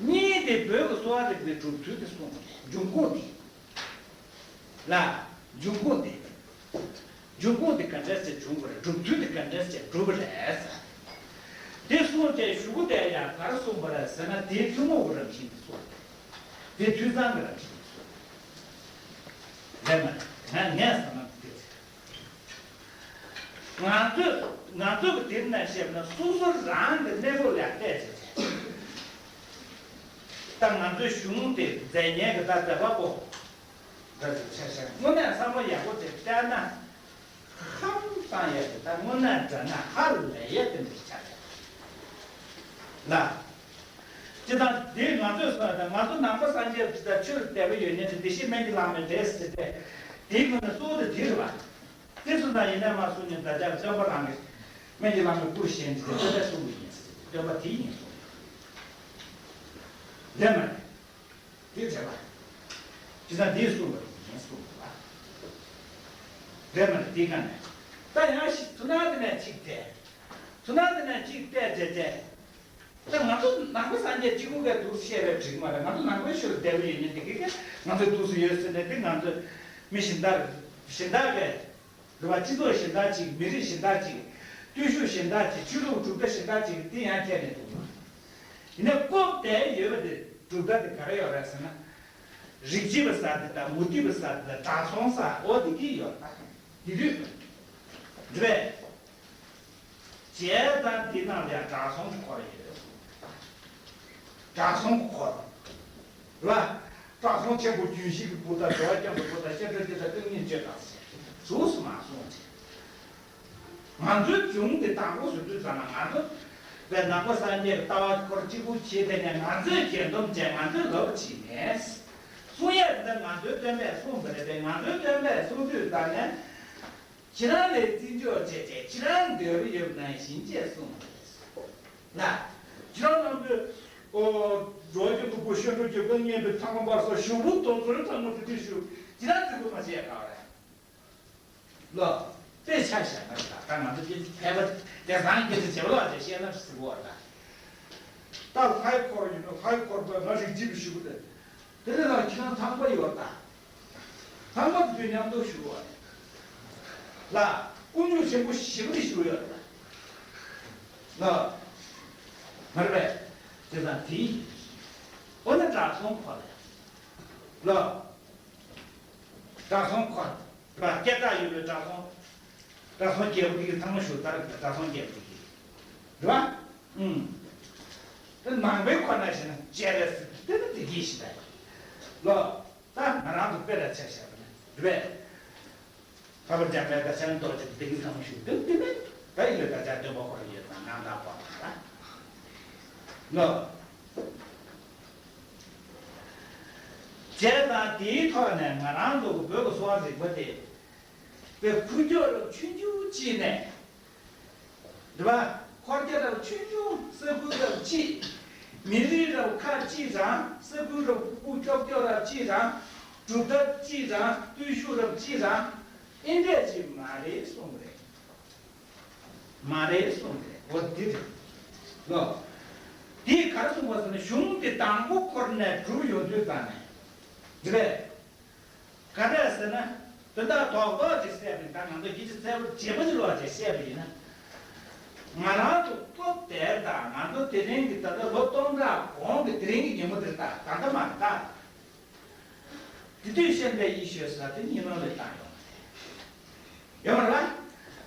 གཉིས་དེ་བོད་ཀྱི་གསོ་བ་རིག་པའི་གྲུབ་ཚུལ་དེ་གསུངས་པ་རེད། འབྱུང་ཁུངས་དེ། ལ། འབྱུང་ཁུངས་དེ། འབྱུང་ཁུངས་དེ་ག་འདྲ་ཞིག་བྱུང་བ་རེད། གྲུབ་ཚུལ་དེ་ག་འདྲ་ཞིག་གྲུབ་པ་རེད། དེ་གསུངས་ཏེ་གཞུག་གུ་དེ་ཡང་ག་རེ་གསུངས་པ་རེད་ཟེར་ན། དེའི་ཐུན་མོང་གི་རང་བཞིན་དེ་གསུངས་ཏེ། དེ་འཐུས་ཚང་གི་རང་བཞིན་དེ་གསུངས་ཏེ། རེད་མ་རེད། ང་ངས་བསམ་ན་དེ་རེད། ང་ཚོས་ང་ཚོ་གི་དེབ་ནང་བཤད་པ་ན་སོ་སོ་རང་གི་གནས་བབ་ལ་བལྟས་བྱས་བྱས། ད་ང་ཚོའི་གཞུང་དེ་མཛད་མཁན་གྱི་ད་མཛད་པ་པོ་འདྲ་ཞིག་ཆ་བཞག་དངོས་གནས་བསམ་བློ་ཡག་པོ་ཅིག་བཏང་ན། ཧམ་བཏང་ཡག་གི་ད་དངོས་གནས་འདྲ་ན་ཧ་ལས་ཡག་དེ་འདྲ་ཆགས་ཡོད་ལ། ཅི་ད་དེ་ང་ཚོས་སོང་ད་ང་ཚོ་ནང་པ་སངས་རྒྱས་ཀྱི་ད་ཆོས་ལ་དད་པ་ཡོད་མཁན་དེ་བདེ་གཤེགས་སྨན་གྱི་བླ་མའི་འདྲེས་ཟེར་ཏེ། དེའི་ཁོ་ན་གཙོ་བོ་དེ་དེ་རེད་བ། དེ་ཚོ་ན་ཡིན་ན་མ་གསུངས་ནས་ད་ཆ་སྟོན་པ་རང་གི་སྨན་གྱི་བླ་མའི་སྐུར་བཞེངས་ཏེ་སྟོན་པ་གསུང་གི་ཡིན་ཟེར་ཏེ་སྟོན་པ་དེ་ཡིན་གསུངས་ཡོད། རེད་མ་རེད། དེ་བྱས་པ། ཇི་ལྟར་འདིས་གསུངས་པ་ཡིན་གསུངས་པ། རེད་མ་རེད། དེ་ག་ནས་ད་ཡང་ཞིག་ཚུར་ནང་དེ་ནས་གཅིག་དེ། ཚུར་ནང་དེ་ནས་གཅིག་བལྟས་བྱས་བྱས། ད་ང་ཚོ་ནང་པ་སངས་རྒྱས་གཅིག་པུ་གས་འདུག་བཤད་པའི་འགྲིག་མ་རེད། ང་ཚོ་ནང་པའི་ཆོས་ལ་དད་པ་ཡོད་མཁན་དེ་གས་ང་ཚོ་འདུག་སུ་ཡོད་ཟེར་ནས་དེ་ང་ཚོ་མི་གཞན་དག་གཞན་དག་གས། རེད་བ། སྤྱི་ཚོགས་གཞན་དག་ཅིག་མི་རིགས་གཞན་དག་ཅིག་བརྟུལ་ཞུགས་གཞན་དག་ཅིག་ཆོས་ལུགས་གྲུབ་མཐའ་གཞན་དག་ཅིག་དེ་ཡང་ཁྱེར་ནས་འདུག་ཡིན་ན་སྐབས་དེར་ཡོད་པ་དེ་གྲུབ་མཐའ་དེ་ག་རེ་ཡོད་རེད་ཟེར་ན། རིགས་གཅིག་པ་ཟེར་དེ་དང་མུ་སྟེགས་པ་ཟེར་དེ་དང་དགྲ་སོང་ཟེར་འོ་དེ་གི་ཡོད་ད། དེ་དུས་རེད་པས། བྱས་ཙང་དེ་ནང་ལ་ཡང་དགྲ་སོང་འཁོར་ཡོད། དགྲ་སོང་འཁོར། རེད་བ། དགྲ་སོང་ཆེན་པོ་རྒྱུན་ཤེས་ཀྱི་བུ་དང་འགྲོ་བ་སྐྱོང་གི་བུ་དང་ཤ་ཁྲག་སྐྱེ་དང་སྟོང་ཉིད་གཅོད་དང་ཟེར་གཟུགས་སུ་མ་སོང་བྱས། ང་ཚོའི་གཞུང་འདི་དང་པོ་བཟོ་དུས་ཙམ་ལ་ང་ཚོ་བའི་ནང་པ་སངས་རྒྱས་ཀྱི་ལྟ་བ་ཁོར་གཅིག་པུ་བྱས་ཏེ་ནས་ང་ཚོས་གྱེན་སྟོབས་བྱས་ང་ཚོས་ལབ་བྱས་ནས། གསུང་ཡས་འདི་ང་ཚོའི་སྟོན་པས་གསུངས་པ་རེད་པས། ང་ཚོའི་སྟོན་པས་གསུང་དུས་ཙམ་ནས། ཁྱེད་རང་ལ་བརྩི་འཇོག་བྱས་བྱས་ཁྱེད་རང་འདོད་པ་ཡོད་པ་ནང་བཞིན་བྱས་གསུངས་པ་རེད། ལ། ཁྱེད་རང་རྣམ་པས། ཨོ། འགྲོ་བ་ཀུན་ཏུ་བཀོད་བཤད་སྒྲུབ་ཀྱི་དཀའ་ངལ་པའི་ཐང་པ་སོགས་ཞུ་བོ་དོ་ཚོའི་ཐང་པ་དེ་དེ་ཞུ་ཁྱེད་རང་བརྩི་བཀུར་མ་བྱས་ག་རེད། ལོ། དཔེ་ཆ་བཞག་ན་ད་ང་ཚོ་སྐད་ཆ་ཕལ་པ་དེ་བཟང་སྐད་ཆ་བྱེད་པ་ལ་དེ་བཤད་ན་ཟེར་བ་ལ། ད་ལྷའི་འཁོར་ཡིན་ན་ལྷའི་འཁོར་པ་ང་རིགས་གཅིག་པུ་ཞུ་གི་རེད། དེ་ལས་ལ་ཁྱེད་རང་ཐང་པ་ཡོད་ད། ལྷག་པར་དུ་མཉམ་དུ་བཞུགས་པ་ལ་དཀོན་མཆོག་ཆེན་པོ་ཞེ་པོ་ཞིག་ཡོད་ལ། མ་རེད་པས། དེ་དང་དེ་ཡིན། འོ་ན་དགྲ་སོང་ཁོ་ལ་ལ། དགྲ་སོང་ཁོ་ལ་སྐད་གྲགས་ཡོད་པའི་དགྲ་སོང་། དགྲ་སོང་རྒྱལ་པོ་དེ་གི་ཚང་མ་ཞུ་ལྟར་དགྲ་སོང་རྒྱལ་པོ་དེ་གི་རེད་པ། ཨུམ། དེ་ནང་པའི་ཁོ་ན་ཞེ་ན་ཅེ་རེ་སི་དེ་ནི་དེ་གི་ཞིག་ད་ལོ། ད་ང་རང་ཚོ་དཔེ་ལ་ཆ་བཞག་པ་ན་རེད་པས། ལྷག་པར་འཇམ་དཔལ་དགའ་ཤར་རྡོ་རྗེ་དེ་གི་ཚང་མ་ཞུ་དེ་དེ་ནི་ད་ཡི་ལ་ད་ཆ་སྟོན་པ་ཁོ་རང་ཡོད་ཙང་ནང་ད་པོ་ད་ལོ། བྱས་ཙང་དེའི་ཐོག་ནས་ང་རང་ཚོ་གི་བོད་ཀྱི་གསོ་བ་རིག་པ་དེ་པའི་ཁུར་སྐྱོག་རབ་ཆུང་ཆུང་གཅིག་ནས། རེད་པ། འཁོར་རྒྱ་རབ་ཆུང་ཆུང་ས་ཁུལ་རབ་གཅིག་མི་རིགས་རབ་ཁག་གཅིག་རང་ས་ཁུལ་རབ་ཁུག་ཁུག་ཀྱོག་ཀྱོག་རབ་གཅིག་རང་གྲུབ་མཐའ་གཅིག་རང་བརྟུལ་ཞུགས་རབ་གཅིག་རང་ཨེ་འདྲས་ཅིག་མ་རེད་གསུངས་རེད། མ་རེད་གསུངས་རེད། འོ་དེ་རེད། ལོ། དེས་ག་རེ་གསུངས་པ་ཟེར་ན་གཞུང་དེ་དང་པོ་འཁོར་ནས་གྲུབ་ཡོང་དུས་ཙང་ནས། འདི་རེད། ག་འདྲ་ཟེར་ན། དོན་དག་རྡོག་རྡོག་ཅིག་བཤད་པ་ཡིན་ན། ང་ཚོ་སྐད་ཆ་གསལ་པོ་བརྗེ་པོ་ཅིག་ལོག་ཅིག་བཤད་པ་ཡིན་ན། ང་རང་ཚོ་སྐབས་དེར་དང་ང་ཚོ་དེ་རིང་གི་ད་ལྟ་ལོ་སྟོང་ཕྲག་གོང་གི་དེ་རིང་གི་ཉིན་མོ་དེར་ད་ད་ལྟ་མ་རེད་ད། དེ་དུས་ཤེས་པའི་ཡིད་ཤེས་ཟེར་དེ་གཉིས་སྣང་ལས་བཏང་ཡོང་བ་རེད། ཡོད་མ་རེད་པ།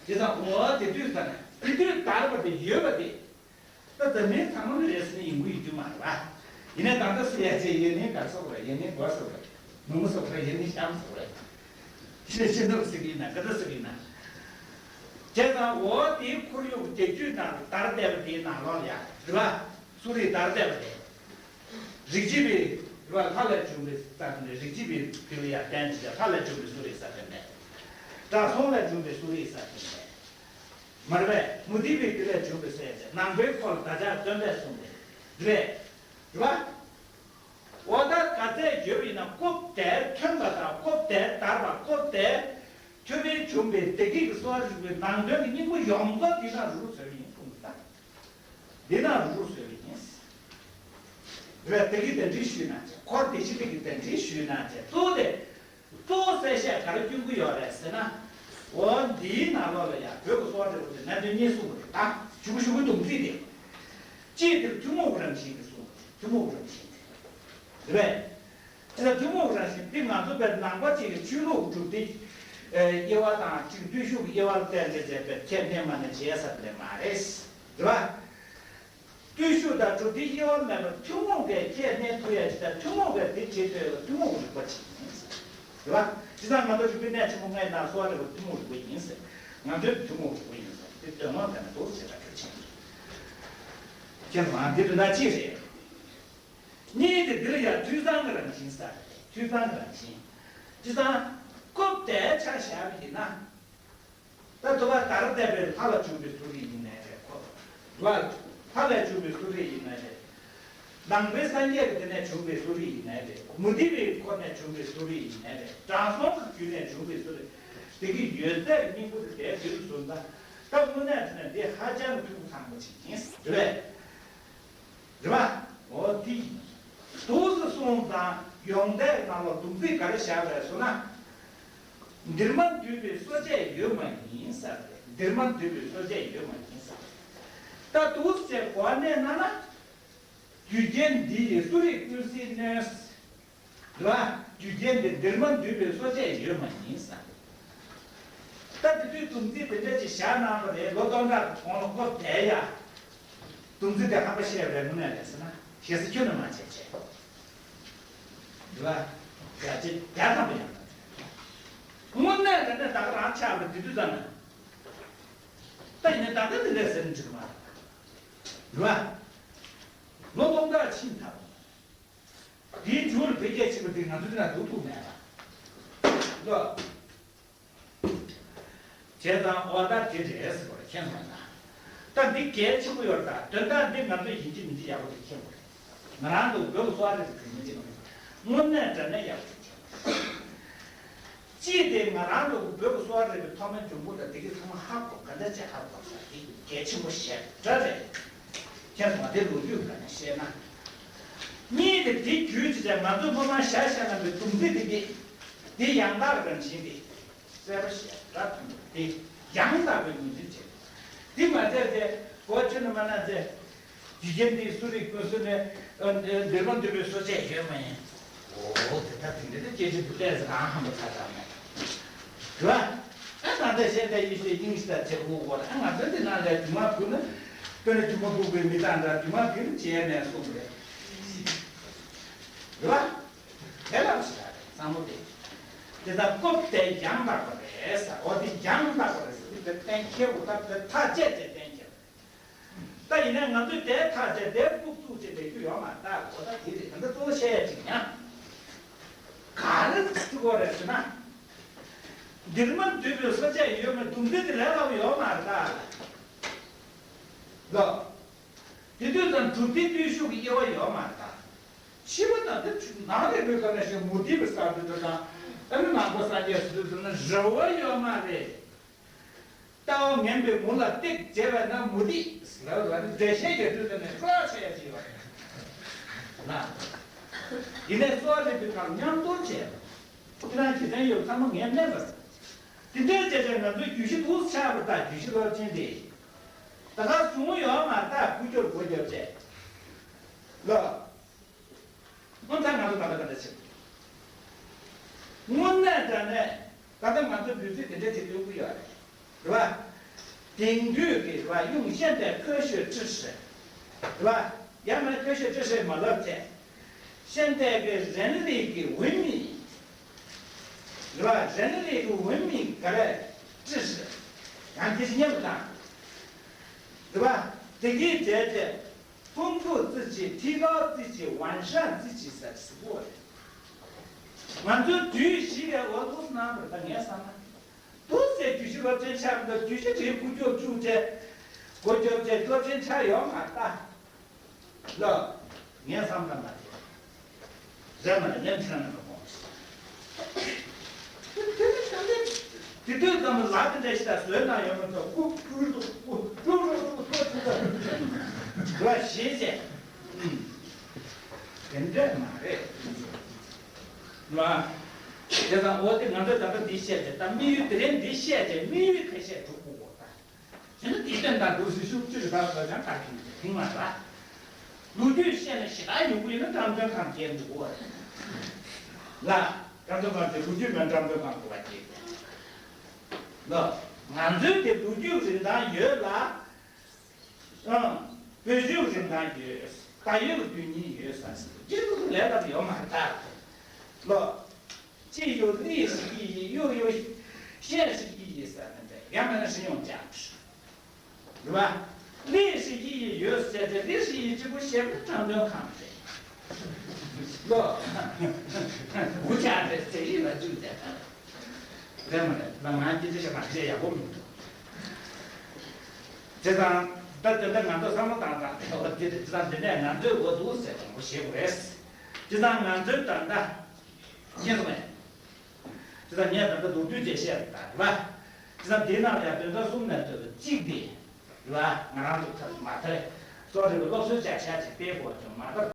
དེ་ཙང་འོ་དེ་དུས་ད་ནས་དེ་དུས་དར་བ་དེ་ཡོད་པ་དེ། ད་འཛམ་གླིང་ཚང་མ་ལ་རེད་ཟེར་ནས་ཡིན་གྱི་ཡོད་རྒྱུ་མ་རེད་པ། ཡིན་ནའི་ད་ལྟ་སུ་ཡ་ཆེ་ཡིན་ནའི་ག་སོགས་རེད། ཡིན་ནའི་གོ་སོགས་རེད། ནུ་མོ་སོགས་རེད། ཡིན་ནའི་གཤམ་སོགས་རེད། ཤེས་ཤེས་འདུག་ཟེར་གྱི་ཡིན་ན་ག་འདྲ་ཟེར་གྱི་ཡིན་ན། བྱས་ཙང་འོ་དེའི་ཁོར་ཡུག་བརྒྱད་ཅུའི་ནང་དུ་དར་བསྡད་པ་དེའི་ནང་ལོགས་ལ་ཡ་རེད་པ། གསོ་རིག་དར་བསྡད་པ་དེ། རིགས་བྱེད་པའི་རེད་པ། ལྷ་ལས་བྱུང་བའི་ས་དེ་ནས་རིགས་བྱེད་པའི་དེ་ལ་ཡ་བརྟེན་བྱས་ལྷ་ལས་བྱུང་བའི་གསོ་རིག་ས་དེ་ནས། དྲང་སྲོང་ལས་བྱུང་བའི་གསོ་རིག་ས་དེ་ནས། མ་རེད་པས། མུ་སྟེགས་པའི་དེ་ལས་བྱུང་བའི་ས་ཡ་ནང་པའི་འཁོར་ལ་བདག་ཅག་སྟོན་པས་གསུངས་ཏེ། རེད། རེད་པ། འོ་ད་ག་ཚད་བརྗོད་པ་ཡིན་ན་སྐབས་དེར་ཐོན་པ་དང་སྐབས་དེར་དར་བ། སྐབས་དེར་ཐོན་པའི་བྱུང་བའི་བདེ་སྐྱིད་ཀྱི་གསོ་བ་རིག་པའི་ནང་དོན་གྱི་སྙིང་པོ་ཡོངས་རྫོགས་འདི་ན་རུ་རུ་བཟོས་པ་ཡིན་གསུངས་ད། འདི་ན་རུ་རུ་བཟོས་པ་ཡིན། རེད་པས། དེ་གི་གདན་འདྲེན་ཞུས་གནང་བྱས། འཁོར་བདེ་གཤེགས་པའི་གི་གདན་འདྲེན་ཞུས་གནང་བྱས། གཙོ་བོ་དེ། གཙོ་བོ་གསལ་བཤད་ག་རེ་སྐྱོན་གྱི་ཡོད་རེད་ཟེར་ན། འོ་འདིའི་ནང་ལོགས་ལ་ཡང་བོད་ཀྱི་གསོ་བ་རིག་པ་དེ་གནད་དོན་གཉིས་གསུངས་པ་རེད་ད། ཞུ་ཞུ་གི་འདུག་ཚིག་དེ། གཅིག་དེར་ཐུན་མོང་གི་རང་བཞིན་གྱི་གསུངས་པ་རེད། ཐུན་མོང་གི་རང་བཞིན་དེ། རེད་པས། དེ་ལ་ཐུན་མོང་རང་བཞིན་འདི་ང་ཚོ་བོད་ནང་པ་གཅིག་གི་ཆོས་ལུགས་སྒྲུབ་སྡེའི་དབྱེ་བ་དང་གཅིག་བརྟུལ་ཞུགས་ཀྱི་དབྱེ་བ་ལ་བརྟེན་ཏེ་བྱས་པའི་ཁས་ལེན་མ་ནས་བྱས་ས་དེ་མ་རེད། རེད་པ། བརྟུལ་ཞུགས་དང་སྒྲུབ་སྡེའི་དབྱེ་བ་མེད་པར་ཐུན་མོང་གི་ཁས་ལེན་ཐུབ་ཡ་ཅིག་དང་ཐུན་མོང་གི་དེ་བྱེད་ཐུབ་ཡ་ལ་ཐུན་མོང་གི་རིག་པ་ཅིག་ཡིན་ཟེར། རེད་པ། བྱས་ཙང་ང་ཚོ་རིག་པའི་གནས་ཆེན་པོ་ལྔའི་ནང་གསོ་བ་རིག་པ་ཐུན་མོང་རིག་པ་ཡིན་ཟེར། ང་ཚོའི་ཐུན་མོང་རིག་པ་ཡིན་ཟེར་དེ་དོན་དངོས་དེ་ནས་འདུག་ཟེར་བ་གལ་ཆེན་པོ་རེད། ཁྱེད་རང་འདི་དོན་དག་གཅིག་རེད། གཉིས་དེ་འདི་ལ་ཡང་དུས་བཟང་གི་རང་བཞིན་ཟེར། དུས་བཟང་གི་རང་བཞིན། བྱས་ཙང་སྐབས་དེར་ཆ་བཞག་པ་ཡིན་ན། ད་དུ་བ་དར་བསྡད་པའི་ལྷ་ལ་བྱུང་བའི་གསོ་རིག་ཡིན་ནའི་རེད། ཁོ་ལ་ལྷ་ལས་བྱུང་བའི་གསོ་རིག་ཡིན་ནའི་རེད། ནང་པའི་སངས་རྒྱས་ཀྱི་དེ་ནས་བྱུང་བའི་གསོ་རིག་ཡིན་ནའི་རེད། མུ་སྟེགས་པའི་འཁོར་ནས་བྱུང་བའི་གསོ་རིག་ཡིན་ནའི་རེད། དྲང་སྲོང་གི་རྒྱུད་ནས་བྱུང་བའི་གསོ་རིག། དེ་གི་ཡོད་ཚད་ཀྱི་སྙིང་པོ་དེ་དེར་འདུས་སུ་གསུངས་ད། ད་དངོས་གནས་དྲང་གནས་འདི་ཧ་ཅང་གི་ཐུགས་ཚང་པོ་ཅིག་ཡིན་ཟེར་བས། རེད་པ། འོ་དེ་ཡིན། འདུག་སེ་གསུངས་ཙང་ཡོངས་གཏད་ནང་ལ་སྡོམ་ཚིག་ག་རེ་བཞག་པ་རེད་ཟེར་ན། འདིར་མ་འདུས་པའི་གསོ་དཔྱད་ཡོད་མ་ཡིན་ཟེར་ཏེ། འདིར་མ་འདུས་པའི་གསོ་དཔྱད་ཡོད་མ་ཡིན་ཟེར། ད་འདུག་སེ་གོ་བ་གནས་ན་ན། རྒྱུ་རྐྱེན་འདི་ཡིས་གསོ་རིག་ཀུན་གཞི་གནོད། རེད་པ། རྒྱུ་རྐྱེན་འདི་འདིར་མ་འདུས་པའི་གསོ་དཔྱད་ཡོད་མ་ཡིན་ཟེར། ད་དེ་དུས་སྡོམ་ཚིག་དེ་འདྲ་ཅིག་བཞག་གནང་བ་རེད། ལོ་སྟོང་ཕྲག་གོང་ལ་སྐབས་དེར་ཡ། སྡོམ་ཚིག་དེ་ཧམ་པ་བཤད་པའི་དངོས་གནས་རེད་ཟེར་ན་ཞེ་ས་ཁྱོན་ནས་མ་བྱས་བྱས། རེད་པ། རྒྱ་ཆེ་རྒྱ་ཐམ་པ་ཡང་། དངོས་གནས་དྲང་གནས་ད་ག་རང་ཆགས་པའི་དེ་དུས་ཙམ་ན། ད་ཡིན་ན་ད་ལྟ་འདི་འདྲ་ཟེར་ན་འགྲིག་གི་མ་རེད། རེད་པ། ལོ་སྟོང་ཕྲག་ཕྱིན་ཐལ། དེའི་མཇུག་ལ་བོད་རྒྱ་ཆེན་པོ་འདི་ང་ཚོ་འདི་ན་འདུག་ཐུབ་མེད་པ། ལོ། བྱས་ཙང་འོ་ད་དེ་རེད་ཟེར་བ་མཁྱེན་སོང་ན། ད་འདི་གལ་ཆེན་པོ་ཡོད་རེད། ད་དོན་དག་འདི་ང་ཚོ་ཡིན་གཅིག་མིན་གཅིག་ཡག་པོ་ཞིག་མཁྱེན་དགོས་རེད། ང་རང་ཚོ་བོད་ཀྱི་གསོ་བ་རིག་པའི་གི་མི་གཅིག་རེད། དངོས་གནས་དྲང་གནས་ཡག་པོ་ཞིག་མཁྱེན་དགོས་རེད། གཅིག་དེ་ང་རང་ཚོ་བོད་ཀྱི་གསོ་བ་རིག་པའི་ཐོག་མའི་འབྱུང་ཁུངས་དང་དེ་གི་ཚང་མ་ཧ་གོ། ག་འདྲ་བྱས་ཧ་གོ་ས་དེ་གལ་ཆེན་པོ་ཞེ་དྲག་རེད། མཁྱེན་སོང་ང་། དེ་ལོ་རྒྱུས་སྒང་ནས་བཤད་ན། གཉིས་དེ་དེ་བརྒྱུད་ཅིག་ང་ཚོས་སྔོན་མ་བཞག་བཞག་གནང་བའི་སྡོམ་ཚིག་དེ་གི་དེ་ཡང་དག་རང་བཞིན་དེ་གསལ་པོ་ཞེ་དྲག་མཐོང་གི་འདུག་དེ་ཡང་དག་པའི་ངོས་འཛིན་བྱེད་དགོས། དེ་མ་བྱས་ཏེ་གོ་ཆོད་ནས་མ་གནང་ཚེ། རྒྱུ་རྐྱེན་འདི་གསོ་རིག་ཀུན་གཞི་ནས། ཨ། འདིར་མ་འདུས་པའི་གསོ་དཔྱད་ཡོད་མ་ཡིན། འོ་དེ་ལྟར་དེ་འདྲ་དེ་སྐད་ཆ་འདི་ལྟས་ཟེར་གང་ཧམ་པ་ཚ་ཚ་མེད། རེད་པ། ཨ་ད་ལྟ་བཤད་པའི་ཡེ་ཤེས་དབྱིངས་ཤེས་དང་བྱེད་དགོས་གོ། ཨ་ང་ཚོ་འདི་ནང་ལ་རྒྱུ་མ་བུ་ནི། དཔེར་ན་རྒྱུ་མ་བུ་བའི་མི་དང་འདྲ། རྒྱུ་མ་བུ་ནི་བྱས་ནས་གསུངས་པ་རེད། རེད་པ། དེ་ལ་ཞེ་དྲག་རེད་བསམ་བློ་དེ། དེ་ལྟར་སྐབས་དེ་ཡང་དག་པ་རེད་ཟེར། འོ་དེ་ཡང་དག་པ་རེད་ཟེར་དེ་གཏན་འཁེལ་བོ་ད་དེ་ཐག་བཅད་བཅད་གཏན་འཁེལ་བ་རེད། ད་ཡིན་ནའི་ང་ཚོས་དེ་ཐག་བཅད་དེ་ཕུགས་བཙུགས་བྱས་བསྡད་རྒྱུ་ཡོད་མ་རེད། ད་འོ་ད་དེ་རེད། ད་ལྟ་གཙོ་བོ་བཤད་ཡ་ཅིག་ཡང་ག་རེ་བྱེད་དགོས་རེད་ཟེར་ན། འདིར་མ་འདུས་པའི་གསོ་དཔྱད་ཡོད་མེད་སྡོམ་ཚིག་དེ་ལས་སླ་པོ་ཡོད་མ་རེད་ད། ལོ། དེ་དུས་ཙམ་སྒྲུབ་སྡེ་བརྟུལ་ཞུགས་ཀྱི་དབྱེ་བ་ཡོད་མ་རེད་ད། ཕྱི་མ་དང་དེ་ནང་ལས་བོད་ཀ་ན་ཞིག་མུ་སྟེགས་པའི་ས་དེ་ཚོ་དང་། ཨ་ནི་ནང་པ་སངས་རྒྱས་སུ་དེ་ཚོ་ནི་རེ་བ་ཡོད་མ་རེད། ལྟ་ ངན་པའི་མུ་ལ་སྟེགས་བྱས་པ་ན་མུ་སྟེགས་ལབ་པ་ནི་འགྲེལ་བཤད་རྒྱག་དུས་ཙམ་ནས་གཙོ་བོ་ཆེ་ཡ་ཅིག་ཡོད་རེད་ན། ཡིན་ནའི་གཙོ་བོ་རེད་པའི་ཁར་མཉམ་དུ་བྱས་པ། ཁྱེད་རང་གི་དྲན་ཡོད་ཚང་མ་ངས་མེད་པ་རེད། དེ་འདྲའི་བྱས་ཙང་ང་ཚོའི་བརྗོད་གཞི་འདུག་ཆགས་པ་ད་བརྗོད་གཞི་སློབ་ཆེན་དེ། ད་ག་བྱུང་ཡོད་མ་རེད་ད་སྒོ་རྒྱབ་སྒོ་རྒྱབ་བྱས། ལོ། སྔོན་ད་ང་ཚོ་ད་ལྟ་ག་འདྲ་བྱེད། དངོས་གནས་དྲང་གནས་ད་ལྟ་ང་ཚོ་འབོད་ཚིག་དེ་འདྲ་དེ་སྟོན་གྱི་ཡོད་རེད། རེད་བ། དེང་དུས་ཀྱི་རེད་བ་用现代科学知识རེད་བ། ཡང་མིན་科学知识མ་ལབ་ཚེ། 现代གི་རིག་གནས་ཀྱི་文明རེད་བ། རིག་གནས་ཀྱི་文明ག་རེ་知识ཡང་དེ་བཞིན་མཉམ་དུ་དང་། རེད་བ། དེ་གའི་གྲས་དེ། 丰富自己、提高自己、完善自己ཟེར་ཟེར་གོ་རེད། ང་ཚོའི་དུས་བཞི་ཡའི་འོག་ཏུ་གནང་བར་ད་ངས་བསམ་ན། འདུག་སེ་བརྗོད་གཞི་སློབ་ཚན་ཆགས་འདུག་བརྗོད་གཞི་དེའི་ཁུག་ཀྱོག་བཅུག་བྱས། སྒོ་རྒྱབ་བྱས་སློབ་ཚན་ཆགས་ཡོད་མ་རེད་ད། ལགས། ངས་བསམ་ན་མ་རེད། རེད་མ་རེད་ངས་ཁྱེད་རང་ལ་དགོངས། དེ་དུས་ཙམ་ལ་དེ་འདྲ་ཞིག་ལ་བཟོས་གནང་ཡོད་མ་གཏོགས་ཀུ་ཀུ་རུ་ཀུ་ཀུ་རུ་ཀུ་ཀུ་ཀུ་ལ་ཞེས་བྱས། དེ་འདྲ་མ་རེད། ལ། དེ་ཙང་འོ་དེ་ང་ཚོས་ད་ལྟ་འདི་བཤད་དེ་ད་དམིགས་ཡུལ་དེ་རིང་འདི་བཤད་དེ་དམིགས་ཡུལ་ཁ་ཤས་སྒྲུབ་དགོས་གོ་ད། དེ་ནི་དེ་བསྟན་དང་འདུག་སེ་ཤུགས་ཆེ་རུ་ད་ལྟ་ཡང་ད་ཐིང་ཐིང་མ་ར། ལོ་རྒྱུས་བཤད་ན་ཞེ་དྲག་ཡོང་གི་ཡོད་ན་འགྲེམས་སྟོན་ཁང་བརྒྱད་འདུག་གོ། ལ། འགྲེམས་སྟོན་ཁང་དེ་ལོ་རྒྱུས་མེད་འགྲེམས་སྟོན་ཁང་དགོས་པ་བརྒྱད། ལ། ང་ཚོའི་དེ་ལོ་རྒྱུས་རིན་ཐང་ཡོད་ལ། ཨང་། བོད་བརྒྱུད་རིན་ཐང་ཡོད། ད་ཡོད་ལ་དོན་སྙིང་ཡོད་ས་ཞིག་ཅི་ལྟར་ལས་ལྟར་ཡོད་མ་རེད་ད། ལོ། 既有历史意义，又有现实意义ཟེར་ནས་འདྲ་ཡང་མིན་ན་是用价值རེད་བ། 历史意义ཡོད་ཟེར་ཏེ་历史意义གཅིག་པུ་བཤད་ན་འགྲེམས་སྟོན་ཁང་རེད། ལོ། འུ་ཅག་རེད་ཟེར་ཡིན་ལ་བཅུག་བསྡད་ད། རེད་མ་རེད་ང་ང་སྐད་ཆ་བཤད་མ་བཤད་ཡག་པོ་མི་འདུག་བྱས་ཙང་ད་དེ་འདྲ་ང་ཚོ་བསམ་བློ་བཏང་སྟངས་དེ་འོ་དེ་རེད། བྱས་ཙང་དེ་ནས་ང་ཚོས་འོ་འདུག་ཟེར་དྲང་པོ་བཤད་དགོས་རེད། བྱས་ཙང་ང་ཚོས་ད་ལྟ་ཤེས་སོང་ངས། བྱས་ཙང་ངས་ད་ལྟ་མདོར་བསྡུས་ཅིག་བཤད་ད་རེད་བ། བྱས་ཙང་དེའི་ནང་ལ་ཡང་དོན་དག་གསུམ་ནས་ཚོད་དུ་གཅིག་དེ་རེད་བ། ང་རང་ཚོ་ཐབས་མ་ཐར་གཙོ་རེད་པའི་སློབ་གསོའི་བྱ་གཞག་ཅིག་སྤེལ་དགོས་བྱུང་མ་ཐར་